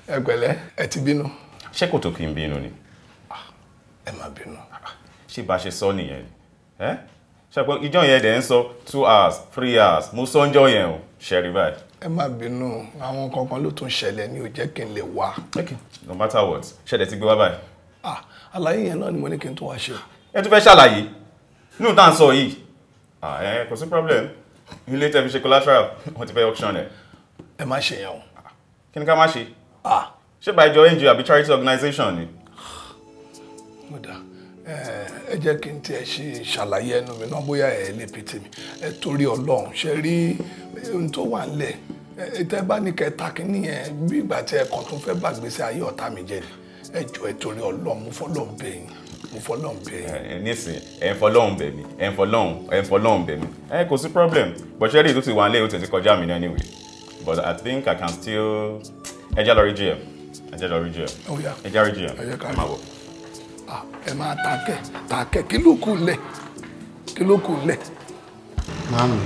Ẹ pẹ̀lẹ́, ẹ ti bínú. Ṣé kò tó kí n bínú ni? Ẹ má bínú. Ṣé bá ṣe sọ nìyẹn ni? Ṣé pé ìjọ yẹn dẹ̀ ń sọ 2 hours, 3 hours, mo sọ ń jọ yẹn o, ṣe rí báyìí. Ẹ má bínú, àwọn kankan ló tún ṣẹlẹ̀ ní ò jẹ́ kí n lè wá. Okay, no matter what, ṣẹlẹ̀ ti gbé wá báyìí. Àlàyé yẹn náà ni mo ní kí n tún wá ṣe. Ẹ tún fẹ́ ṣàlàyé nínú tá à ń sọ yìí. Kò sí problem. Ilé tẹ́ fi ṣe collateral, wọ́n ti fẹ́ auction ẹ̀. Ẹ má ṣe yẹn o. Kí ni ká má ṣe? Ṣé bá ìjọ NGO àbí charity organization ni? Mo dà, ẹ jẹ́ kí n tiẹ̀ ṣe ṣàlàyé ẹnu mi náà bóyá ẹ lè pìtì mi. Ẹ torí Ọlọ́run ṣe rí ohun tó wà nílẹ̀. Ẹ tẹ́ bá ní kẹta kínní yẹn bí ìgbà tí ẹ kàn tún fẹ́ bàgbésí ayé ọ̀tá mi jẹ́ ni. Ẹ jọ̀ọ́ ẹ torí Ọlọ́run, mo fọlọ́run bẹ̀ yín, mo fọlọ́run bẹ̀ yín. Nísìn, ẹ ń fọlọ́run bẹ̀ mí, ẹ ń fọlọ́run, ẹ ń fọlọ́run bẹ̀ mí. Ẹ kò sí problem, but ṣé rí ètò ti wà nílé ó ti kọjá mi ní anyway. But I think I can still. Ẹ jẹ́ lọ rí GM. Ẹ jẹ́ lọ rí GM. Ẹ jẹ́ rí GM. Ẹ máa bọ̀. Ẹ máa tàkẹ́ tàkẹ́, kí ló kù lẹ̀? Kí ló kù lẹ̀? Màámi,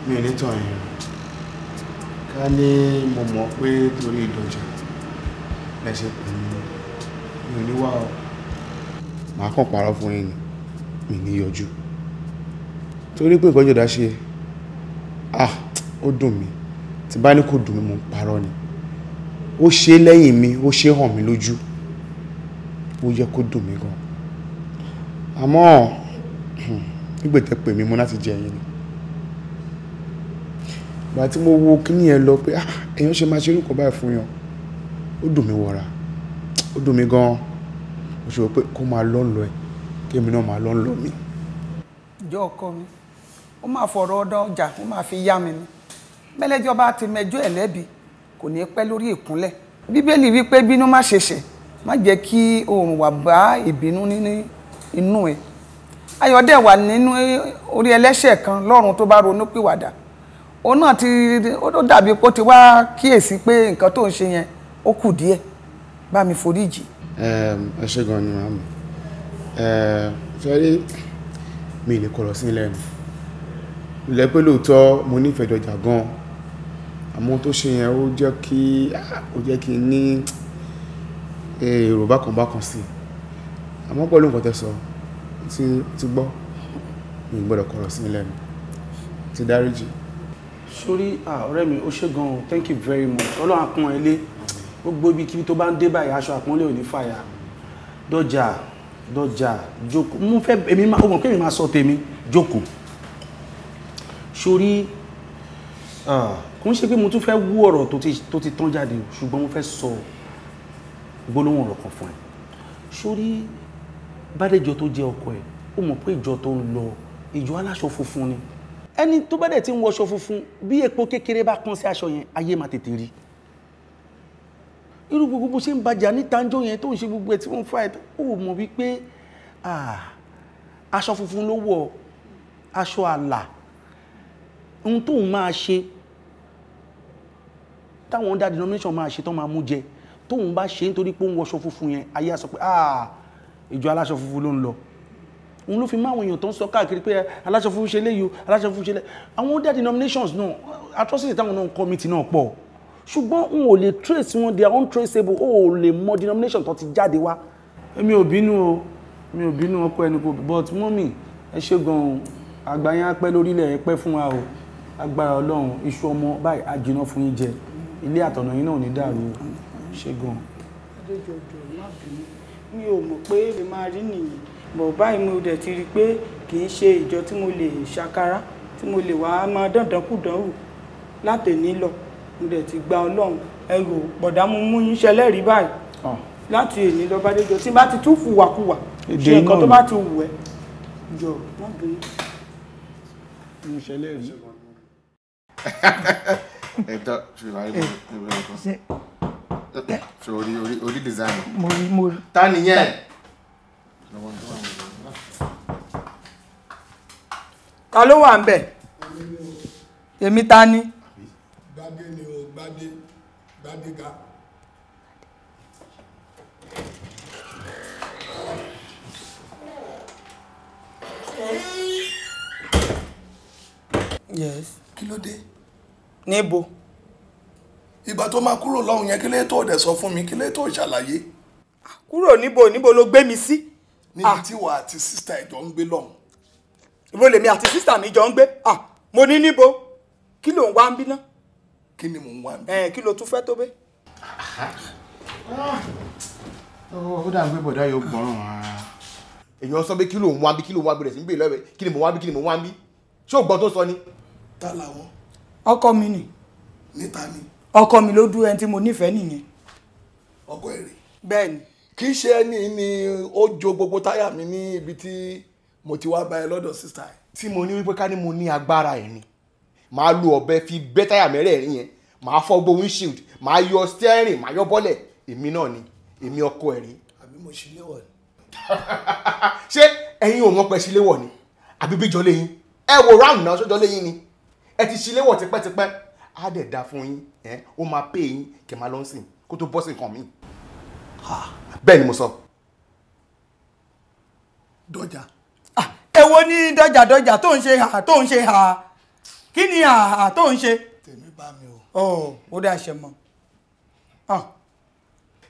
mi ò ní tàn yín. Ká ní mo mọ̀ pé torí Ìdọ̀jà lẹ ṣe pè mí, mi ò ní wá o. Màá kàn parọ́ fún yín ni, mi ní yọjú. Torí pé nǹkan Jọ̀dá ṣe, ó dùn mí. Tí bá ní kò dùn mí, mo ń parọ́ ni. Ó ṣe lẹ́yìn mi, ó ṣe hàn mí lójú. Ó yẹ kó dùn mí gan. Àmọ́ nígbà tẹ́ pè mí mo láti jẹ yín ni. Ìgbà tí mo wo kíní yẹn lọ pé èèyàn ṣe máa ṣe irú nǹkan báyìí fún yàn, ó dùn mí wọra, ó dùn mí gan. Mo ṣe wò pé kó máa lọ́ lọ ẹ̀, kí èmi náà máa lọ́ lọ mi. Ìjọ ọkọ mi, ó máa fọ̀rọ̀ ọdọ ọjà, ó máa fi yá mi ni. Mẹ́lẹ́jọ́ bá ti mẹjọ́ ẹ̀ lẹ́bi kò ní pẹ́ lórí ìkúnlẹ̀. Bíbélì wípé bínú má ṣe ṣẹ̀, má jẹ́ kí oòrùn wà bá ìbínú nínú inú ẹ̀. Ayọ̀ dẹ̀ wà nínú orí ẹlẹ́ṣẹ̀ kan lọ́run tó bá ronú pìwàdà. Òun náà ti ó dàbí pé ó ti wá kíyèsí pé nǹkan tó ń ṣe yẹn ó kù díẹ̀. Bá mi foríjì. Ẹ ṣé gan ni màmá. Ṣe rí mi lè kọ̀rọ̀ sí lẹ́nu. Ilẹ̀ pé lóòótọ́ mo nífẹ̀ẹ́ Dọ̀jà gan. Àmọ́ tó ṣe yẹn ó jẹ́ kí n ní èrò bákan bákan sí. Àmọ́ pẹ̀lú nǹkan tẹ́ sọ, ti gbọ́, mi ò gbọ́dọ̀ kọ̀rọ̀ sí lẹ́nu. Ti dáríjì. Sórí ọ̀rẹ́ mi, ó ṣé gan o, thank you very much. Ọlọ́run á pọ́n ẹ lé. Gbogbo ibikíbi tó bá ń dé báyìí, aṣọ àpọ́nlé ò ní fàya. Dọ̀jà, Dọ̀jà, jókòó. Mo fẹ́ èmi máa, ó mọ̀ pé èmi máa sọ tèmi, jókòó. Sórí kò ń ṣe pé mo tún fẹ́ wú ọ̀rọ̀ tó ti tán jáde, ṣùgbọ́n mo fẹ́ sọ gbólóhùn ọ̀rọ̀ kan fún ẹ. Sórí Bádéjọ tó jẹ́ ọkọ ẹ̀, ó mọ̀ pé ìjọ tó ń lọ, ìjọ aláṣọ funfun ni. Ẹni tó bá dẹ̀ ti ń wọṣọ funfun, bí epo kékeré bá kán sí aṣọ yẹn, ayé máa tètè rí. Irú gbogbo bó ṣe ń bàjá ní tanjó yẹn tó ń ṣe gbogbo ẹ̀ tí wọ́n ń fa ẹ̀, ó mọ̀ wípé aṣọ funfun ló wọ̀, aṣọ àlà. Ohun tóun máa ṣe, táwọn under denomination máa ṣe tán máa mú jẹ, tóun bá ṣe nítorí pé ó ń wọṣọ funfun yẹn, ayé á sọ pé ìjọ aláṣọ funfun ló ń lọ. Òun ló fi máa àwọn èèyàn tó ń sọ káàkiri pé aláṣọ funfun ṣe léyìí o, aláṣọ funfun ṣe léyìí. Àwọn under denominations náà, atrocity táwọn náà ń commit náà pọ̀. Ṣùgbọ́n n ò lè trace wọn, they are untraceable. O ò lè mọ denomination tó ti jáde wá. Èmi ò bínú o, mi ò bínú ọkọ ẹni kò, but mọ́mì ẹ ṣé gan-an, àgbà yẹn á pẹ́ lórílẹ̀, ẹ pẹ́ fún wa o. Agbára Ọlọ́run, iṣu ọmọ báyìí á jiná fún yín jẹ. Ilé àtọ̀nà yín náà ò ní dàrú o. Ṣé gan-an. Adéjọjọ, má bínú, mi ò mọ̀ pé èmi máa rí nìyí, bọ̀ báyìí mo dẹ̀ ti rí i pé kì í ṣe ìjọ tí mo lè ṣàkárá, tí mo lè wá máa dàndànkúdànwò látẹ̀ní lọ. Mo dẹ̀ ti gba Ọlọ́run. Ẹ rò bọ̀dá mo mú yín ṣẹlẹ́rìí báyìí láti èní lọ. Bádéjọ, tí n bá ti tún fùwàkuwà ṣe nǹkan tó bá ti wù ẹ́, jọ má bínú. Mo ṣẹlẹ́rìí. Ẹ̀dá ṣùgbọ́n ṣe orí design. Mo rí, mo rí. Ta nìyẹn? Ta ló wà ń bẹ̀? Èmi ta ni? Gbadé ni o, Gbadé, Gbadéga. Yes. Kí ló dé? Níbo? Ìgbà tó máa kúrò lọ́hùn yẹn, kí lè tó dẹ̀ sọ fún mi, kí lè tó ṣàlàyé? Kúrò níbo? Níbo ló gbé mi sí? Níbi tí wà àti sísítà ẹ̀ jọ ń gbé lọ́hùn. Ibo lèmi àti sísítà mi jọ ń gbé? Mo ní níbo? Kí ló ń wá ń bí ná? Kí ni mò ń wá ń bí? Kí ló tún fẹ́ tó bẹ́? Ó dà ń gbé bọ̀dá yóò gbọ́ràn rárá. Èèyàn sọ pé kí ló ń wá bí, kí ló ń wá bí rẹ̀ sí ń bèèrè lọ́wọ́ kí ni mò ń wá bí, kí ni mò ń wá bí? Ṣé o gbọ́ tó sọ ni? Ta làwọn? Ọkọ mi ni. Níta ni? Ọkọ mi ló dúró, ẹni tí mo nífẹ̀ẹ́ nìyẹn. Ọkọ èrè? Bẹ́ẹ̀ni. Kì í ṣe ẹni ni ó jo gbogbo táyà mi ní ibi tí mo ti wá bá ẹ lọ́dọ̀ sísá ẹ. Tí mo ní wípé ká ní mo ní agbára ẹ̀ ni, màá lo ọ̀bẹ fi bẹ́ táyà mẹ́rẹ̀ẹ̀rin yẹn, màá fọ́ gbogbo windshield, màá yọ steering, màá yọ bọ́lẹ̀. Èmi náà ni, èmi ọkọ ẹ̀ rí. Àbí mo ṣe léwọ̀ ni? Ṣé ẹ̀yin ò mọ̀ pé ṣe léwọ̀ ni? Àbí bí jọ léyìn? Ẹ wo round náà, ṣọjọ́ léyìn ni? Ẹ ti ṣe léwọ̀ tipẹ́tipẹ́. Á dẹ̀ da fún yín, ó máa pè yín kẹ̀ máa lọ sìn kó tó bọ́ sí nǹkan mi. Bẹ́ẹ̀ ni mo sọ. Dọ̀jà. Èwo ni dọ̀jà dọ̀jà tó ń ṣe hà tó ń ṣe hà? Kí ni hà tó ń ṣe? Tèmi bá mi o. Ó dà ṣe mọ́.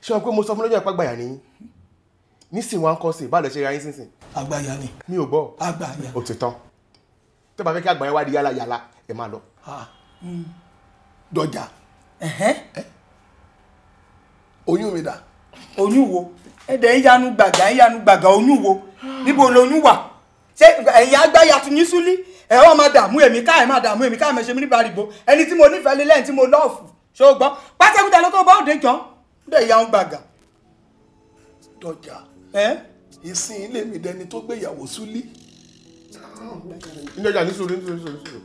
Ṣé o pé mo sọ fún lọ́jọ́ ìpàgbàyà ni? Nísìnyí wá ń kọ́ sí ìbálò ṣe ra yín sínsìn. Àgbàyà ni. Mi ò gbọ́. Àgbàyà. Ó ti tán. Tó bá fẹ́ kí àgbàyà wá di yálà yálà, ẹ máa lọ. Dọ̀jà. Oyún mi dà. Oyún wo? Ẹ̀dẹ̀ ń yanu gbàgà, ń yanu gbàgà, oyún wo? Níbo loyún wà? Ṣé ẹ̀yin agbáya tún yín súlí? Ẹ wọ́n máa dààmú èmi káà, ẹ̀ máa dààmú èmi káà, ẹ̀ máa ṣe mí ní baribo. Ẹni tí mo nífẹ̀ẹ́ lé lẹ́yìn tí mo lọ́ọ̀fù. Ṣé o gbọ́? Pátákùtà ló kó bá òde jọ. Ó dẹ̀ yanu gbàgà. Dọ̀jà. Ìsìn ilé mi dẹni tó gbé ìyàwó súlí. Dọ̀jà ní sùúrù, ní sùúrù, ní sùúrù.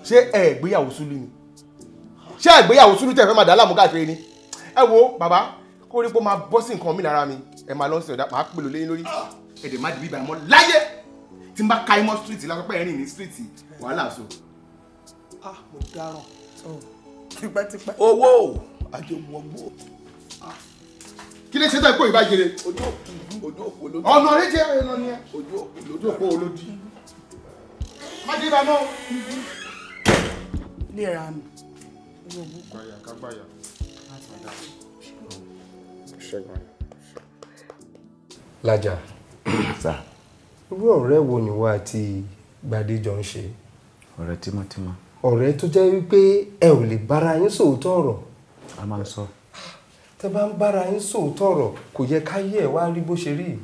Ṣé ẹ gbéyàwó súlí ni? Ṣé ìgbéyàwó sùúrù tẹ̀ fẹ́ máa dà láàmú káàkiri ni? Ẹ wo bàbá, kó rí pé ó máa bọ́ sí nǹkan mi lára mi. Ẹ máa lọ sí ọ̀dà, màá pèlò léyìn lórí. Ẹ̀dẹ̀ má dìbí ìbàmọ́ láyé. Tí n bá ka imọ́ street lásán pé ẹ̀rìn ní street, wàhálà so. Ah, mo dáràn. Tipẹ́tipẹ́. Owó àjẹwọ́gbó. Kí ló ṣe tó ìkó ìbájere? Ojú òpó lójú. Ọ̀nà rẹ̀ jẹ́ ọ̀nà ni ẹ. Ojú òpó lójú. Ojú òpó olódi. Má dé ìbámọ́. Ilé ẹ̀rọ àmì. Gbàyà kágbàyà. Lájà, irú ọ̀rẹ́ wo ni wà àti Gbadéjọ ń ṣe? Ọ̀rẹ́ tímọ́tímọ́. Ọ̀rẹ́ tó jẹ́ wípé ẹ ò lè bára yín sòótọ́ ọ̀rọ̀. A máa ń sọ. Tẹ́ bá ń bára yín sòótọ́ ọ̀rọ̀ kò yẹ káyé ẹ̀ wá rí bó ṣe rí.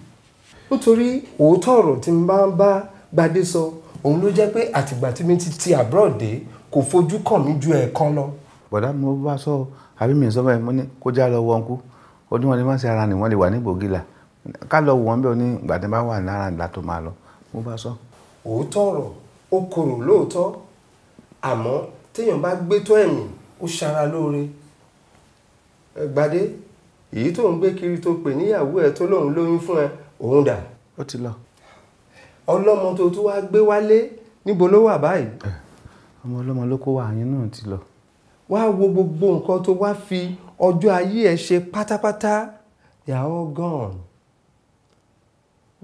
Nítorí òótọ́ ọ̀rọ̀ tí n bá ń bá Gbadé sọ, òun ló jẹ́ pé àtìgbà tí mi ti ti abroad dé kò fojú kàn mí ju ẹ̀ẹ̀kan lọ. Bọ̀dá mo bá sọ àbí mi sọ báyìí mo ní kó já lọ wọ ọ̀nkú. Ó ní wọn lè má ṣe ara nì wọ́n lè wà ní gbòógìlà. Ká lọ wọ́n bẹ́ẹ̀ ní ìgbà tí wọ́n bá wà lára ìlà tó máa lọ. Mo bá sọ. Òótọ́ ọ̀rọ̀ ó korò lóòótọ́, àmọ́ téèyàn bá gbé tó ẹ̀mí ó ṣara lóore. Gbadé, èyí tó ń gbé kiri tó pè níyàwó ẹ tó lóun lóyún fún ẹ, òun dà? Ó ti lọ. Ọlọ́mọ tó tún wá gbé wálé níbo ló wà báyìí? Ọmọ ọlọ́mọ ló kó wà yín náà ti lọ. Wá wo gbogbo nǹkan tó wá fi ọjọ́ ayé ẹ ṣe pátápátá, they are all gone.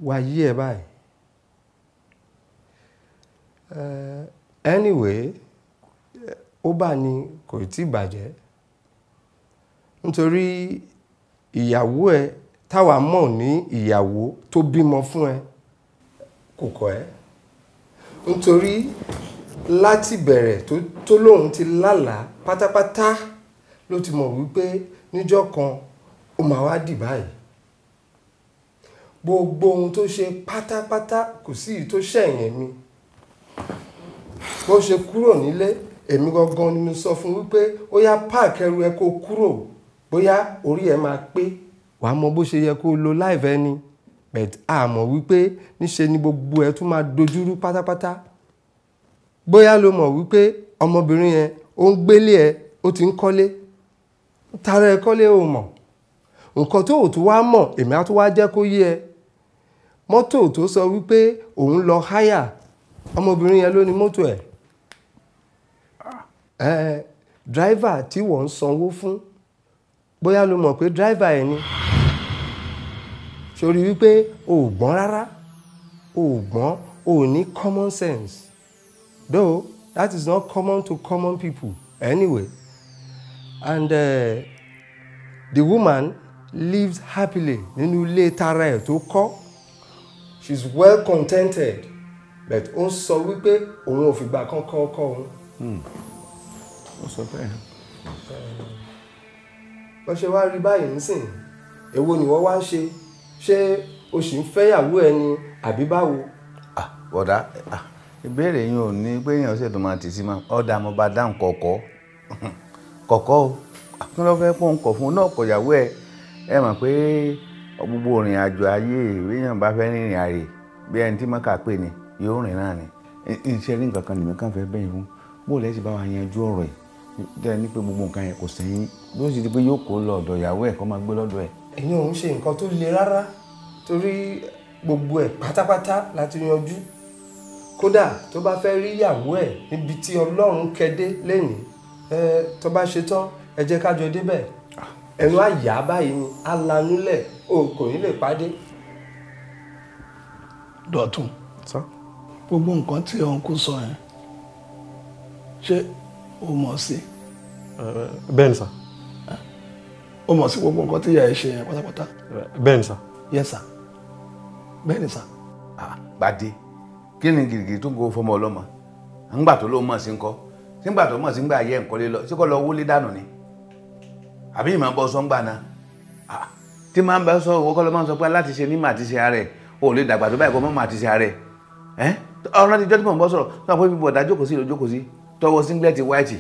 Wá yí ẹ báyìí. Anyway, ó bá ní kò tí bàjẹ́. Nítorí ìyàwó ẹ táwa mọ̀ ní ìyàwó tó bímọ fún ẹ kò kọ̀ ẹ́. Nítorí láti bẹ̀rẹ̀ tó lóun ti lálàá pátápátá ló ti mọ̀ wípé níjọ́ kan ó máa wá dì báyìí. Gbogbo ohun tó ṣe pátápátá kò sí èyí tó ṣẹ̀yìn mi. Bó ṣe kúrò nílé, èmi gangan ni mo sọ fún wípé ó yá páàkì ẹrù ẹ kó kúrò, bóyá orí ẹ máa pé. Wàá mọ bó ṣe yẹ kó lo láìfẹ́ ni, but a mọ̀ wípé níṣe ni gbogbo ẹ tún máa dojúrú pátápátá. Bóyá ló mọ̀ wípé ọmọbìnrin yẹn ó ń gbélé ẹ, ó ti ń kọ́lé. Tara ẹ kọ́lé o mọ̀. Nǹkan tó ò tún wá mọ̀, èmi á tún wá jẹ́ kó yé ẹ. Mọ́tò tó sọ wípé òun lọ háyà, ọmọbìnrin yẹn ló ní mọ́tò ẹ̀. Dráìvà tí wọ́n ń sanwó fún, bóyá ló mọ̀ pé dráìvà ẹ̀ ni. Sórí wípé o ò gbọ́n rárá, o ò gbọ́n, o ò ní common sense. Though that is not common to common people anyway. And the woman lives happily nínú ilé tara ẹ̀ tó kọ́. She's well contented, but ó ń sọ wípé òun ò fìgbà kan kọ́ ọkọ òun. Ó sọ bẹ́ẹ̀. Bó ṣe wá rí báyìí nísìn, èwo ni wọ́n wá ń ṣe? Ṣé o sì ń fẹ́yàwó ẹ ni àbí báwo? Bọ̀dá, ìbéèrè yín ò ní pé èèyàn ṣètò máa tì sí máa. Ọ̀dà mo bá dáhùn kọ̀ọ̀kọ́. Kọ̀ọ̀kọ́ o. Kí ló fẹ́ pọ́n kọ̀ fún náà kọ̀yàwó ẹ? Ẹ mọ̀ pé gbogbo ìrìn àjò ayé èèyàn bá fẹ́ rìnrìn àrè bí ẹni tí mọ́kà pè ní yóò rìn náà ni. Iṣẹ́ rí nǹkan kan lèmi kàn fẹ́ bẹ́yìn fún. Bó lẹ́ sì bá wa yanjú ọ̀rọ̀ ẹ̀ tẹ́ ní pé gbogbo nǹkan yẹn kò sẹ́yìn bí ó sì di pé yóò kó lọ ọ̀dọ̀ ìyàwó ẹ̀ kó máa gbé lọ́dọ̀ ẹ̀. Ìyẹn ò ń ṣe nǹkan tó le rárá torí gbogbo ẹ̀ pátápátá láti yanjú. Kódà tó bá fẹ́ rí ìyàwó ẹ̀ níbi tí Ọlọ́run kẹ́dé lénìí, tó bá ṣe tán ẹ jẹ́ ká jọ débẹ̀. Ẹnu àyà báyìí ni á lanúlẹ̀ o kò ní lè pàdé. Dọ̀tun, gbogbo nǹkan tí ọ̀nkú sọ yẹn, ṣé o mọ̀ sí? Bẹ́ẹ̀ ni sà. O mọ̀ sí gbogbo nǹkan tí ìyá ẹ ṣe yẹn pátápátá? Bẹ́ẹ̀ ni sà. Yes sà. Bẹ́ẹ̀ ni sà. Gbadé, kí ni gìrìgìrì tó ń go fọmọ ọlọ́mọ? Ńgbà tó ló mọ̀ sí ńkọ́? Sígbà tó mọ̀ sí ńgbà yẹ nǹkan lé lọ, sí kọ́ lọ wọlé dànù ni? Àbí ìmọ̀ bọ́ sọ ńgbà náà? Tí máa ń bá sọ owó kọ́ ló máa ń sọ pé láti ṣe ní màá ti ṣe ara ẹ̀, o ò lè dàgbà tó báyìí kọ́ mọ́ màá ti ṣe ara ẹ̀. Ọ̀rọ̀ ti jọ́ tí mò ń bọ́ sọ̀rọ̀, sọ pé bíbọ̀ ọ̀dà jókòó sí ìlú jókòó sí, tọwọ́ singlet white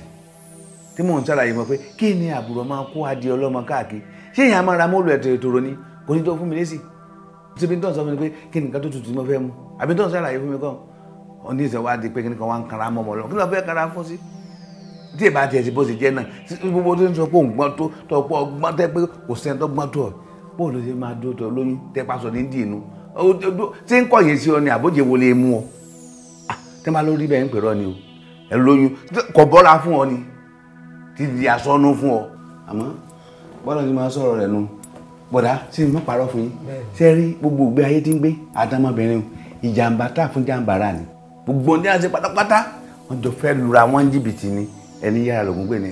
tí mò ń ṣàlàyé mọ̀ pé kí ni àbúrò máa kó adìẹ ọlọ́mọ káàkiri? Ṣé èèyàn máa ra mọ́ọ̀lù ẹ̀tọ̀ ètòrò ni? Kò ní tó fún mi lésì. Síbi tó ń sọ fún mi pé kí ni nǹkan tó tutù tí mo fẹ́ mu? Àbí tó ń ṣàlàyé fún mi kọ́? Ó ní ìṣẹ̀ wá di pé kí ni kan wá ń kanra mọ́ ọmọ lọ. Kí ló fẹ́ kanra fún sí? Tí ì bá tiẹ̀ sí bó ṣe jẹ́ náà, gbogbo tó ń sọ pé òun gbọ́n tó tọpọ̀ ọgbọ́n tẹ́ pé kò sẹ́ni tó gbọ́n tó ọ̀. Bóò ló ṣe máa dúró tó lóyún tẹ́ pásọ ní dì inú. Tí ń kọ̀yìn sí ọ ni àbójẹ wo lè mú ọ. Tẹ́ máa lórí bẹ́ẹ̀ ń pèrọ ni o. Ẹ lóyún kò bọ́ra fún ọ ni. Ti di asọ́nú fún ọ. Àmọ́ bọ́lá ti máa sọ̀rọ̀ rẹ̀ nu. Bọ̀dá tí mo parọ́ fún yín. Ṣé rí gbogbo ìgbé ayé tí ń gbé àtàmọ́bìnrin ìjàmbá tá fún jàmbá rà ni. Gbogbo ní àṣẹ pátápátá wọ́n jọ fẹ́ lura wọ́n jìbìtì ni ẹni yára lògùn gbé ni.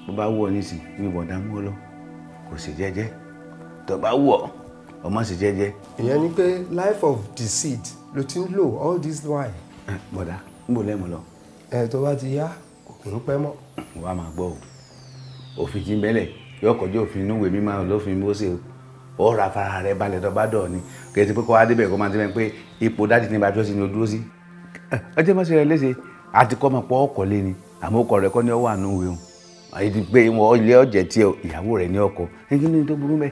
Bó bá wù ọ nísìn ní bọ̀dá mú ọ lọ kò sì jẹ́jẹ́. Tó bá wù ọ ọmọ sì jẹ́jẹ́. Ìyẹn ni pé life of deceit ló ti ń lò all this while. Bọ̀dá ń bò lẹ́mu lọ. Ẹ tó bá ti yá kò kì í pẹ́ mọ́. Mo wá máa gbọ́ o. Òfin ti ń bẹ́lẹ̀ yóò kọjú òfin inú ìwé mímọ́ lófin Mósè o. Ó ra fara rẹ balẹ̀ tó bá dọ̀ ni. Kì í ti pé kó wá débẹ̀ kó máa ti bẹ́ẹ̀ pé ipò dájú ní ibà fi ọ́ sí ni o dúró sí. Ọjọ́ mọ́sẹ̀ rẹ léṣe àti kọ́ máa pọ̀ ọkọ̀ lé ni àmọ́ ọkọ̀ rẹ kọ́ ni ó wà nù ìwé o. Àyè ti pé wọn ilé ọ̀jẹ̀ tí ìyàwó rẹ̀ ní ọkọ̀. Kí ni tó burú bẹ́ẹ̀?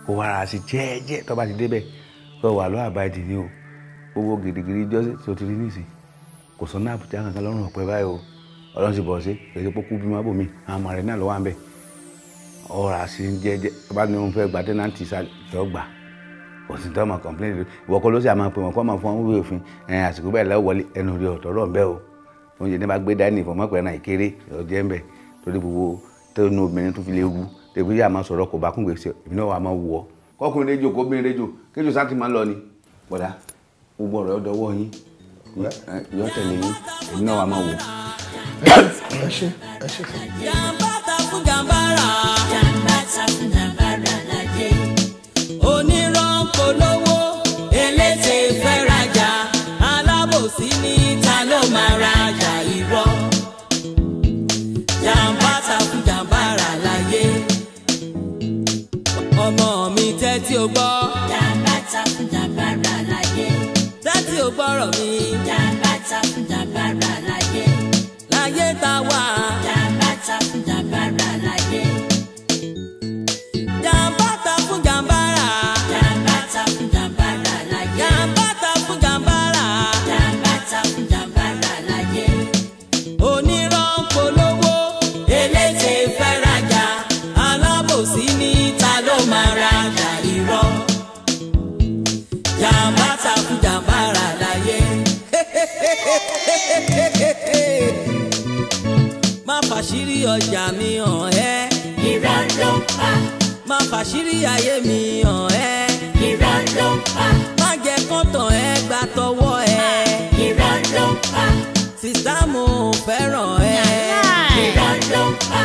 Kó wá ra sí jẹ́ẹ́jẹ́ tó bá ti débẹ̀ kó wà lọ́ àbájì ni o. Gbogbo gidigidi jọ́sí tí o ti rí nísìn. Kò sọ náà àbújá kankan lọ́rùn ọ̀pẹ báyìí o. Ọlọ́run sì bọ̀ sí kì í ṣe pé kú bímọ bòmí àwọn ọmọ rẹ̀ náà ló wà ń bẹ̀. Ọ̀rọ̀ àti jẹ́jẹ́ tó bá ní òun fẹ́ gba tẹ́nàntì tó gbà kò sí tó máa kọ̀m̀pléǹdì ìwọ kọ́ ló sì máa pè wọ́n kọ́ máa fún wọn wíwèé òfin àsìkò bẹ́ẹ̀ lọ́wọ́ wọlé ẹnu rí ọ̀tọ̀ rọ̀ ń bẹ́ o. Oúnjẹ ní bá gbé dání ìfọ̀mọ́pẹ́ náà ìkéré ọ̀jẹ̀ ń bẹ̀ torí gbogbo tó nu obìnrin tó fi lè ru tẹ̀gbẹ́ yà máa sọ̀rọ̀ kò bá kún gbèsè èmi náà wà máa wù ọ́. Kọ́kùnrin rédíò kóbìnrin rédíò kéjò sá ti máa lọ ni. Bọ̀dá gbogbo ọ̀rọ̀ ọ̀dọ́wọ́ yín yọ tẹ̀lé yín èmi náà wà máa wù. Ẹ ṣé ẹ ṣé. Jàmbá ta fún jàmbá rà. Jàmbá ta fún jàmbá rà láyé. Onírọ́ ń polówó, eléte fẹ́ rajà, alábòsí ní ta ló máa rajà irọ́. Jàmbá ta fún jàmbá rà láyé. Ọmọ mi tẹ́tí o gbọ́. Jàmbá ta fún jàmbá rà láyé. Tẹ́tí o gbọ́rọ̀ mi. Jàmbá ta fún jàmbá rà láyé. Láyé ta wà. Jàmbá ta fún jàmbá rà láyé. Jàmbá ta fún jàmbá rà. Jàmbá ta fún jàmbá rà láyé. Jàmbá ta fún jàmbá rà. Jàmbá ta fún jàmbá rà láyé. Onírọ́ ń polówó, eléte fẹ́ rajà, alábòsí ní ta ló máa rajà irọ́. Jàmbá ta fún jàmbá rà láyé. Má fàṣírí ọjà mi hàn ẹ́. Irọ́ ló ń pa. Má fàṣírí ayé mi hàn ẹ́. Irọ́ ló ń pa. Má jẹ́ kọ́tàn ẹ gbà tọwọ́ ẹ. Irọ́ ló ń pa. Sìsá mo fẹ́ràn ẹ. Irọ́ ló ń pa.